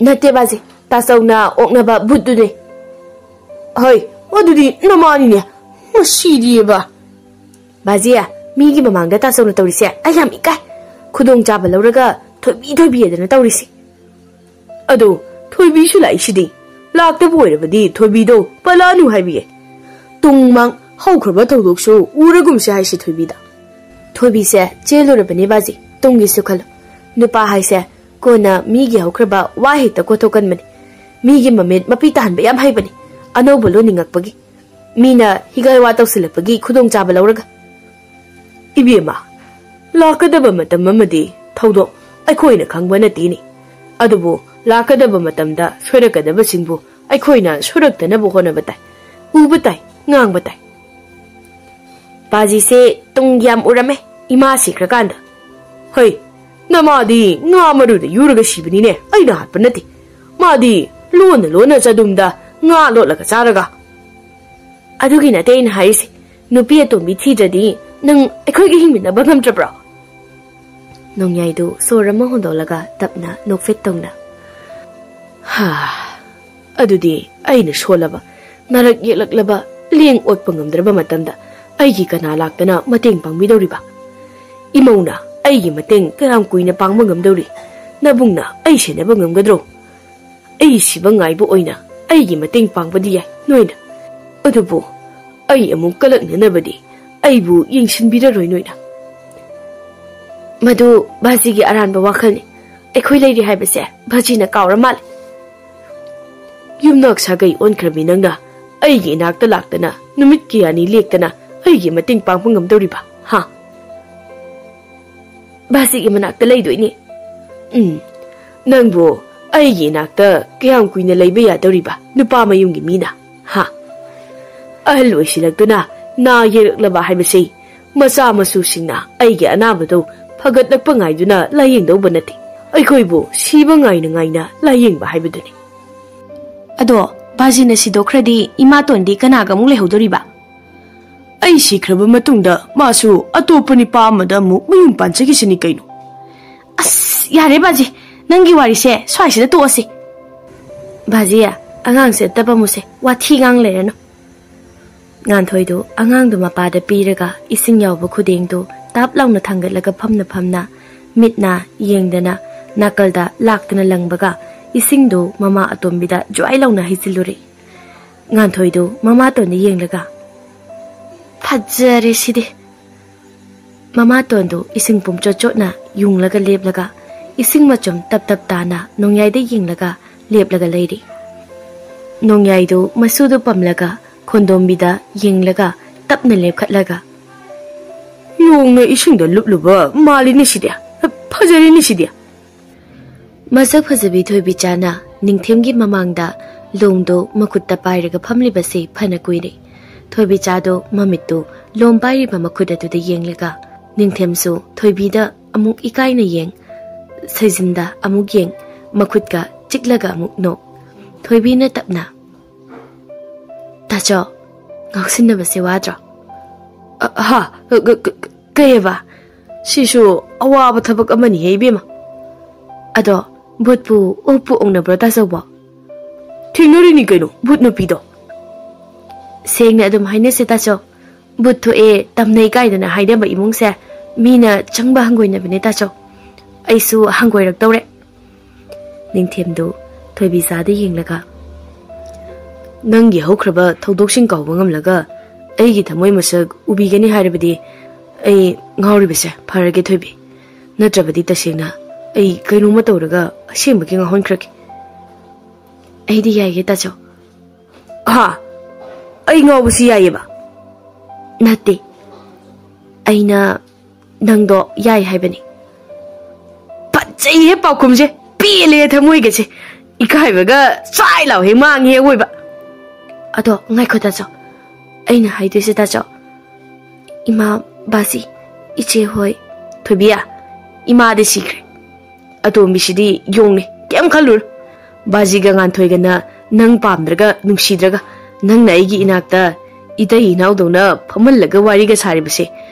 "ꯅꯠꯇꯦ ꯕꯥꯖꯤ, ꯇꯥꯆꯧꯅ ꯑꯣꯛꯅꯕ ꯚꯨꯠꯇꯨꯅꯦ꯫" "ꯍꯣꯏ, ꯑꯗꯨꯗꯤ ꯅꯃꯥꯅꯤꯅꯦ꯫ ꯃꯁꯤꯗꯤꯕ꯫" "ꯕꯥꯖꯤ, ꯃꯤꯒꯤ ꯃꯃꯥꯡꯗ ꯇꯥꯆꯧꯅ ꯇꯧꯔꯤꯁꯦ ꯑꯩ ꯌꯥꯝ ꯏꯀꯥꯏ꯫ ꯈꯨꯗꯣꯡꯆꯥꯕ ꯂꯧꯔꯒ ꯊꯣꯏꯕꯤ ꯊꯣꯏꯕꯤ ꯍꯥꯏꯗꯅ ꯇꯧꯔꯤꯁꯤ꯫" "ꯑꯗꯣ ꯊꯣꯏꯕꯤꯁꯨ ꯂꯥꯛꯏꯁꯤꯗꯤ꯫ ꯂꯥꯛꯇꯕ ꯑꯣꯏꯔꯕꯗꯤ ꯊꯣꯏꯕꯤꯗꯣ ꯄꯜꯂꯛꯑꯅꯨ ꯍꯥꯏꯕꯤꯒꯦ꯫ ꯇꯨꯡ ꯃꯥꯡ ꯍꯧꯈ꯭ꯔꯕ ꯊꯧꯗꯣꯛꯁꯨ ꯎꯔꯒꯨꯝꯁꯦ ꯍꯥꯏꯁꯤ ꯊꯣꯏꯕꯤꯗ꯫" "ꯊꯣꯏꯕꯤꯁꯦ ꯆꯦꯜꯂꯨꯔꯕꯅꯤ ꯕꯥꯖꯤ, ꯇꯨꯡꯒꯤꯁꯨ ꯈꯜꯂꯨ꯫ ꯅꯨꯄꯥ ꯍꯥꯏꯁꯦ ꯀꯣꯟꯅ ꯃꯤꯒꯤ ꯍꯧꯈ꯭ꯔꯕ ꯋꯥ ꯍꯦꯛꯇ ꯀꯣꯊꯣꯛꯀꯟꯕꯅꯤ꯫ ꯃꯤꯒꯤ ꯃꯃꯤꯠ ꯃꯄꯤ ꯇꯥꯍꯟꯕ ꯌꯥꯝ ꯍꯩꯕꯅꯤ, ꯑꯅꯧꯕ ꯂꯣꯟꯅꯤꯡꯉꯛꯄꯒꯤ꯫ ꯃꯤꯅ ꯍꯤꯒꯥꯏ ꯋꯥ ꯇꯧꯁꯤꯜꯂꯛꯄꯒꯤ ꯈꯨꯗꯣꯡꯆꯥꯕ ꯂꯧꯔꯒ꯫" "ꯏꯕꯦꯝꯃ, ꯂꯥꯛꯀꯗꯕ ꯃꯇꯝ ꯑꯃꯗꯤ ꯊꯧꯗꯣꯛ ꯑꯩꯈꯣꯏꯅ ꯈꯪꯕ ꯅꯠꯇꯦꯅꯦ꯫ ꯑꯗꯨꯕꯨ ꯂꯥꯛꯀꯗꯕ ꯃꯇꯝꯗ ꯁꯣꯏꯔꯛꯀꯗꯕꯁꯤꯡꯕꯨ ꯑꯩꯈꯣꯏꯅ ꯁꯣꯏꯔꯛꯇꯅꯕ ꯍꯣꯠꯅꯕ ꯇꯥꯏ, ꯎꯕ ꯇꯥꯏ, ꯉꯥꯡꯕ ꯇꯥꯏ꯫" "ꯕꯥꯖꯤꯁꯦ ꯇꯨꯡ ꯌꯥꯝ ꯎꯔꯝꯃꯦ, ꯏꯃꯥ ꯁꯤꯈ꯭ꯔꯀꯥꯟꯗ꯫" "ꯍꯩ, ꯅꯃꯥꯗꯤ ꯉꯥ ꯃꯔꯨꯗ ꯌꯨꯔꯒ ꯁꯤꯕꯅꯤꯅꯦ, ꯑꯩꯅ ꯍꯥꯠꯄ ꯅꯠꯇꯦ꯫ ꯃꯥꯗꯤ ꯂꯣꯟꯅ ꯂꯣꯟꯅ ꯆꯗꯨꯝꯗ ꯉꯥ ꯂꯣꯠꯂꯒ ꯆꯥꯔꯒ꯫" "ꯑꯗꯨꯒꯤ ꯅꯠꯇꯦ ꯑꯩꯅ ꯍꯥꯏꯔꯤꯁꯦ, ꯅꯨꯄꯤ ꯑꯇꯣꯝꯕꯤ ꯊꯤꯗ꯭ꯔꯗꯤ ꯅꯪ ꯑꯩꯈꯣꯏꯒ ꯍꯤꯡꯃꯤꯟꯅꯕ ꯉꯝꯗ꯭ꯔꯕ꯭ꯔꯣ?" ꯅꯣꯡꯌꯥꯏꯗꯨ ꯁꯣꯔ ꯑꯃ ꯍꯣꯟꯗꯣꯛꯂꯒ ꯇꯞꯅ ꯅꯣꯛꯐꯦꯠ ꯇꯧꯅ, "ꯍꯥ, ꯑꯗꯨꯗꯤ ꯑꯩꯅ ꯁꯣꯜꯂꯕ, ꯅꯥꯔꯛ ꯌꯦꯛꯂꯛꯂꯕ, ꯂꯦꯡ ꯑꯣꯠꯄ ꯉꯝꯗ꯭ꯔꯕ ꯃꯇꯝꯗ ꯑꯩꯒꯤ ꯀꯅꯥ ꯂꯥꯛꯇꯅ ꯃꯇꯦꯡ ꯄꯥꯡꯕꯤꯗꯧꯔꯤꯕ? ꯏꯃꯧꯅ ꯑꯩꯒꯤ ꯃꯇꯦꯡ ꯀꯌꯥꯝ ꯀꯨꯏꯅ ꯄꯥꯡꯕ ꯉꯝꯗꯧꯔꯤ? ꯅꯕꯨꯡꯅ ꯑꯩ ꯁꯦꯟꯅꯕ ꯉꯝꯒꯗ꯭ꯔꯣ? ꯑꯩ ꯁꯤꯕ ꯉꯥꯏꯕ ꯑꯣꯏꯅ ꯑꯩꯒꯤ ꯃꯇꯦꯡ ꯄꯥꯡꯕꯗꯤ ꯌꯥꯏ ꯅꯣꯏꯅ, ꯑꯗꯨꯕꯨ ꯑꯩ ꯑꯃꯨꯛ ꯀꯂꯛꯅꯅꯕꯗꯤ ꯑꯩꯕꯨ ꯌꯦꯡꯁꯤꯟꯕꯤꯔꯔꯣꯏ ꯅꯣꯏꯅ꯫" "ꯃꯗꯨ ꯕꯥꯖꯤꯒꯤ ꯑꯔꯥꯟꯕ ꯋꯥꯈꯜꯅꯤ꯫ ꯑꯩꯈꯣꯏ ꯂꯩꯔꯤ ꯍꯥꯏꯕꯁꯦ ꯕꯥꯖꯤꯅ ꯀꯥꯎꯔ ꯃꯥꯜꯂꯦ꯫" "ꯌꯨꯝꯅꯥꯛ ꯁꯥꯒꯩ ꯑꯣꯟꯈ꯭ꯔꯕꯤ ꯅꯪꯅ ꯑꯩꯒꯤ ꯏꯅꯥꯛꯇ ꯂꯥꯛꯇꯅ ꯅꯨꯃꯤꯠ ꯀꯌꯥꯅꯤ ꯂꯦꯛꯇꯅ ꯑꯩꯒꯤ ꯃꯇꯦꯡ ꯄꯥꯡꯕ ꯉꯝꯗꯧꯔꯤꯕ? ꯍꯥ? ꯕꯥꯖꯤꯒꯤ ꯃꯅꯥꯛꯇ ꯂꯩꯗꯣꯏꯅꯦ꯫ ꯎꯝ, ꯅꯪꯕꯨ ꯑꯩꯒꯤ ꯏꯅꯥꯛꯇ ꯀꯌꯥꯝ ꯀꯨꯏꯅ ꯂꯩꯕ ꯌꯥꯗꯧꯔꯤꯕ, ꯅꯨꯄꯥ ꯃꯌꯨꯝꯒꯤ ꯃꯤꯅ? ꯍꯥ? ꯑꯍꯜ ꯑꯣꯏꯁꯤꯜꯂꯛꯇꯨꯅ ꯅꯥ ꯌꯦꯛꯂꯛꯂꯕ ꯍꯥꯏꯕꯁꯤ ꯃꯆꯥ ꯃꯁꯨꯁꯤꯡꯅ ꯑꯩꯒꯤ ꯑꯅꯥꯕꯗꯨ ꯐꯒꯠꯂꯛꯄ ꯉꯥꯏꯗꯨꯅ ꯂꯥꯌꯦꯡꯗꯧꯕ ꯅꯠꯇꯦ꯫ ꯑꯩꯈꯣꯏꯕꯨ ꯁꯤꯕ ꯉꯥꯏꯅ ꯉꯥꯏꯅ ꯂꯥꯌꯦꯡꯕ ꯍꯥꯏꯕꯗꯨꯅꯤ꯫ ꯑꯗꯣ ꯕꯥꯖꯤꯅ ꯁꯤꯗꯣꯛꯈ꯭ꯔꯗꯤ ꯏꯃꯥꯇꯣꯟꯗꯤ ꯀꯅꯥꯒ ꯑꯃꯨꯛ ꯂꯩꯍꯧꯗꯣꯔꯤꯕ? ꯑꯩ ꯁꯤꯈ꯭ꯔꯕ ꯃꯇꯨꯡꯗ ꯃꯥꯁꯨ ꯑꯇꯣꯞꯄ ꯅꯨꯄꯥ ꯑꯃꯗ ꯑꯃꯨꯛ ꯃꯌꯨꯝ ꯄꯥꯟꯖꯈꯤꯁꯅꯤ ꯀꯩꯅꯣ꯫ ꯑꯁ, ꯌꯥꯔꯦ ꯕꯥꯖꯤ, ꯅꯪꯒꯤ ꯋꯥꯔꯤꯁꯦ ꯁ꯭ꯋꯥꯏꯁꯤꯗ ꯇꯣꯛꯑꯁꯤ꯫ ꯕꯥꯖꯤ, ꯑꯉꯥꯡꯁꯦ ꯑꯝꯇ ꯄꯝꯃꯨꯁꯦ, ꯋꯥꯊꯤ ꯉꯥꯡ ꯂꯩꯔꯅꯨ꯫ ꯉꯥꯟꯊꯣꯏꯗꯨ ꯑꯉꯥꯡꯗꯨ ꯃꯄꯥꯗ ꯄꯤꯔꯒ ꯏꯁꯤꯡ ꯌꯥꯎꯕ ꯈꯨꯗꯦꯡꯗꯨ ꯇꯥꯞ ꯂꯥꯎꯅ ꯊꯥꯡꯒꯠꯂꯒ ꯐꯝꯅ ꯐꯝꯅ ꯃꯤꯠꯅ ꯌꯦꯡꯗꯅ ꯅꯥꯀꯜꯗ ꯂꯥꯛꯇꯅ ꯂꯪꯕꯒ ꯏꯁꯤꯡꯗꯨ ꯃꯃꯥ ꯑꯇꯣꯝꯕꯤꯗ ꯖ꯭ꯋꯥꯏ ꯂꯥꯎꯅ ꯍꯩꯖꯤꯜꯂꯨꯔꯦ꯫ ꯉꯥꯟꯊꯣꯏꯗꯨ ꯃꯃꯥꯇꯣꯟꯗ ꯌꯦꯡꯂꯒ, "ꯐꯖꯔꯦ ꯁꯤꯗꯤ!" ꯃꯃꯥꯇꯣꯟꯗꯨ ꯏꯁꯤꯡ ꯄꯨꯝꯆꯣꯠ ꯆꯣꯠꯅ ꯌꯨꯡꯂꯒ ꯂꯦꯞꯂꯒ ꯏꯁꯤꯡ ꯃꯆꯨꯝ ꯇꯞ ꯇꯞ ꯇꯥꯅ ꯅꯣꯡꯌꯥꯏꯗ ꯌꯦꯡꯂꯒ ꯂꯦꯞꯂꯒ ꯂꯩꯔꯤ꯫ ꯅꯣꯡꯌꯥꯏꯗꯨ ꯃꯁꯨꯗꯨ ꯄꯝꯂꯒ ꯈꯣꯟꯗꯣꯝꯕꯤꯗ ꯌꯦꯡꯂꯒ ꯇꯞꯅ ꯂꯦꯞꯈꯠꯂꯒ, "ꯌꯣꯡꯅ ꯏꯁꯤꯡꯗ ꯂꯨꯞꯂꯨꯕ ꯃꯥꯜꯂꯤꯅꯦ ꯁꯤꯗꯤ꯫ ꯐꯖꯔꯤꯅꯦ ꯁꯤꯗꯤ!" ꯃꯁꯛ ꯐꯖꯕꯤ ꯊꯣꯏꯕꯤꯆꯥꯅ ꯅꯤꯡꯊꯦꯝꯒꯤ ꯃꯃꯥꯡꯗ ꯂꯣꯝꯗꯣ ꯃꯈꯨꯠꯇ ꯄꯥꯏꯔꯒ ꯐꯝꯂꯤꯕꯁꯦ ꯐꯅ ꯀꯨꯏꯔꯦ꯫ ꯊꯣꯏꯕꯤꯆꯥꯗꯣ ꯃꯃꯤꯠꯇꯨ ꯂꯣꯝ ꯄꯥꯏꯔꯤꯕ ꯃꯈꯨꯠ ꯑꯗꯨꯗ ꯌꯦꯡꯂꯒ ꯅꯤꯡꯊꯦꯝꯁꯨ ꯊꯣꯏꯕꯤꯗ ꯑꯃꯨꯛ ꯏꯀꯥꯏꯅ ꯌꯦꯡ, ꯁꯩꯖꯤꯟꯗ ꯑꯃꯨꯛ ꯌꯦꯡ, ꯃꯈꯨꯠꯀ ꯆꯤꯛꯂꯒ ꯑꯃꯨꯛ ꯅꯣꯛ꯫ ꯊꯣꯏꯕꯤꯅ ꯇꯞꯅ, "ꯇꯥꯆꯧ, ꯉꯥꯎꯁꯤꯟꯅꯕꯁꯦ ꯋꯥꯗ꯭ꯔꯣ?" "ꯑ, ꯍꯥ? ꯀ-, ꯀ-, ꯀ-, ꯀꯩꯑꯕ? ꯁꯤꯁꯨ ꯑꯋꯥꯕ ꯊꯕꯛ ꯑꯃꯅꯤꯍꯦ, ꯏꯕꯦꯝꯃ꯫ ꯑꯗꯣ ꯚꯨꯠꯄꯨ ꯑꯣꯛꯄꯨ ꯑꯣꯛꯅꯕ꯭ꯔꯣ, ꯇꯥꯆꯧꯕꯣ?" "ꯊꯦꯡꯅꯔꯤꯅꯤ ꯀꯩꯅꯣ, ꯚꯨꯠ ꯅꯨꯄꯤꯗꯣ꯫" "ꯁꯦꯡꯅ ꯑꯗꯨꯝ ꯍꯥꯏꯅꯁꯦ, ꯇꯥꯆꯧ꯫ ꯚꯨꯠ ꯊꯣꯛꯑꯦ, ꯇꯝꯅꯩ ꯀꯥꯏꯗꯅ ꯍꯥꯏꯅꯕ ꯏꯃꯨꯡꯁꯦ ꯃꯤꯅ ꯆꯪꯕ ꯍꯪꯒꯣꯏꯅꯕꯅꯦ, ꯇꯥꯆꯧ꯫ ꯑꯩꯁꯨ ꯍꯪꯒꯣꯏꯔꯛꯇꯧꯔꯦ꯫" ꯅꯤꯡꯊꯦꯝꯗꯨ ꯊꯣꯏꯕꯤꯆꯥꯗ ꯌꯦꯡꯂꯒ, "ꯅꯪꯒꯤ ꯍꯧꯈ꯭ꯔꯕ ꯊꯧꯗꯣꯛꯁꯤꯡ ꯀꯥꯎꯕ ꯉꯝꯂꯒ ꯑꯩꯒꯤ ꯊꯃꯣꯏ ꯃꯁꯛ ꯎꯕꯤꯒꯅꯤ ꯍꯥꯏꯔꯕꯗꯤ ꯑꯩ ꯉꯥꯎꯔꯤꯕꯁꯦ ꯐꯔꯒꯦ, ꯊꯣꯏꯕꯤ꯫ ꯅꯠꯇ꯭ꯔꯕꯗꯤ ꯇꯁꯦꯡꯅ ꯑꯩ ꯀꯩꯅꯣꯝꯃ ꯇꯧꯔꯒ ꯑꯁꯦꯡꯕꯒꯤ ꯉꯥꯎꯍꯟꯈ꯭ꯔꯒꯦ꯫" "ꯑꯩꯗꯤ ꯌꯥꯏꯌꯦ, ꯇꯥꯆꯧ꯫" "ꯍꯥ? ꯑꯩ ꯉꯥꯎꯕꯁꯤ ꯌꯥꯏꯌꯦꯕ? ꯅꯠꯇꯦ, ꯑꯩꯅ ꯅꯪꯗꯣ ꯌꯥꯏ ꯍꯥꯏꯕꯅꯤ꯫ ꯐꯖꯩꯍꯦ ꯄꯥꯎꯈꯨꯝꯁꯦ, ꯄꯦꯜꯂꯦ ꯊꯃꯣꯏꯒꯁꯦ꯫ ꯏꯀꯥꯏꯕꯒ ꯆꯥꯏ ꯂꯥꯎꯍꯦ ꯃꯥꯡꯉꯦ ꯑꯋꯣꯏꯕ꯫ ꯑꯗꯣ ꯉꯥꯏꯈꯣ ꯇꯥꯆꯧ, ꯑꯩꯅ ꯍꯥꯏꯗꯣꯏꯁꯦ ꯇꯥꯆꯧ, ꯏꯃꯥ, ꯕꯥꯖꯤ, ꯏꯆꯦ ꯍꯣꯏ꯫ ꯊꯣꯏꯕꯤꯌꯥ, ꯏꯃꯥꯗꯤ ꯁꯤꯈ꯭ꯔꯦ꯫ ꯑꯇꯣꯝꯕꯤꯁꯤꯗꯤ ꯌꯣꯡꯅꯦ, ꯀꯩꯝ ꯈꯜꯂꯨꯔ꯫ ꯕꯥꯖꯤꯒ ꯉꯥꯟꯊꯣꯏꯒꯅ ꯅꯪ ꯄꯥꯝꯗ꯭ꯔꯒ ꯅꯨꯡꯁꯤꯗ꯭ꯔꯒ ꯅꯪꯅ ꯑꯩꯒꯤ ꯏꯅꯥꯛꯇ ꯏꯇꯩ ꯏꯅꯥꯎꯗꯧꯅ ꯐꯝꯍꯜꯂꯒ ꯋꯥꯔꯤꯒ ꯁꯥꯔꯤꯕꯁꯦ,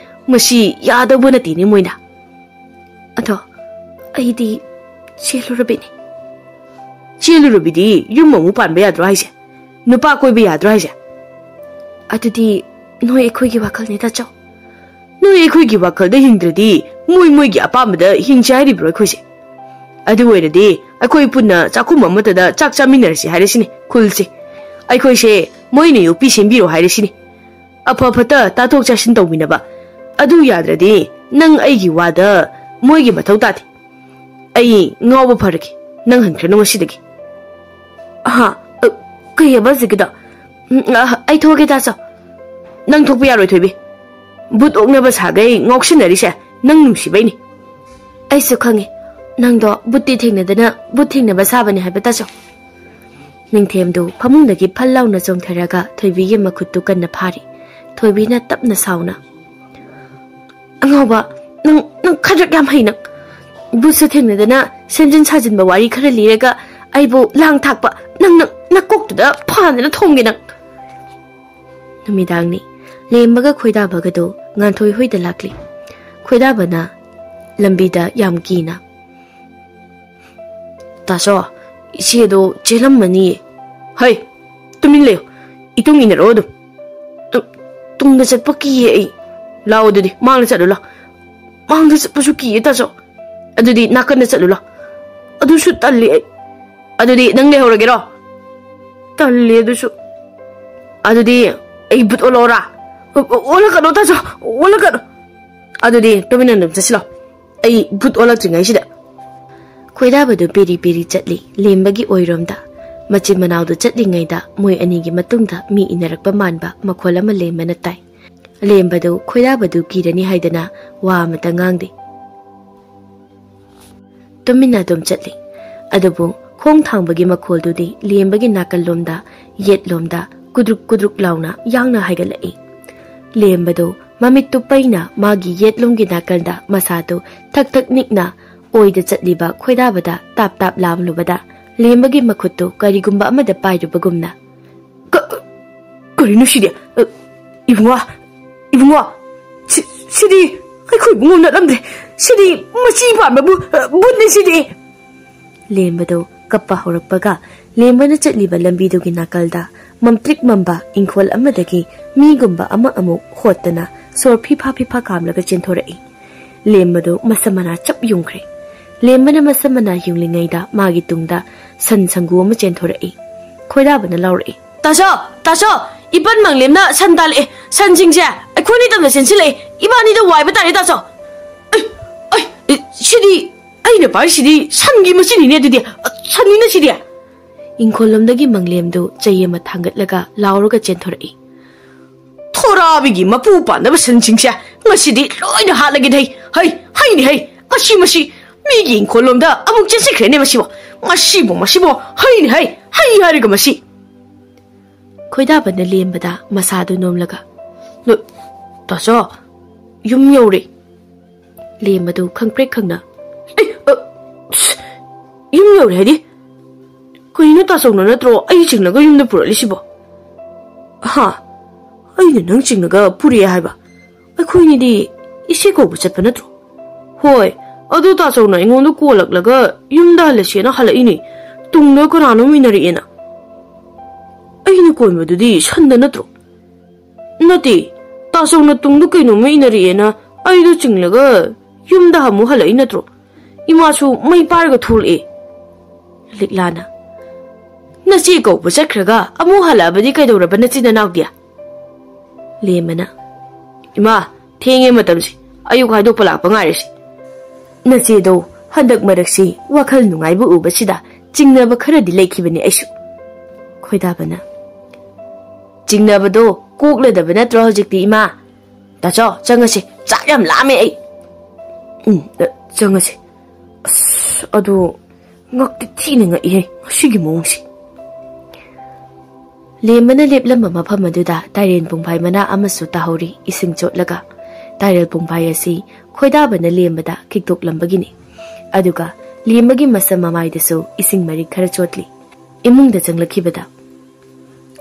ꯃꯁꯤ ꯌꯥꯗꯧꯕ ꯅꯠꯇꯦꯅꯦ ꯃꯣꯏꯅ꯫ ꯑꯗꯣ ꯑꯩꯗꯤ ꯆꯦꯜꯂꯨꯔꯕꯤꯅꯦ꯫ ꯆꯦꯜꯂꯨꯔꯕꯤꯗꯤ ꯌꯨꯝ ꯑꯃꯨꯛ ꯄꯥꯟꯕ ꯌꯥꯗ꯭ꯔꯣ ꯍꯥꯏꯁꯦ? ꯅꯨꯄꯥ ꯀꯣꯏꯕ ꯌꯥꯗ꯭ꯔꯣ ꯍꯥꯏꯁꯦ? ꯑꯗꯨꯗꯤ ꯅꯣꯏ ꯑꯩꯈꯣꯏꯒꯤ ꯋꯥꯈꯜꯅꯦ ꯇꯥꯆꯧ꯫ ꯅꯣꯏ ꯑꯩꯈꯣꯏꯒꯤ ꯋꯥꯈꯜꯗ ꯍꯤꯡꯗ꯭ꯔꯗꯤ ꯃꯣꯏ ꯃꯣꯏꯒꯤ ꯑꯄꯥꯝꯕꯗ ꯍꯤꯡꯁꯦ ꯍꯥꯏꯔꯤꯕ꯭ꯔꯣ ꯑꯩꯈꯣꯏꯁꯦ? ꯑꯗꯨ ꯑꯣꯏꯔꯗꯤ ꯑꯩꯈꯣꯏ ꯄꯨꯟꯅ ꯆꯥꯛꯈꯨꯝ ꯑꯃꯠꯇꯗ ꯆꯥꯛ ꯆꯥꯃꯤꯟꯅꯔꯁꯤ ꯍꯥꯏꯔꯁꯤꯅꯦ ꯈꯨꯜꯁꯦ꯫ ꯑꯩꯈꯣꯏꯁꯦ ꯃꯣꯏꯅ ꯌꯣꯛꯄꯤ ꯁꯦꯝꯕꯤꯔꯣ ꯍꯥꯏꯔꯁꯤꯅꯦ꯫ ꯑꯐ ꯐꯠꯇ ꯇꯥꯊꯣꯛ ꯆꯥꯁꯤꯟ ꯇꯧꯃꯤꯟꯅꯕ꯫ ꯑꯗꯨ ꯌꯥꯗ꯭ꯔꯗꯤ ꯅꯪ ꯑꯩꯒꯤ ꯋꯥꯗ ꯃꯣꯏꯒꯤ ꯃꯊꯧ ꯇꯥꯗꯦ꯫ ꯑꯩ ꯉꯥꯎꯕ ꯐꯔꯒꯦ, ꯅꯪ ꯍꯟꯈ꯭ꯔꯅꯨ ꯉꯁꯤꯗꯒꯤ꯫ ꯍꯥ? ꯑ, ꯀꯩ ꯍꯥꯏꯕ ꯍꯧꯖꯤꯛꯀꯤꯗꯣ? ꯎꯝ, ꯑ, ꯑꯩ ꯊꯣꯛꯑꯒꯦ ꯇꯥꯆꯧ꯫ ꯅꯪ ꯊꯣꯛꯄ ꯌꯥꯔꯣꯏ ꯊꯣꯏꯕꯤ꯫ ꯕꯨꯠ ꯑꯣꯛꯅꯕ ꯁꯥꯒꯩ ꯉꯥꯎꯁꯤꯟꯅꯔꯤꯁꯦ ꯅꯪ ꯅꯨꯡꯁꯤꯕꯩꯅꯤ꯫ ꯑꯩꯁꯨ ꯈꯪꯉꯦ, ꯅꯪꯗꯣ ꯕꯨꯠꯇꯤ ꯊꯦꯡꯅꯗꯅ ꯕꯨꯠ ꯊꯦꯡꯅꯕ ꯁꯥꯕꯅꯦ ꯍꯥꯏꯕ ꯇꯥꯆꯧ꯫ ꯅꯤꯡꯊꯦꯝꯗꯨ ꯐꯃꯨꯡꯗꯒꯤ ꯐꯜ ꯂꯥꯎꯅ ꯆꯣꯡꯊꯔꯒ ꯊꯣꯏꯕꯤꯒꯤ ꯃꯈꯨꯠꯇꯨ ꯀꯟꯅ ꯐꯥꯔꯤ꯫ ꯊꯣꯏꯕꯤꯅ ꯇꯞꯅ ꯁꯥꯎꯅ, "ꯑꯉꯥꯎꯕ, ꯅꯪ, ꯅꯪ ꯈꯗ꯭ꯔꯛ ꯌꯥꯝ ꯍꯩ ꯅꯪ꯫ ꯕꯨꯠꯁꯨ ꯊꯦꯡꯅꯗꯅ ꯁꯦꯝꯖꯤꯟ ꯁꯥꯖꯤꯟꯕ ꯋꯥꯔꯤ ꯈꯔ ꯂꯤꯔꯒ ꯑꯩꯕꯨ ꯂꯥꯡ ꯊꯥꯛꯄ ꯅꯪ, ꯅꯪ ꯅꯀꯣꯛꯇꯨꯗ ꯐꯥꯟꯗꯅ ꯊꯣꯝꯒꯦ ꯅꯪ!" ꯅꯨꯃꯤꯗꯥꯡꯅꯤ꯫ ꯂꯦꯝꯕꯒ ꯈꯣꯏꯗꯥꯕꯒꯗꯨ ꯉꯥꯟꯊꯣꯏ ꯍꯣꯏꯗ ꯂꯥꯛꯂꯤ꯫ ꯈꯣꯏꯗꯥꯕꯅ ꯂꯝꯕꯤꯗ ꯌꯥꯝ ꯀꯤꯅ, "ꯇꯥꯆꯧ, ꯏꯆꯦꯗꯣ ꯆꯦꯜꯂꯝꯃꯅꯤꯌꯦ꯫ ꯍꯩ, ꯇꯨꯃꯤꯟ ꯂꯩꯌꯨ꯫ ꯏꯇꯨꯡ ꯏꯟꯅꯔꯛꯑꯣ ꯑꯗꯨꯝ꯫" "ꯇꯨꯡꯗ ꯆꯠꯄ ꯀꯤꯌꯦ ꯑꯩ꯫" "ꯂꯥꯛꯑꯣ ꯑꯗꯨꯗꯤ, ꯃꯥꯡꯗ ꯆꯠꯂꯨ ꯂꯥꯛꯑꯣ꯫" "ꯃꯥꯡꯗ ꯆꯠꯄꯁꯨ ꯀꯤꯌꯦ ꯇꯥꯆꯧ꯫" "ꯑꯗꯨꯗꯤ ꯅꯥꯀꯟꯗ ꯆꯠꯂꯨ ꯂꯥꯛꯑꯣ꯫" "ꯑꯗꯨꯁꯨ ꯇꯜꯂꯤ ꯑꯩ꯫" "ꯑꯗꯨꯗꯤ ꯅꯪ ꯂꯩꯍꯧꯔꯒꯦꯔꯣ?" "ꯇꯜꯂꯤ ꯑꯗꯨꯁꯨ꯫" "ꯑꯗꯨꯗꯤ ꯑꯩ ꯕꯨꯠ ꯑꯣꯜꯂꯛꯑꯣꯔꯥ?" "ꯑꯣ-, ꯑꯣ-, ꯑꯣꯜꯂꯛꯀꯅꯨ ꯇꯥꯆꯧ, ꯑꯣꯜꯂꯛꯀꯅꯨ꯫" "ꯑꯗꯨꯗꯤ ꯇꯨꯃꯤꯟꯅ ꯑꯗꯨꯝ ꯆꯠꯁꯤꯜꯂꯣ, ꯑꯩ ꯕꯨꯠ ꯑꯣꯜꯂꯛꯇ꯭ꯔꯤꯉꯩꯁꯤꯗ꯫" ꯈꯣꯏꯗꯥꯕꯗꯨ ꯄꯦꯔꯤ ꯄꯦꯔꯤ ꯆꯠꯂꯤ ꯂꯦꯝꯕꯒꯤ ꯑꯣꯏꯔꯣꯝꯗ꯫ ꯃꯆꯤꯟ ꯃꯅꯥꯎꯗꯨ ꯆꯠꯂꯤꯉꯩꯗ ꯃꯣꯏ ꯑꯅꯤꯒꯤ ꯃꯇꯨꯡꯗ ꯃꯤ ꯏꯟꯅꯔꯛꯄ ꯃꯥꯟꯕ ꯃꯈꯣꯜ ꯑꯃ ꯂꯦꯝꯕꯅ ꯇꯥꯏ꯫ ꯂꯦꯝꯕꯗꯨ ꯈꯣꯏꯗꯥꯕꯗꯨ ꯀꯤꯔꯅꯤ ꯍꯥꯏꯗꯅ ꯋꯥ ꯑꯃꯇ ꯉꯥꯡꯗꯦ꯫ ꯇꯨꯃꯤꯟꯅ ꯑꯗꯨꯝ ꯆꯠꯂꯤ꯫ ꯑꯗꯨꯕꯨ ꯈꯣꯡ ꯊꯥꯡꯕꯒꯤ ꯃꯈꯣꯜꯗꯨꯗꯤ ꯂꯦꯝꯕꯒꯤ ꯅꯥꯀꯜꯂꯣꯝꯗ, ꯌꯦꯠꯂꯣꯝꯗ ꯀꯨꯗ꯭ꯔꯨꯛ ꯀꯨꯗ꯭ꯔꯨꯛ ꯂꯥꯎꯅ ꯌꯥꯡꯅ ꯍꯥꯏꯒꯠꯂꯛꯏ꯫ ꯂꯦꯝꯕꯗꯨ ꯃꯃꯤꯠꯇꯨ ꯄꯩꯅ ꯃꯥꯒꯤ ꯌꯦꯠꯂꯣꯝꯒꯤ ꯅꯥꯀꯜꯗ ꯃꯁꯥꯗꯨ ꯊꯛ ꯊꯛ ꯅꯤꯛꯅ ꯑꯣꯏꯗ ꯆꯠꯂꯤꯕ ꯈꯣꯏꯗꯥꯕꯗ ꯇꯥꯞ ꯇꯥꯞ ꯂꯥꯝꯂꯨꯕꯗ ꯂꯦꯝꯕꯒꯤ ꯃꯈꯨꯠꯇꯨ ꯀꯔꯤꯒꯨꯝꯕ ꯑꯃꯗ ꯄꯥꯏꯔꯨꯕꯒꯨꯝꯅ, "ꯀ-, ꯀꯔꯤꯅꯣ ꯁꯤꯗꯤ? ꯑ, ꯏꯕꯨꯡꯉꯣ, ꯏꯕꯨꯡꯉꯣ, ꯁꯤ-, ꯁꯤꯗꯤ ꯑꯩꯈꯣꯏ ꯏꯕꯨꯡꯉꯣ ꯅꯠꯂꯝꯗ꯭ꯔꯦ꯫ ꯁꯤꯗꯤ ꯃꯆꯤ ꯄꯥꯟꯕ ꯕꯨ-, ꯑ, ꯕꯨꯠꯅꯤ ꯁꯤꯗꯤ!" ꯂꯦꯝꯕꯗꯨ ꯀꯞꯄ ꯍꯧꯔꯛꯄꯒ ꯂꯦꯝꯕꯅ ꯆꯠꯂꯤꯕ ꯂꯝꯕꯤꯗꯨꯒꯤ ꯅꯥꯀꯜꯗ ꯃꯝꯇ꯭ꯔꯤꯛ ꯃꯝꯕ ꯏꯪꯈꯣꯜ ꯑꯃꯗꯒꯤ ꯃꯤꯒꯨꯝꯕ ꯑꯃ ꯑꯃꯨꯛ ꯍꯣꯠꯇꯅ ꯁꯣꯔ ꯐꯤꯐꯥ ꯐꯤꯐꯥ ꯀꯥꯝꯂꯒ ꯆꯦꯟꯊꯣꯔꯛꯏ꯫ ꯂꯦꯝꯕꯗꯨ ꯃꯁꯝ ꯃꯅꯥ ꯆꯞ ꯌꯨꯡꯈ꯭ꯔꯦ꯫ ꯂꯦꯝꯕꯅ ꯃꯁꯝ ꯃꯅꯥ ꯌꯨꯡꯂꯤꯉꯩꯗ ꯃꯥꯒꯤ ꯇꯨꯡꯗ ꯁꯟ ꯁꯪꯒꯨ ꯑꯃ ꯆꯦꯟꯊꯣꯔꯛꯏ꯫ ꯈꯣꯏꯗꯥꯕꯅ ꯂꯥꯎꯔꯛꯏ, "ꯇꯥꯆꯧ, ꯇꯥꯆꯧ, ꯏꯄꯟ ꯃꯪꯂꯦꯝꯅ ꯁꯟ ꯇꯥꯜꯂꯛꯑꯦ꯫ ꯁꯟꯁꯤꯡꯁꯦ ꯑꯩꯈꯣꯏꯅꯤ ꯇꯝꯅ ꯆꯦꯟꯁꯤꯜꯂꯛꯑꯦ꯫ ꯏꯕꯥꯅꯤꯗ ꯋꯥꯏꯕ ꯇꯥꯔꯦ, ꯇꯥꯆꯧ!" "ꯑꯩ, ꯑꯩ, ꯑꯦ, ꯁꯤꯗꯤ ꯑꯩꯅ ꯄꯥꯏꯔꯤꯁꯤꯗꯤ ꯁꯟꯒꯤ ꯃꯆꯤꯟꯅꯤꯅꯦ ꯑꯗꯨꯗꯤ꯫ ꯑ, ꯁꯟꯅꯤꯅ ꯁꯤꯗꯤ!" ꯏꯪꯈꯣꯜꯂꯣꯝꯗꯒꯤ ꯃꯪꯂꯦꯝꯗꯨ ꯆꯩ ꯑꯃ ꯊꯥꯡꯒꯠꯂꯒ ꯂꯥꯎꯔꯒ ꯆꯦꯟꯊꯣꯔꯛꯏ꯫ "ꯊꯣꯔꯥꯕꯤꯒꯤ ꯃꯄꯨ ꯄꯥꯟꯅꯕ ꯁꯟꯁꯤꯡꯁꯦ ꯉꯁꯤꯗꯤ ꯂꯣꯏꯅ ꯍꯥꯠꯂꯒꯦ꯫ ꯍꯩ, ꯍꯩ, ꯍꯩꯅꯦ ꯍꯩ, ꯃꯁꯤ, ꯃꯁꯤ ꯃꯤꯒꯤ ꯏꯪꯈꯣꯜꯂꯣꯝꯗ ꯑꯃꯨꯛ ꯆꯦꯟꯁꯤꯟꯈ꯭ꯔꯦꯅꯦ ꯃꯁꯤꯕꯣ꯫ ꯃꯁꯤꯕꯨ, ꯃꯁꯤꯕꯨ ꯍꯩꯅꯦ ꯍꯩ, ꯍꯩ ꯍꯥꯏꯔꯒ ꯃꯁꯤ!" ꯈꯣꯏꯗꯥꯕꯅ ꯂꯦꯝꯕꯗ ꯃꯁꯥꯗꯨ ꯅꯣꯝꯂꯒ, "ꯅ-, ꯇꯥꯆꯧ, ꯌꯨꯝ ꯌꯧꯔꯦ!" ꯂꯦꯝꯕꯗꯨ ꯈꯪꯄ꯭ꯔꯦꯛ ꯈꯪꯅ, "ꯑꯩ, ꯑ, ꯁ-, ꯌꯨꯝ ꯌꯧꯔꯦ ꯍꯥꯏꯗꯤ? ꯀꯩꯅꯣ, ꯇꯥꯆꯧꯅ ꯅꯠꯇ꯭ꯔꯣ ꯑꯩ ꯆꯤꯡꯂꯒ ꯌꯨꯝꯗ ꯄꯨꯔꯛꯂꯤꯁꯤꯕꯣ?" "ꯍꯥ? ꯑꯩꯅ ꯅꯪ ꯆꯤꯡꯂꯒ ꯄꯨꯔꯛꯑꯦ ꯍꯥꯏꯕ? ꯑꯩꯈꯣꯏꯅꯤꯗꯤ ꯏꯆꯦ ꯀꯧꯕ ꯆꯠꯄ ꯅꯠꯇ꯭ꯔꯣ?" "ꯍꯣꯏ, ꯑꯗꯨ ꯇꯥꯆꯧꯅ ꯑꯩꯉꯣꯟꯗ ꯀꯣꯜꯂꯛꯂꯒ ꯌꯨꯝꯗ ꯍꯜꯂꯁꯦꯅ ꯍꯜꯂꯛꯏꯅꯦ꯫ ꯇꯨꯡꯗ ꯀꯅꯥꯅꯣꯝ ꯏꯟꯅꯔꯛꯑꯦꯅ꯫" "ꯑꯩꯅ ꯀꯣꯟꯕꯗꯨꯗꯤ ꯁꯟꯗ ꯅꯠꯇ꯭ꯔꯣ?" "ꯅꯠꯇꯦ, ꯇꯥꯆꯧꯅ ꯇꯨꯡꯗ ꯀꯩꯅꯣꯝꯃ ꯏꯟꯅꯔꯛꯑꯦꯅ ꯑꯩꯗꯣ ꯆꯤꯡꯂꯒ ꯌꯨꯝꯗ ꯑꯃꯨꯛ ꯍꯜꯂꯛꯏ ꯅꯠꯇ꯭ꯔꯣ? ꯏꯃꯥꯁꯨ ꯃꯩ ꯄꯥꯏꯔꯒ ꯊꯣꯛꯂꯛꯑꯦ꯫" ꯂꯤꯛꯂꯥꯅ, "ꯅꯆꯦ ꯀꯧꯕ ꯆꯠꯈ꯭ꯔꯒ ꯑꯃꯨꯛ ꯍꯜꯂꯛꯑꯕꯗꯤ ꯀꯩꯗꯧꯔꯕ ꯅꯆꯤꯟ ꯅꯅꯥꯎꯗꯤ?" ꯂꯦꯝꯕꯅ, "ꯏꯃꯥ, ꯊꯦꯡꯉꯦ ꯃꯇꯝꯁꯦ, ꯑꯌꯨꯛ ꯍꯥꯏꯗꯣꯛꯄ ꯂꯥꯛꯄ ꯉꯥꯏꯔꯁꯤ꯫" "ꯅꯆꯦꯗꯣ ꯍꯟꯗꯛ ꯃꯔꯛꯁꯤ ꯋꯥꯈꯜ ꯅꯨꯡꯉꯥꯏꯕ ꯎꯕꯁꯤꯗ ꯆꯤꯡꯅꯕ ꯈꯔꯗꯤ ꯂꯩꯈꯤꯕꯅꯤ ꯑꯩꯁꯨ꯫ ꯈꯣꯏꯗꯥꯕꯅ, "ꯆꯤꯡꯅꯕꯗꯣ ꯀꯣꯛꯂꯗꯕ ꯅꯠꯇ꯭ꯔꯣ ꯍꯧꯖꯤꯛꯇꯤ, ꯏꯃꯥ? ꯇꯥꯆꯧ, ꯆꯪꯉꯁꯤ, ꯆꯥꯛ ꯌꯥꯝ ꯂꯥꯝꯃꯦ ꯑꯩ꯫" "ꯎꯝ, ꯑ, ꯆꯪꯉꯁꯤ꯫ ꯑꯁ, ꯑꯗꯨ ꯉꯛꯇꯤ ꯊꯤꯅ ꯉꯛꯏꯍꯦ ꯉꯁꯤꯒꯤ ꯃꯑꯣꯡꯁꯦ꯫" ꯂꯦꯝꯕꯅ ꯂꯦꯞꯂꯝꯕ ꯃꯐꯝ ꯑꯗꯨꯗ ꯇꯥꯏꯔꯦꯟ ꯄꯨꯡꯐꯥꯏ ꯃꯅꯥ ꯑꯃꯁꯨ ꯇꯥꯍꯧꯔꯤ, ꯏꯁꯤꯡ ꯆꯣꯠꯂꯒ꯫ ꯇꯥꯏꯔꯦꯟ ꯄꯨꯡꯐꯥꯏ ꯑꯁꯤ ꯈꯣꯏꯗꯥꯕꯅ ꯂꯦꯝꯕꯗ ꯈꯤꯛꯇꯣꯛꯂꯝꯕꯒꯤꯅꯤ꯫ ꯑꯗꯨꯒ ꯂꯦꯝꯕꯒꯤ ꯃꯁꯝ ꯃꯃꯥꯏꯗꯁꯨ ꯏꯁꯤꯡ ꯃꯔꯤꯛ ꯈꯔ ꯆꯣꯠꯂꯤ꯫ ꯏꯃꯨꯡꯗ ꯆꯪꯂꯛꯈꯤꯕꯗ꯫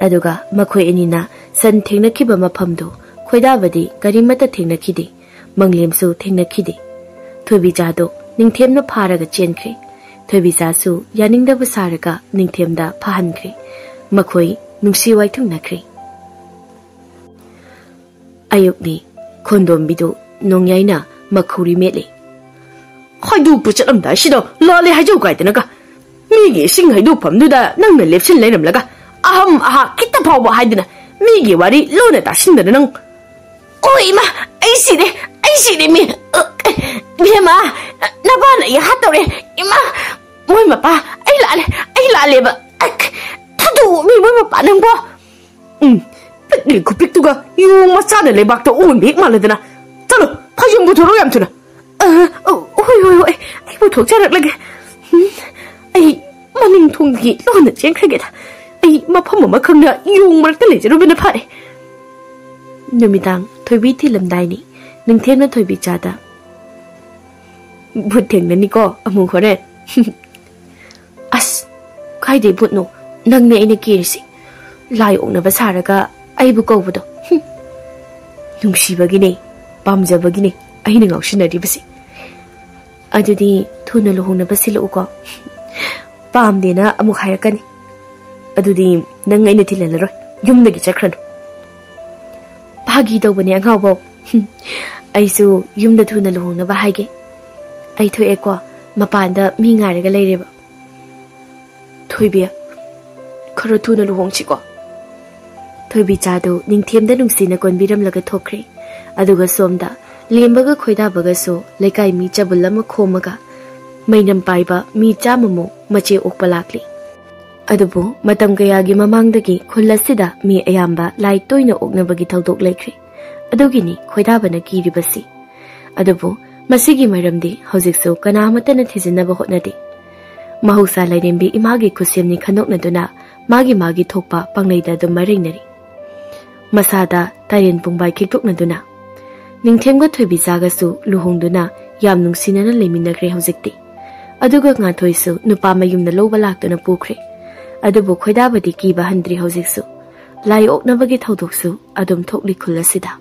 ꯑꯗꯨꯒ ꯃꯈꯣꯏ ꯑꯅꯤꯅ ꯁꯟ ꯊꯦꯡꯅꯈꯤꯕ ꯃꯐꯝꯗꯨ ꯈꯣꯏꯗꯥꯕꯗꯤ ꯀꯔꯤꯃꯠꯇ ꯊꯦꯡꯅꯈꯤꯗꯦ, ꯃꯪꯂꯦꯝꯁꯨ ꯊꯦꯡꯅꯈꯤꯗꯦ꯫ ꯊꯣꯏꯕꯤꯆꯥꯗꯨ ꯅꯤꯡꯊꯦꯝꯅ ꯐꯥꯔꯒ ꯆꯦꯟꯈ꯭ꯔꯦ꯫ ꯊꯣꯏꯕꯤꯆꯥꯁꯨ ꯌꯥꯅꯤꯡꯗꯕ ꯁꯥꯔꯒ ꯅꯤꯡꯊꯦꯝꯗ ꯐꯥꯍꯟꯈ꯭ꯔꯦ꯫ ꯃꯈꯣꯏ ꯅꯨꯡꯁꯤ ꯋꯥꯏꯊꯨꯡꯅꯈ꯭ꯔꯦ꯫ ꯑꯌꯨꯛꯅꯤ꯫ ꯈꯣꯟꯗꯣꯝꯕꯤꯗꯨ ꯅꯣꯡꯌꯥꯏꯅ ꯃꯈꯧꯔꯤ ꯃꯦꯠꯂꯤ꯫ "ꯍꯥꯏꯗꯣꯛꯄ ꯆꯠꯂꯝꯗꯥꯏꯁꯤꯗ ꯂꯥꯜꯂꯦ ꯍꯥꯏꯖꯧ ꯀꯥꯏꯗꯅꯒ꯫ ꯃꯤꯒꯤ ꯏꯁꯤꯡ ꯍꯩꯗꯣꯛꯐꯝꯗꯨꯗ ꯅꯪꯅ ꯂꯦꯞꯁꯤꯟ ꯂꯩꯔꯝꯂꯒ ꯑꯍꯝ ꯑꯍꯥ ꯈꯤꯇ ꯐꯥꯎꯕ ꯍꯥꯏꯗꯅ ꯃꯤꯒꯤ ꯋꯥꯔꯤ ꯂꯣꯟꯅ ꯇꯥꯁꯤꯟꯗꯅ ꯅꯪ꯫ ꯑꯣ ꯏꯃꯥ, ꯑꯩ ꯁꯤꯔꯦ, ꯑꯩ ꯁꯤꯔꯦ ꯃꯤ꯫ ꯏꯕꯦꯝꯃ, ꯅꯄꯥꯅ ꯑꯩ ꯍꯥꯠꯇꯧꯔꯦ꯫ ꯏꯃꯥ, ꯃꯣꯏ ꯃꯄꯥ, ꯑꯩ ꯂꯥꯜꯂꯦ, ꯑꯩ ꯂꯥꯜꯂꯦꯕ꯫ ꯊꯥꯗꯣꯛꯑꯣ ꯃꯤ, ꯃꯣꯏ ꯃꯄꯥ ꯅꯪꯕꯣ꯫ ꯎꯝ, ꯄꯤꯛꯂꯤ ꯈꯨꯄꯤꯛꯇꯨꯒ ꯌꯣꯡ ꯃꯆꯥꯅ ꯂꯩꯕꯥꯛꯇ ꯑꯣꯟꯕ ꯍꯦꯛ ꯃꯥꯜꯂꯗꯅ꯫ ꯆꯠꯂꯣ, ꯐꯩꯖꯣꯝ ꯄꯨꯊꯣꯔꯛꯑꯣ ꯌꯥꯝ ꯊꯨꯅ꯫ ꯑ, ꯑ, ꯍꯣꯏ, ꯍꯣꯏ, ꯍꯣꯏ, ꯑꯩ ꯄꯨꯊꯣꯛꯆꯔꯛꯂꯒꯦ꯫ ꯎꯝ, ꯑꯩ ꯃꯅꯤꯡ ꯊꯣꯡꯗꯒꯤ ꯂꯣꯟꯅ ꯆꯦꯟꯈ꯭ꯔꯒꯦꯗ꯫ ꯑꯩ ꯃꯐꯝ ꯑꯃ ꯈꯪꯅ ꯌꯣꯡ ꯃꯔꯛꯇ ꯂꯩꯖꯔꯨꯕꯅ ꯐꯔꯦ꯫ ꯅꯨꯃꯤꯗꯥꯡ ꯊꯣꯏꯕꯤ ꯊꯤꯜꯂꯝꯗꯥꯏꯅꯤ꯫ ꯅꯤꯡꯊꯦꯝꯅ ꯊꯣꯏꯕꯤꯆꯥꯗ, "ꯚꯨꯠ ꯊꯦꯡꯅꯅꯤꯀꯣ ꯑꯃꯨꯛ ꯍꯣꯔꯦꯟ꯫" "ꯑꯁ, ꯀꯥꯏꯗꯩ ꯚꯨꯠꯅꯣ? ꯅꯪꯅꯦ ꯑꯩꯅ ꯀꯤꯔꯤꯁꯦ꯫ ꯂꯥꯏ ꯑꯣꯛꯅꯕ ꯁꯥꯔꯒ ꯑꯩꯕꯨ ꯀꯧꯕꯗꯣ꯫ ꯍꯨꯝ꯫ ꯅꯨꯡꯁꯤꯕꯒꯤꯅꯦ, ꯄꯥꯝꯖꯕꯒꯤꯅꯦ ꯑꯩꯅ ꯉꯥꯎꯁꯤꯟꯅꯔꯤꯕꯁꯦ꯫ ꯑꯗꯨꯗꯤ ꯊꯨꯅ ꯂꯨꯍꯣꯡꯅꯕ ꯁꯤꯜꯂꯛꯎꯀꯣ꯫ ꯄꯥꯝꯗꯦꯅ ꯑꯃꯨꯛ ꯍꯥꯏꯔꯛꯀꯅꯤ꯫ ꯑꯗꯨꯗꯤ ꯅꯪ ꯑꯩꯅ ꯊꯤꯜꯍꯜꯂꯔꯣꯏ, ꯌꯨꯝꯗꯒꯤ ꯆꯠꯈ꯭ꯔꯅꯨ꯫" "ꯐꯥꯒꯤ ꯇꯧꯕꯅꯦ ꯑꯉꯥꯎꯕꯧ꯫ ꯍꯨꯝ, ꯑꯩꯁꯨ ꯌꯨꯝꯗ ꯊꯨꯅ ꯂꯨꯍꯣꯡꯅꯕ ꯍꯥꯏꯒꯦ꯫ ꯑꯩ ꯊꯣꯛꯑꯦꯀꯣ, ꯃꯄꯥꯟꯗ ꯃꯤ ꯉꯥꯏꯔꯒ ꯂꯩꯔꯦꯕ꯫" "ꯊꯣꯏꯕꯤ, ꯈꯔ ꯊꯨꯅ ꯂꯨꯍꯣꯡꯁꯤꯀꯣ꯫" ꯊꯣꯏꯕꯤꯆꯥꯗꯨ ꯅꯤꯡꯊꯦꯝꯗ ꯅꯨꯡꯁꯤꯅ ꯀꯣꯟꯕꯤꯔꯝꯂꯒ ꯊꯣꯛꯈ꯭ꯔꯦ꯫ ꯑꯗꯨꯒ ꯁꯣꯝꯗ ꯂꯦꯝꯕꯒ ꯈꯣꯏꯗꯥꯕꯒꯁꯨ ꯂꯩꯀꯥꯏ ꯃꯤ ꯆꯕꯨꯜ ꯑꯃ ꯈꯣꯝꯃꯒ ꯃꯩꯅꯝ ꯄꯥꯏꯕ ꯃꯤ ꯆꯥꯝꯃꯃꯨꯛ ꯃꯆꯦ ꯑꯣꯛꯄ ꯂꯥꯛꯂꯤ꯫ ꯑꯗꯨꯕꯨ ꯃꯇꯝ ꯀꯌꯥꯒꯤ ꯃꯃꯥꯡꯗꯒꯤ ꯈꯨꯜ ꯑꯁꯤꯗ ꯃꯤ ꯑꯌꯥꯝꯕ ꯂꯥꯏ ꯇꯣꯏꯅ ꯑꯣꯛꯅꯕꯒꯤ ꯊꯧꯗꯣꯛ ꯂꯩꯈ꯭ꯔꯦ꯫ ꯑꯗꯨꯒꯤꯅꯤ ꯈꯣꯏꯗꯥꯕꯅ ꯀꯤꯔꯤꯕꯁꯤ꯫ ꯑꯗꯨꯕꯨ ꯃꯁꯤꯒꯤ ꯃꯔꯝꯗꯤ ꯍꯧꯖꯤꯛꯁꯨ ꯀꯅꯥ ꯑꯃꯠꯇꯅ ꯊꯤꯖꯤꯟꯅꯕ ꯍꯣꯠꯅꯗꯦ꯫ ꯃꯍꯧꯁꯥ ꯂꯥꯏꯔꯦꯝꯕꯤ ꯏꯃꯥꯒꯤ ꯈꯨꯠꯁꯦꯝꯅꯤ ꯈꯟꯗꯣꯛꯅꯗꯨꯅ ꯃꯥꯒꯤ ꯃꯥꯒꯤ ꯊꯣꯛꯄ ꯄꯪꯂꯩꯗ ꯑꯗꯨꯝ ꯃꯔꯩꯅꯔꯤ꯫ ꯃꯁꯥꯗ ꯇꯥꯏꯔꯦꯟ ꯄꯨꯡꯕꯥꯏ ꯈꯤꯛꯇꯣꯛꯅꯗꯨꯅ ꯅꯤꯡꯊꯦꯝꯒ ꯊꯣꯏꯕꯤꯆꯥꯒꯁꯨ ꯂꯨꯍꯣꯡꯗꯨꯅ ꯌꯥꯝ ꯅꯨꯡꯁꯤꯅꯅ ꯂꯩꯃꯤꯟꯅꯈ꯭ꯔꯦ ꯍꯧꯖꯤꯛꯇꯤ꯫ ꯑꯗꯨꯒ ꯉꯥꯟꯊꯣꯏꯁꯨ ꯅꯨꯄꯥ ꯃꯌꯨꯝꯗ ꯂꯧꯕ ꯂꯥꯛꯇꯨꯅ ꯄꯨꯈ꯭ꯔꯦ꯫ ꯑꯗꯨꯕꯨ ꯈꯣꯏꯗꯥꯕꯗꯤ ꯀꯤꯕ ꯍꯟꯗ꯭ꯔꯤ ꯍꯧꯖꯤꯛꯁꯨ꯫ ꯂꯥꯏ ꯑꯣꯛꯅꯕꯒꯤ ꯊꯧꯗꯣꯛꯁꯨ ꯑꯗꯨꯝ ꯊꯣꯛꯂꯤ ꯈꯨꯜ ꯑꯁꯤꯗ꯫